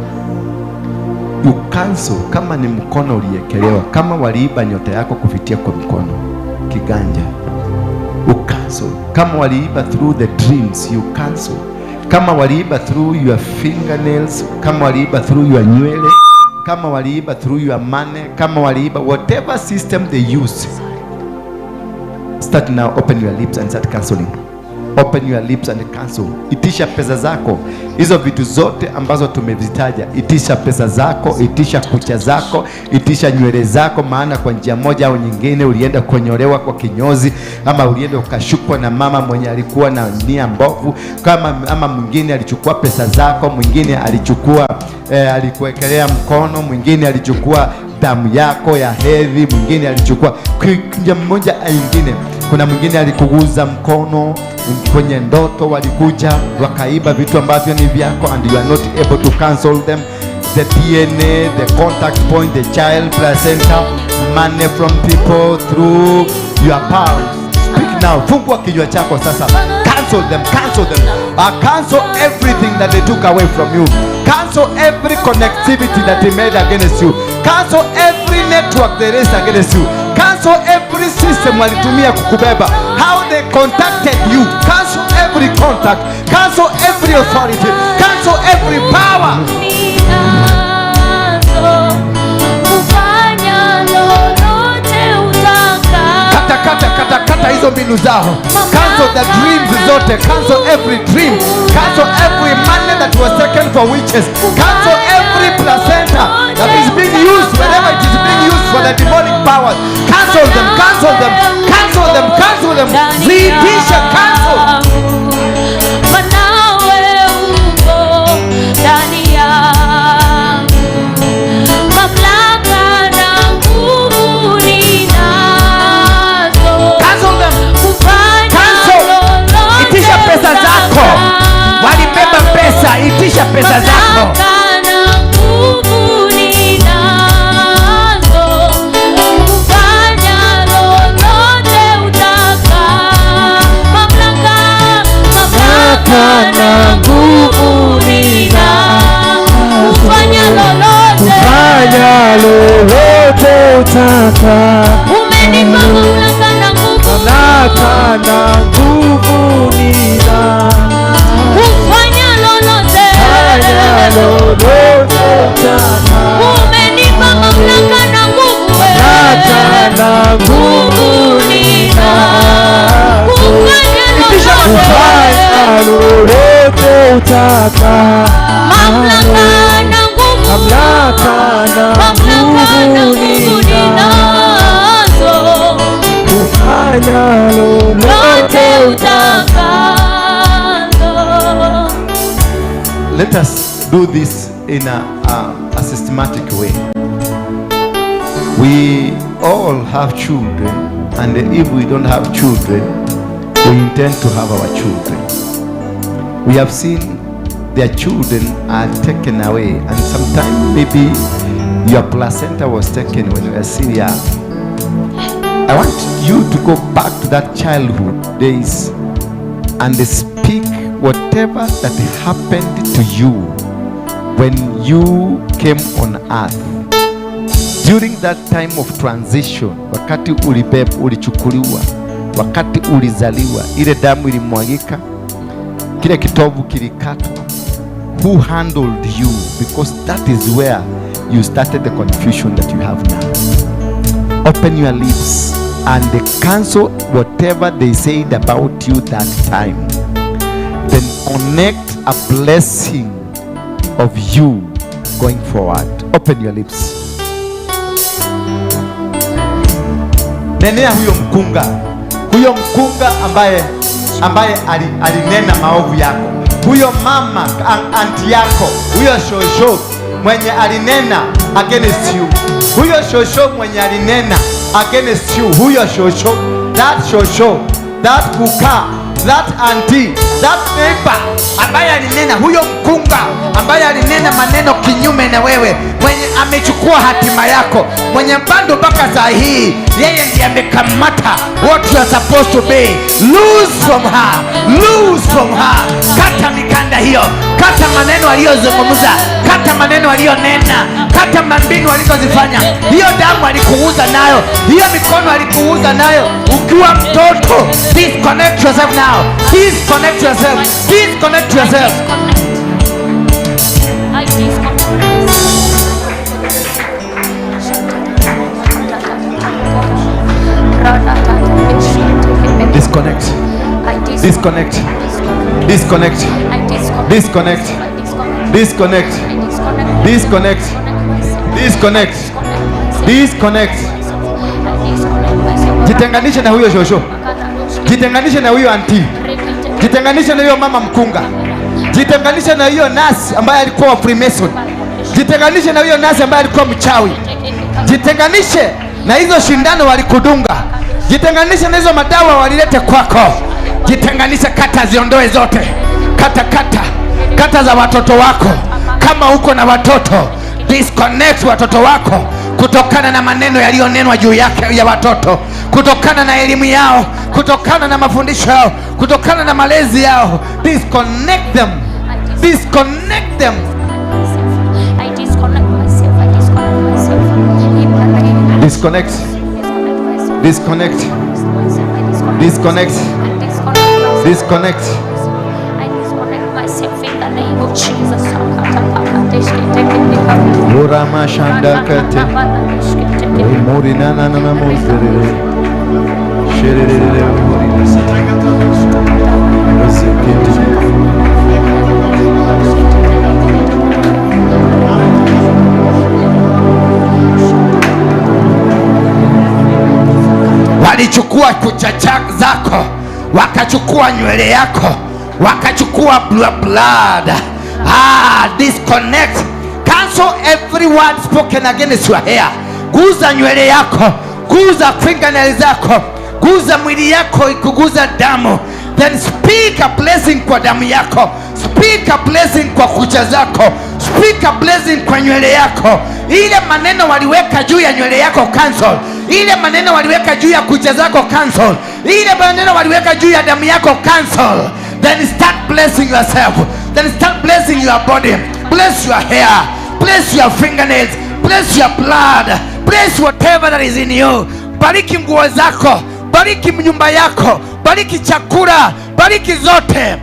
You cancel kama ni mkono uliekelewa, kama waliiba nyota yako kupitia kwa mkono, kiganja, you cancel. Kama waliiba through the dreams, you cancel. Kama waliiba through your fingernails, kama waliiba through your nywele, kama waliiba through your money, kama waliiba whatever system they use. Start now, open your lips and start canceling. Open your lips and cancel. Itisha pesa zako. Hizo vitu zote ambazo tumevitaja, itisha pesa zako, itisha kucha zako, itisha nywele zako, maana kwa njia moja au nyingine ulienda kunyolewa kwa kinyozi, ama ulienda ukashukwa na mama mwenye alikuwa na nia mbovu, kama ama mwingine alichukua pesa zako, mwingine alichukua alikuwekelea mkono, mwingine alichukua damu yako ya hedhi, mwingine alichukua njia mmoja nyingine. Kuna mwingine alikuguza mkono kwenye ndoto, walikuja wakaiba vitu ambavyo ni vyako and you are not able to cancel them. The DNA, the contact point, the child placenta, money from people through your palms. Speak now. Fungua kinywa chako sasa. Cancel them, cancel them. Cancel everything that they took away from you. Cancel every connectivity that they made against you. Cancel every network they raised against you. Cancel every system walitumia kukubeba. How they contacted you. Cancel every contact. Cancel every authority. Cancel every power. Kufanya lolote utakalo. Kata, kata, kata, kata hizo mbinu zao. Cancel the dreams zote. Cancel every dream. Cancel every money that was taken for witches. Cancel every placenta that is being used wherever it is being used for the demonic powers. Cancel them, cancel them, cancel them, cancel them. Ziitisha, cancel. Manawe uko ndani yangu, mamlaka na nguvu ninazo. Cancel them. Kufanya Cancel. lolote Itisha pesa zako. Walibeba pesa, itisha pesa zako. Mamlaka na nguvu ninazo. Kufanya Let us do this in a systematic way. We all have children, and if we don't have children, we intend to have our children. We have seen their children are taken away, and sometimes maybe your placenta was taken when you were still young. I want you to go back to that childhood days and speak whatever that happened to you when you came on earth. During that time of transition, wakati ulibebwa, ulichukuliwa, wakati ulizaliwa, ile damu ilimwagika, kile kitovu kilikatwa. Who handled you? Because that is where you started the confusion that you have now. Open your lips and cancel whatever they said about you that time. Then connect a blessing of you going forward. Open your lips. Nenea huyo mkunga ambaye alinena maovu yako, huyo mama auntie yako, huyo shosho mwenye alinena against you, huyo shosho mwenye alinena against you, huyo shosho, that shosho, that kuka, that auntie, that neighbor ambaye alinena, huyo mkunga ambaye alinena maneno kinyume na wewe, mwenye amechukua hatima yako, mwenye bado mpaka saa hii yeye ndiye amekamata what you are supposed to be. Lose from her, lose from her. Kata mikanda hiyo, kata maneno aliyozungumza, kata maneno aliyonena, kata mbinu alizozifanya. Hiyo damu alikuuza nayo, hiyo mikono alikuuza nayo ukiwa mtoto. Disconnect yourself now. Disconnect yourself. Disconnect yourself. I disconnect. Disconnect. Disconnect. Disconnect. Disconnect. Disconnect. Disconnect. Disconnect. Disconnect. Jitenganishe na huyo shosho. Jitenganishe na huyo auntie. Jitenganishe na huyo mama mkunga. Jitenganishe na huyo nasi ambaye alikuwa wa Freemason. Jitenganishe na huyo nasi ambaye alikuwa mchawi. Jitenganishe na hizo shindano walikudunga. Jitenganishe na hizo madawa walilete kwako. Jitenganishe, kata ziondoe zote. Kata kata. Kata za watoto wako. Kama uko na watoto, disconnect watoto wako kutokana na maneno yaliyonenwa juu yake ya watoto, kutokana na elimu yao, kutokana na mafundisho yao, kutokana na malezi yao. Disconnect them. Disconnect them. I disconnect myself. I disconnect myself. Disconnect. Disconnect. Disconnect. Disconnect. I disconnect myself in the name of Jesus. Urama shandakate. Umurina na na mozerere. Shererere umurina sa. Rosekete. Walichukua kucha zako, wakachukua nywele yako, wakachukua blood. Disconnect. Cancel every word spoken against your hair. Guza nywele yako, guza fingernails zako, guza mwili yako, ikuguza damu. Then speak a blessing kwa damu yako. Speak a blessing kwa kucha zako. Speak a blessing kwa nywele yako. Ile maneno waliweka juu ya nywele yako, cancel. Ile maneno waliweka juu ya kucha zako, cancel. Ile maneno waliweka juu ya damu yako, cancel. Then start blessing yourself. Then start blessing your body. Bless your hair. Bless your fingernails. Bless your blood. Bless whatever that is in you. Bariki nguo zako. Bariki nyumba yako. Bariki chakula. Bariki zote.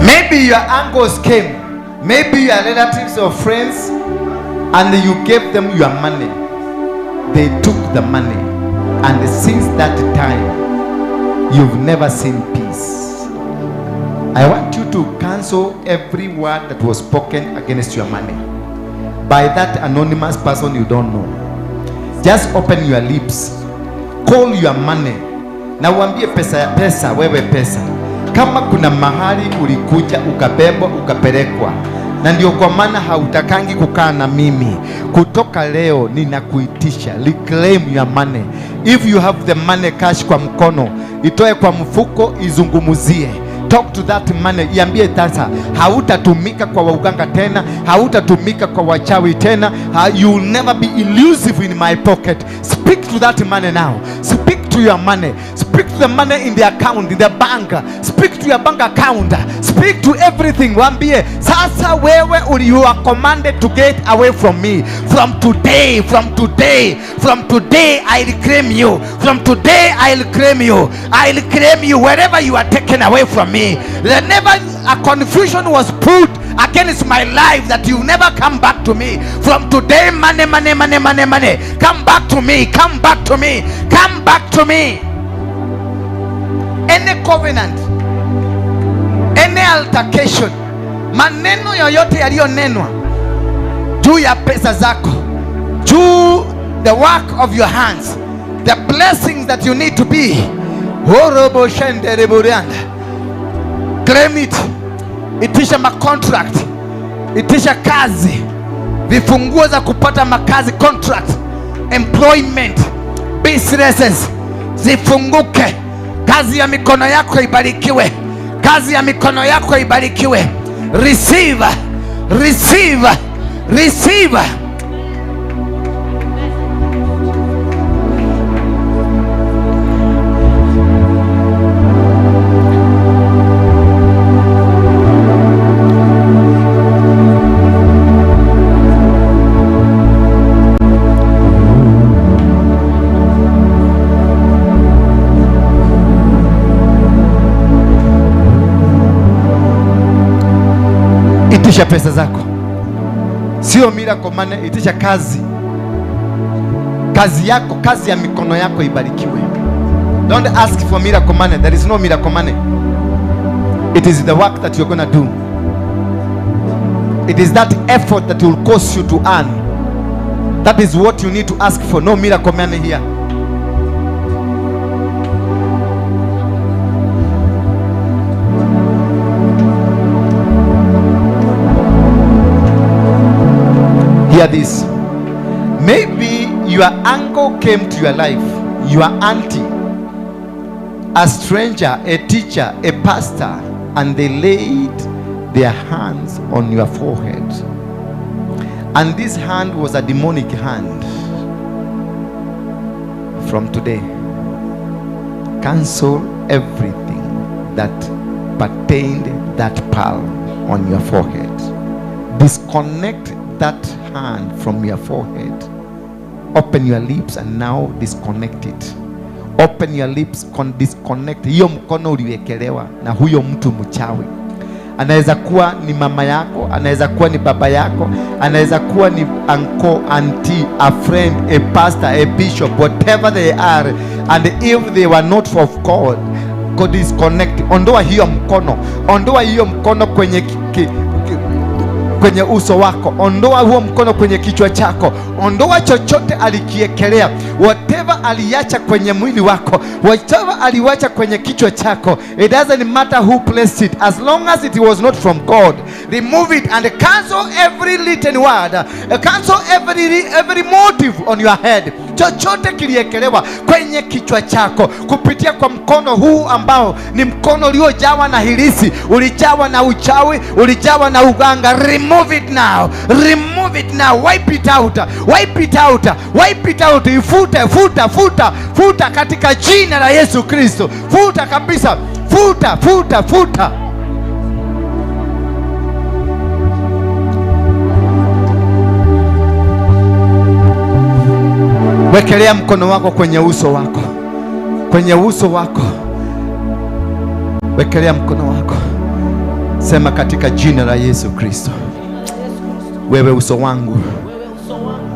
Maybe your uncles came, maybe your relatives or friends, and you gave them your money. They took the money, and since that time, you've never seen peace. I want you to cancel every word that was spoken against your money by that anonymous person you don't know. Just open your lips, call your money, na uambie pesa ya pesa, wewe pesa. Kama kuna mahali ulikuja ukabebwa ukapelekwa, na ndio kwa maana hautakangi kukaa na mimi, kutoka leo ninakuitisha, reclaim your money. If you have the money cash kwa mkono, itoe kwa mfuko, izungumuzie. Talk to that money, iambie sasa hautatumika kwa wauganga tena, hautatumika kwa wachawi tena, you will never be elusive in my pocket. Speak to that money now. Speak to your money. Speak to the money in the account, in the bank. Speak to your bank account. Speak to everything. Waambie sasa wewe you are commanded to get away from me. From today, from today, from today I claim you. From today I'll claim you. I'll claim you wherever you are taken away from me. There never a confusion was put against my life that you never come back to me. From today, money, money, money, money, money, come back to me, come back to me, come back to me. Any covenant, any altercation, maneno yoyote yaliyonenwa juu ya pesa zako, juu the work of your hands, the blessings that you need to be, claim it. Itisha macontract, itisha kazi, vifunguo za kupata makazi, contract, employment, businesses zifunguke. Kazi ya mikono yako ibarikiwe, kazi ya mikono yako ibarikiwe. Receive, receive, receive. Itisha pesa zako, sio miracle money. Itisha kazi, kazi yako, kazi ya mikono yako ibarikiwe. Don't ask for miracle money. There is no miracle money. It is the work that you're gonna do. It is that effort that will cause you to earn. That is what you need to ask for. No miracle money here. Hear this. Maybe your uncle came to your life, your auntie, a stranger, a teacher, a pastor, and they laid their hands on your forehead. And this hand was a demonic hand. From today, cancel everything that pertained that palm on your forehead. Disconnect that hand from your forehead. Open your lips and now disconnect it. Open your lips, disconnect. Hiyo mkono uliwekelewa na huyo mtu mchawi. Anaweza kuwa ni mama yako, anaweza kuwa ni baba yako, anaweza kuwa ni uncle, auntie, a friend, a pastor, a bishop, whatever they are. And if they were not of God, God disconnect. Ondoa hiyo mkono. Ondoa hiyo mkono kwenye kwenye uso wako. Ondoa huo mkono kwenye kichwa chako. Ondoa chochote alikiekelea, whatever aliacha kwenye mwili wako, whatever aliwacha kwenye kichwa chako. It doesn't matter who placed it, as long as it was not from God. Remove it and cancel every written word, cancel every motive on your head. Chochote kiliekelewa kwenye kichwa chako kupitia kwa mkono huu ambao ni mkono uliojawa na hilisi, ulijawa na uchawi, ulijawa na uganga. Remove it now. Remove it now. Wipe it out. Wipe it out. Wipe it out. Ifute, futa, futa, futa katika jina la Yesu Kristo. Futa kabisa. Futa, futa, futa. Wekelea mkono wako kwenye uso wako, kwenye uso wako. Wekelea mkono wako, sema katika jina la Yesu Kristo, wewe uso wangu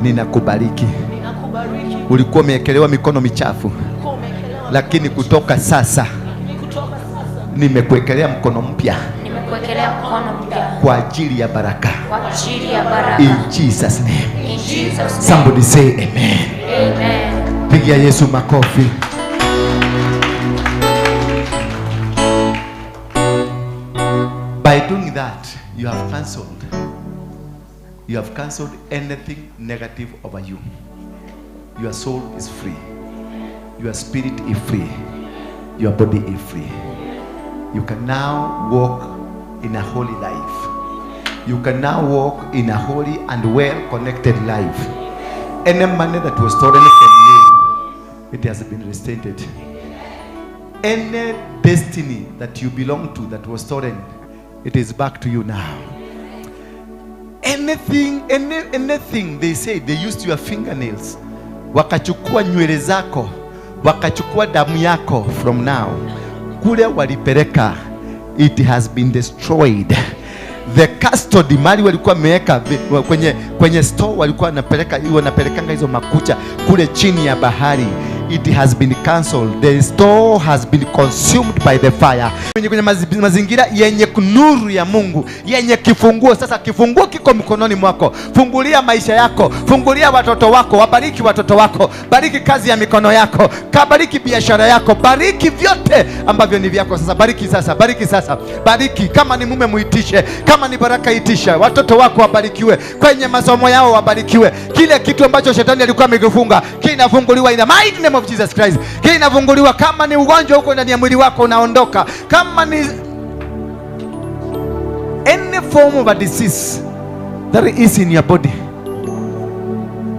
ninakubariki. Ulikuwa umewekelewa mikono michafu, lakini kutoka sasa nimekuwekelea mkono mpya kwa ajili ya baraka. In Jesus name. In Jesus name. Somebody say amen. Amen. Pigia Yesu makofi. By doing that, you have cancelled. You have cancelled anything negative over you. Your soul is free. Your spirit is free. Your body is free. You can now walk in a holy life. You can now walk in a holy and well-connected life. Any money that was stolen from you, it has been restated. Any destiny that you belong to that was stolen, it is back to you now. Anything, anything they say, they used your fingernails. Wakachukua nywele zako, wakachukua damu yako. From now, kule walipeleka, it has been destroyed. The custody, mali walikuwa wameweka kwenye store, walikuwa wanapelekanga hizo makucha kule chini ya bahari. It has been cancelled. The store has been consumed by the fire. Kwenye mazingira yenye nuru ya Mungu, yenye kifunguo. Sasa kifunguo kiko mkononi mwako. Fungulia maisha yako, fungulia watoto wako, wabariki watoto wako, bariki kazi ya mikono yako, kabariki biashara yako, bariki vyote ambavyo ni vyako. Sasa bariki, sasa bariki, sasa bariki. Kama ni mume muitishe, kama ni baraka itisha. Watoto wako wabarikiwe, kwenye masomo yao wabarikiwe. Kile kitu ambacho shetani alikuwa amekifunga kinafunguliwa in the mighty name of Jesus Christ. Kinafunguliwa. Kama ni ugonjwa huko ndani ya mwili wako unaondoka. Kama ni any form of a disease that is in your body,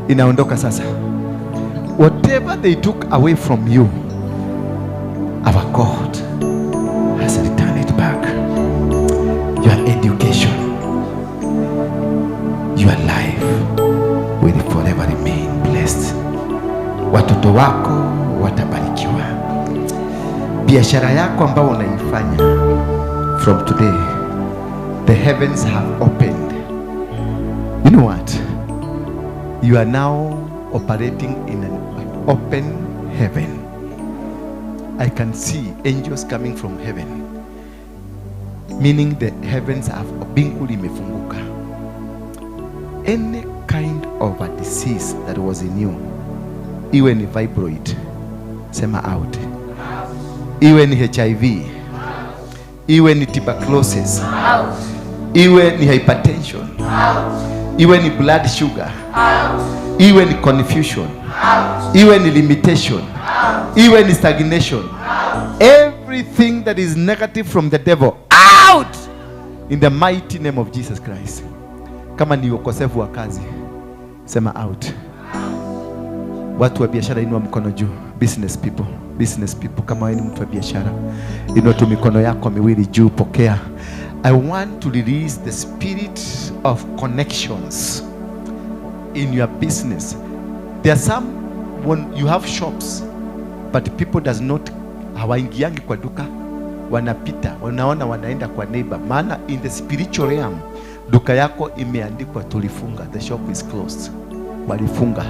inaondoka sasa. Whatever they took away from you, our God has returned it back. Your education, your life will forever remain blessed. Watoto wako watabarikiwa. Biashara yako ambayo unaifanya, from today, the heavens have opened. You know what? You are now operating in an open heaven. I can see angels coming from heaven, meaning the heavens have, mbingu limefunguka. Any kind of a disease that was in you, iwe ni fibroid, sema out. Iwe ni HIV, iwe ni tuberculosis, Out. iwe ni hypertension, Out. iwe ni blood sugar, Out. iwe ni confusion, Out. iwe ni limitation, Out. iwe ni stagnation, Out. Everything that is negative from the devil, out in the mighty name of Jesus Christ. Kama ni ukosefu wa kazi, sema out. Watu wa biashara, inua mkono juu. Business people, business people, kama wewe ni mtu wa biashara, inua tu mikono yako miwili juu, pokea. I want to release the spirit of connections in your business. There are some, when you have shops, but people does not, hawaingiangi kwa duka, wanapita, wanaona wanaenda kwa neighbor. Maana in the spiritual realm, duka yako imeandikwa tulifunga, the shop is closed. Walifunga.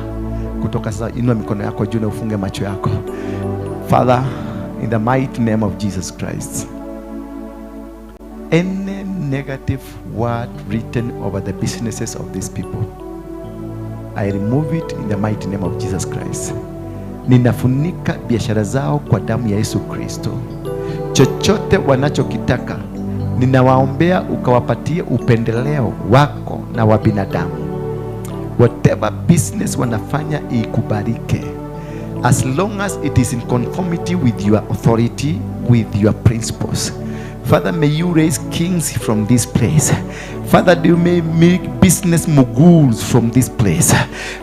Kutoka sasa, inua mikono yako juu na ufunge macho yako. Father, in the mighty name of Jesus Christ, any negative word written over the businesses of these people, I remove it in the mighty name of Jesus Christ. Ninafunika biashara zao kwa damu ya Yesu Kristo. Chochote wanachokitaka, ninawaombea ukawapatie upendeleo wako na wa binadamu. Whatever business wanafanya ikubalike, as long as it is in conformity with your authority, with your principles. Father, may you raise kings from this place. Father, you may make business moguls from this place.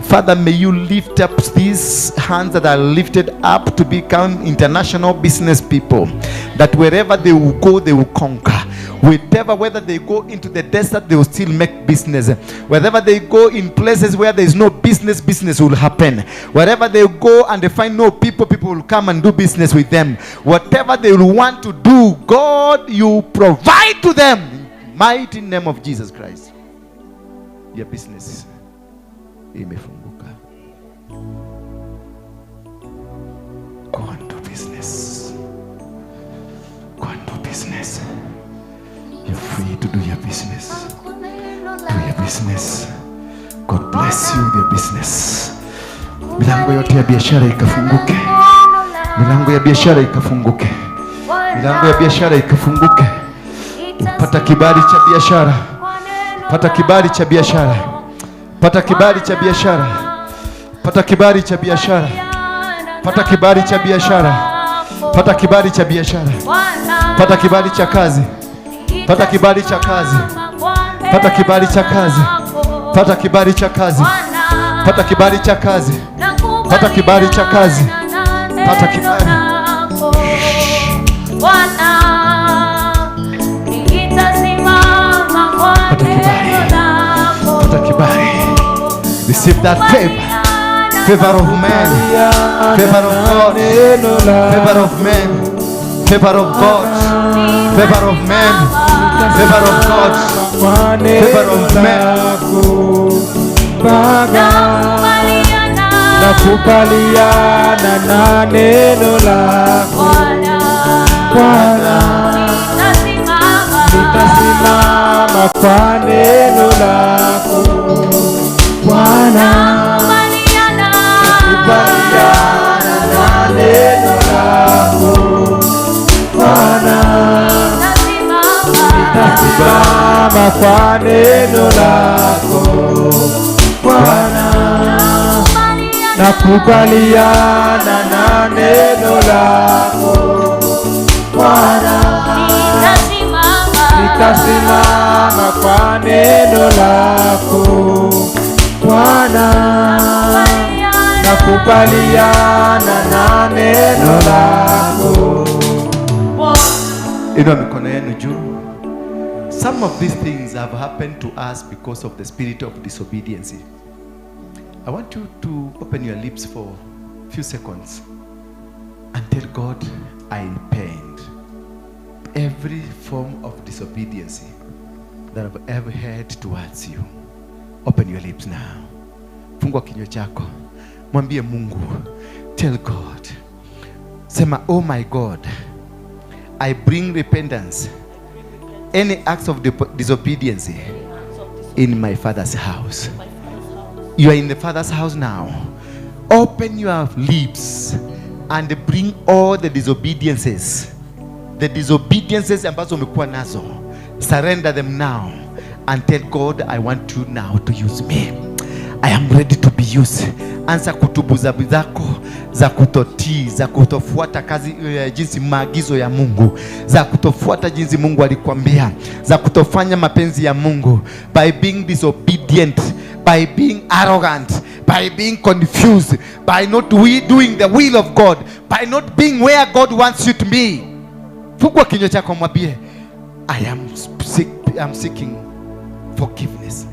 Father, may you lift up these hands that are lifted up to become international business people, that wherever they will go, they will conquer. Whether they go into the desert, they will still make business. Wherever they go in places where there is no business, business will happen. Wherever they go and they find no people, people will come and do business with them. Whatever they will want to do, God, you provide to them. In the mighty name of Jesus Christ. Your business imefunguka. Go and do business. Go and do business. You're free to do your business. Do your business. God bless you with your business. Milango yote ya biashara ikafunguke. Milango ya biashara ikafunguke. Milango ya biashara ikafunguke. Pata kibali cha biashara. Pata kibali cha biashara. Pata kibali cha biashara. Pata kibali cha biashara. Pata kibali cha biashara. Pata kibali cha biashara. Pata kibali cha kazi. Pata kibali cha kazi. Pata kibali cha kazi. Pata kibali cha kazi. Pata kibali cha kazi. Pata kibali cha kazi. Pata kibali. Pata kibali. Pata kibali. Receive that favor. Favor of man. Favor of God. Favor of man. Favor of God. Favor of man. Favor of God. Favor of man. Nakubaliana na neno lako Bwana, nitasimama kwa neno lako Bwana, nakubaliana na neno lako Bwana, nitasimama kwa neno lako Bwana, nakubaliana na neno lako Bwana, nitasimama kwa neno lako Bwana, nakubaliana na neno lako. Inua mikono yenu juu. Some of these things have happened to us because of the spirit of disobedience. I want you to open your lips for a few seconds and tell God, I repent. Every form of disobedience that I've ever had towards you. Open your lips now. Fungua kinywa chako. Mwambie Mungu. Tell God. Sema, oh my God, I bring repentance. Any acts of disobedience in my father's house. You are in the father's house now. Open your lips and bring all the disobediences. The disobediences ambazo umekuwa nazo. Surrender them now and tell God, I want you now to use me. I am ready to be used. Anza kutubu dhambi zako za kutotii, za kutofuata kazi jinsi maagizo ya Mungu, za kutofuata jinsi Mungu alikwambia, za kutofanya mapenzi ya Mungu, by being disobedient, by being arrogant, by being confused, by not doing the will of God, by not being where God wants you to be. Fungua kinywa chako mwambie, I am sick, I'm seeking forgiveness.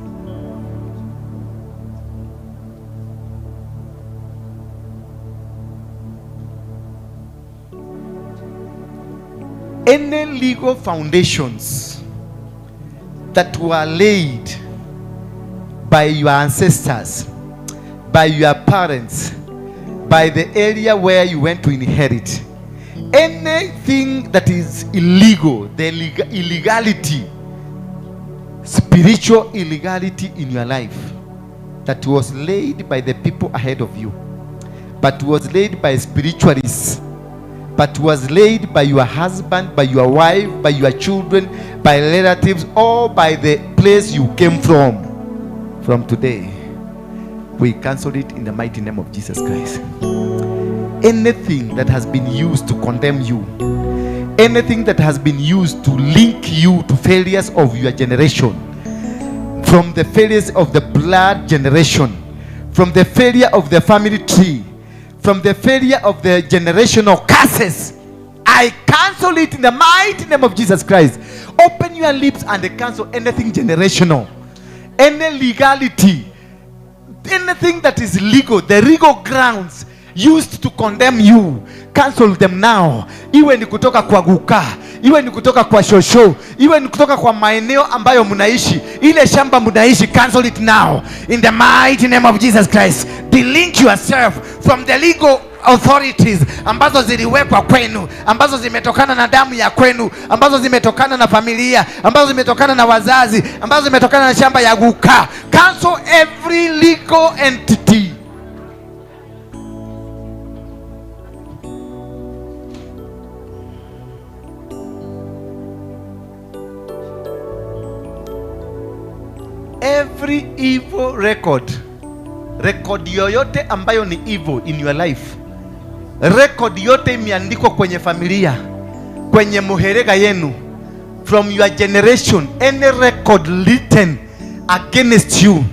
Any legal foundations that were laid by your ancestors, by your parents, by the area where you went to inherit, anything that is illegal, the illegality, spiritual illegality in your life that was laid by the people ahead of you, but was laid by spiritualists, but was laid by your husband, by your wife, by your children, by relatives, or by the place you came from. From today, we cancel it in the mighty name of Jesus Christ. Anything that has been used to condemn you, Anything that has been used to link you to failures of your generation, from the failures of the blood generation, from the failure of the family tree, from the failure of the generational curses, I cancel it in the mighty name of Jesus Christ. Open your lips and cancel anything generational, any legality, anything that is legal, the legal grounds used to condemn you, cancel them now. Iwe ni kutoka kwa guka, iwe ni kutoka kwa shosho, iwe ni kutoka kwa maeneo ambayo mnaishi, ile shamba mnaishi, cancel it now in the mighty name of Jesus Christ. Delink yourself from the legal authorities ambazo ziliwekwa kwenu, ambazo zimetokana na damu ya kwenu, ambazo zimetokana na familia, ambazo zimetokana na wazazi, ambazo zimetokana na shamba ya guka. Cancel every legal entity. Every evil record, record yoyote ambayo ni evil in your life, record yote imeandikwa kwenye familia, kwenye muherega yenu, from your generation, any record written against you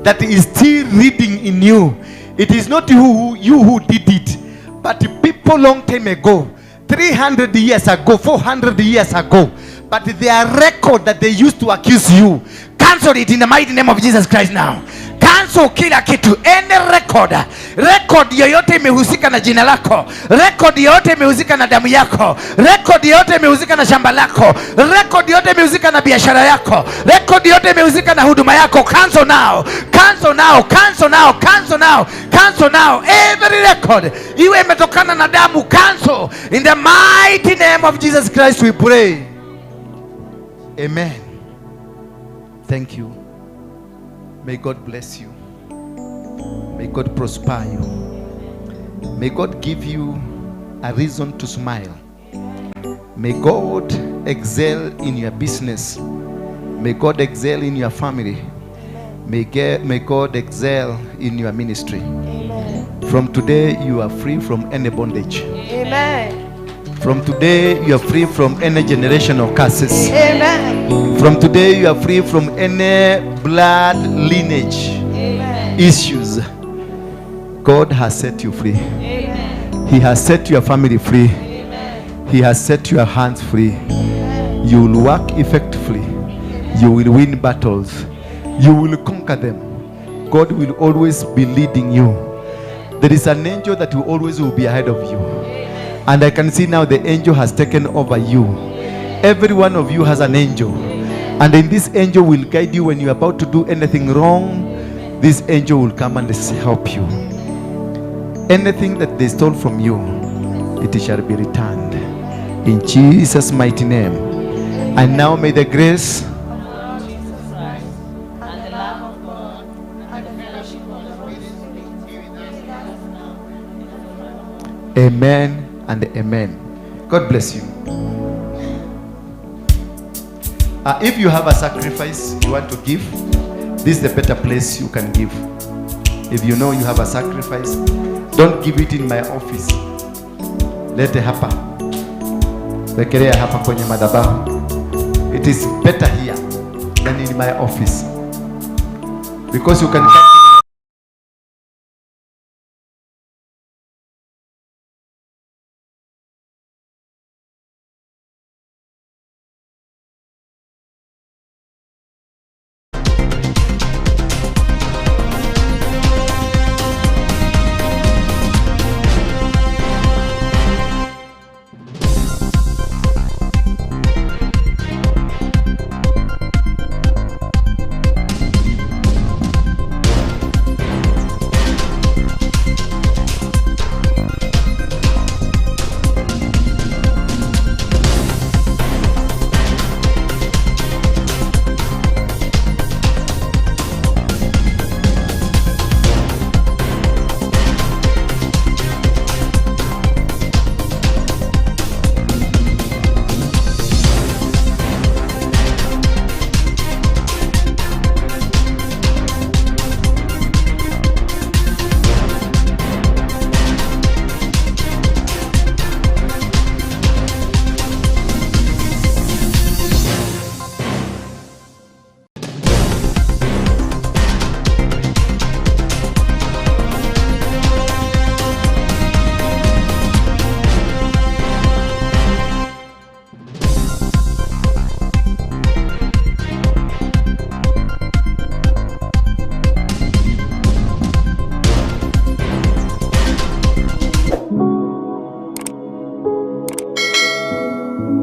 that is still reading in you, it is not you who did it, but people long time ago, 300 years ago, 400 years ago, but their record that they used to accuse you, cancel it in the mighty name of Jesus Christ now. Cancel kila kitu, any record, record yoyote imehusika na jina lako, record yoyote imehusika na damu yako, record yoyote imehusika na shamba lako, record yoyote imehusika na biashara yako, record yoyote imehusika na huduma yako, cancel now, cancel now, cancel now, cancel now, cancel now. Every record iwe imetokana na damu, cancel in the mighty name of Jesus Christ we pray. Amen. Thank you. May God bless you. May God prosper you. May God give you a reason to smile. May God excel in your business. May God excel in your family. May God excel in your ministry. Amen. From today, you are free from any bondage. Amen. From today, you are free from any generational curses. Amen. From today, you are free from any blood lineage. Amen. Issues. God has set you free. Amen. He has set your family free. Amen. He has set your hands free. Amen. You will work effectively. Amen. You will win battles. You will conquer them. God will always be leading you. There is an angel that will always will be ahead of you. Amen. And I can see now the angel has taken over you. Amen. Every one of you has an angel. Amen. And then this angel will guide you when you're about to do anything wrong. Amen. This angel will come and help you. Amen. Anything that they stole from you, it shall be returned. In Jesus' mighty name. Amen. And now may the grace of our Lord Jesus Christ and the love of God and the fellowship of the Holy Spirit be with us now and forevermore. Amen and amen. God bless you. If you have a sacrifice you want to give, this is the better place you can give. If you know you have a sacrifice, don't give it in my office. Lete hapa. Wekelea hapa kwenye madhabahu. It is better here than in my office. Because you can come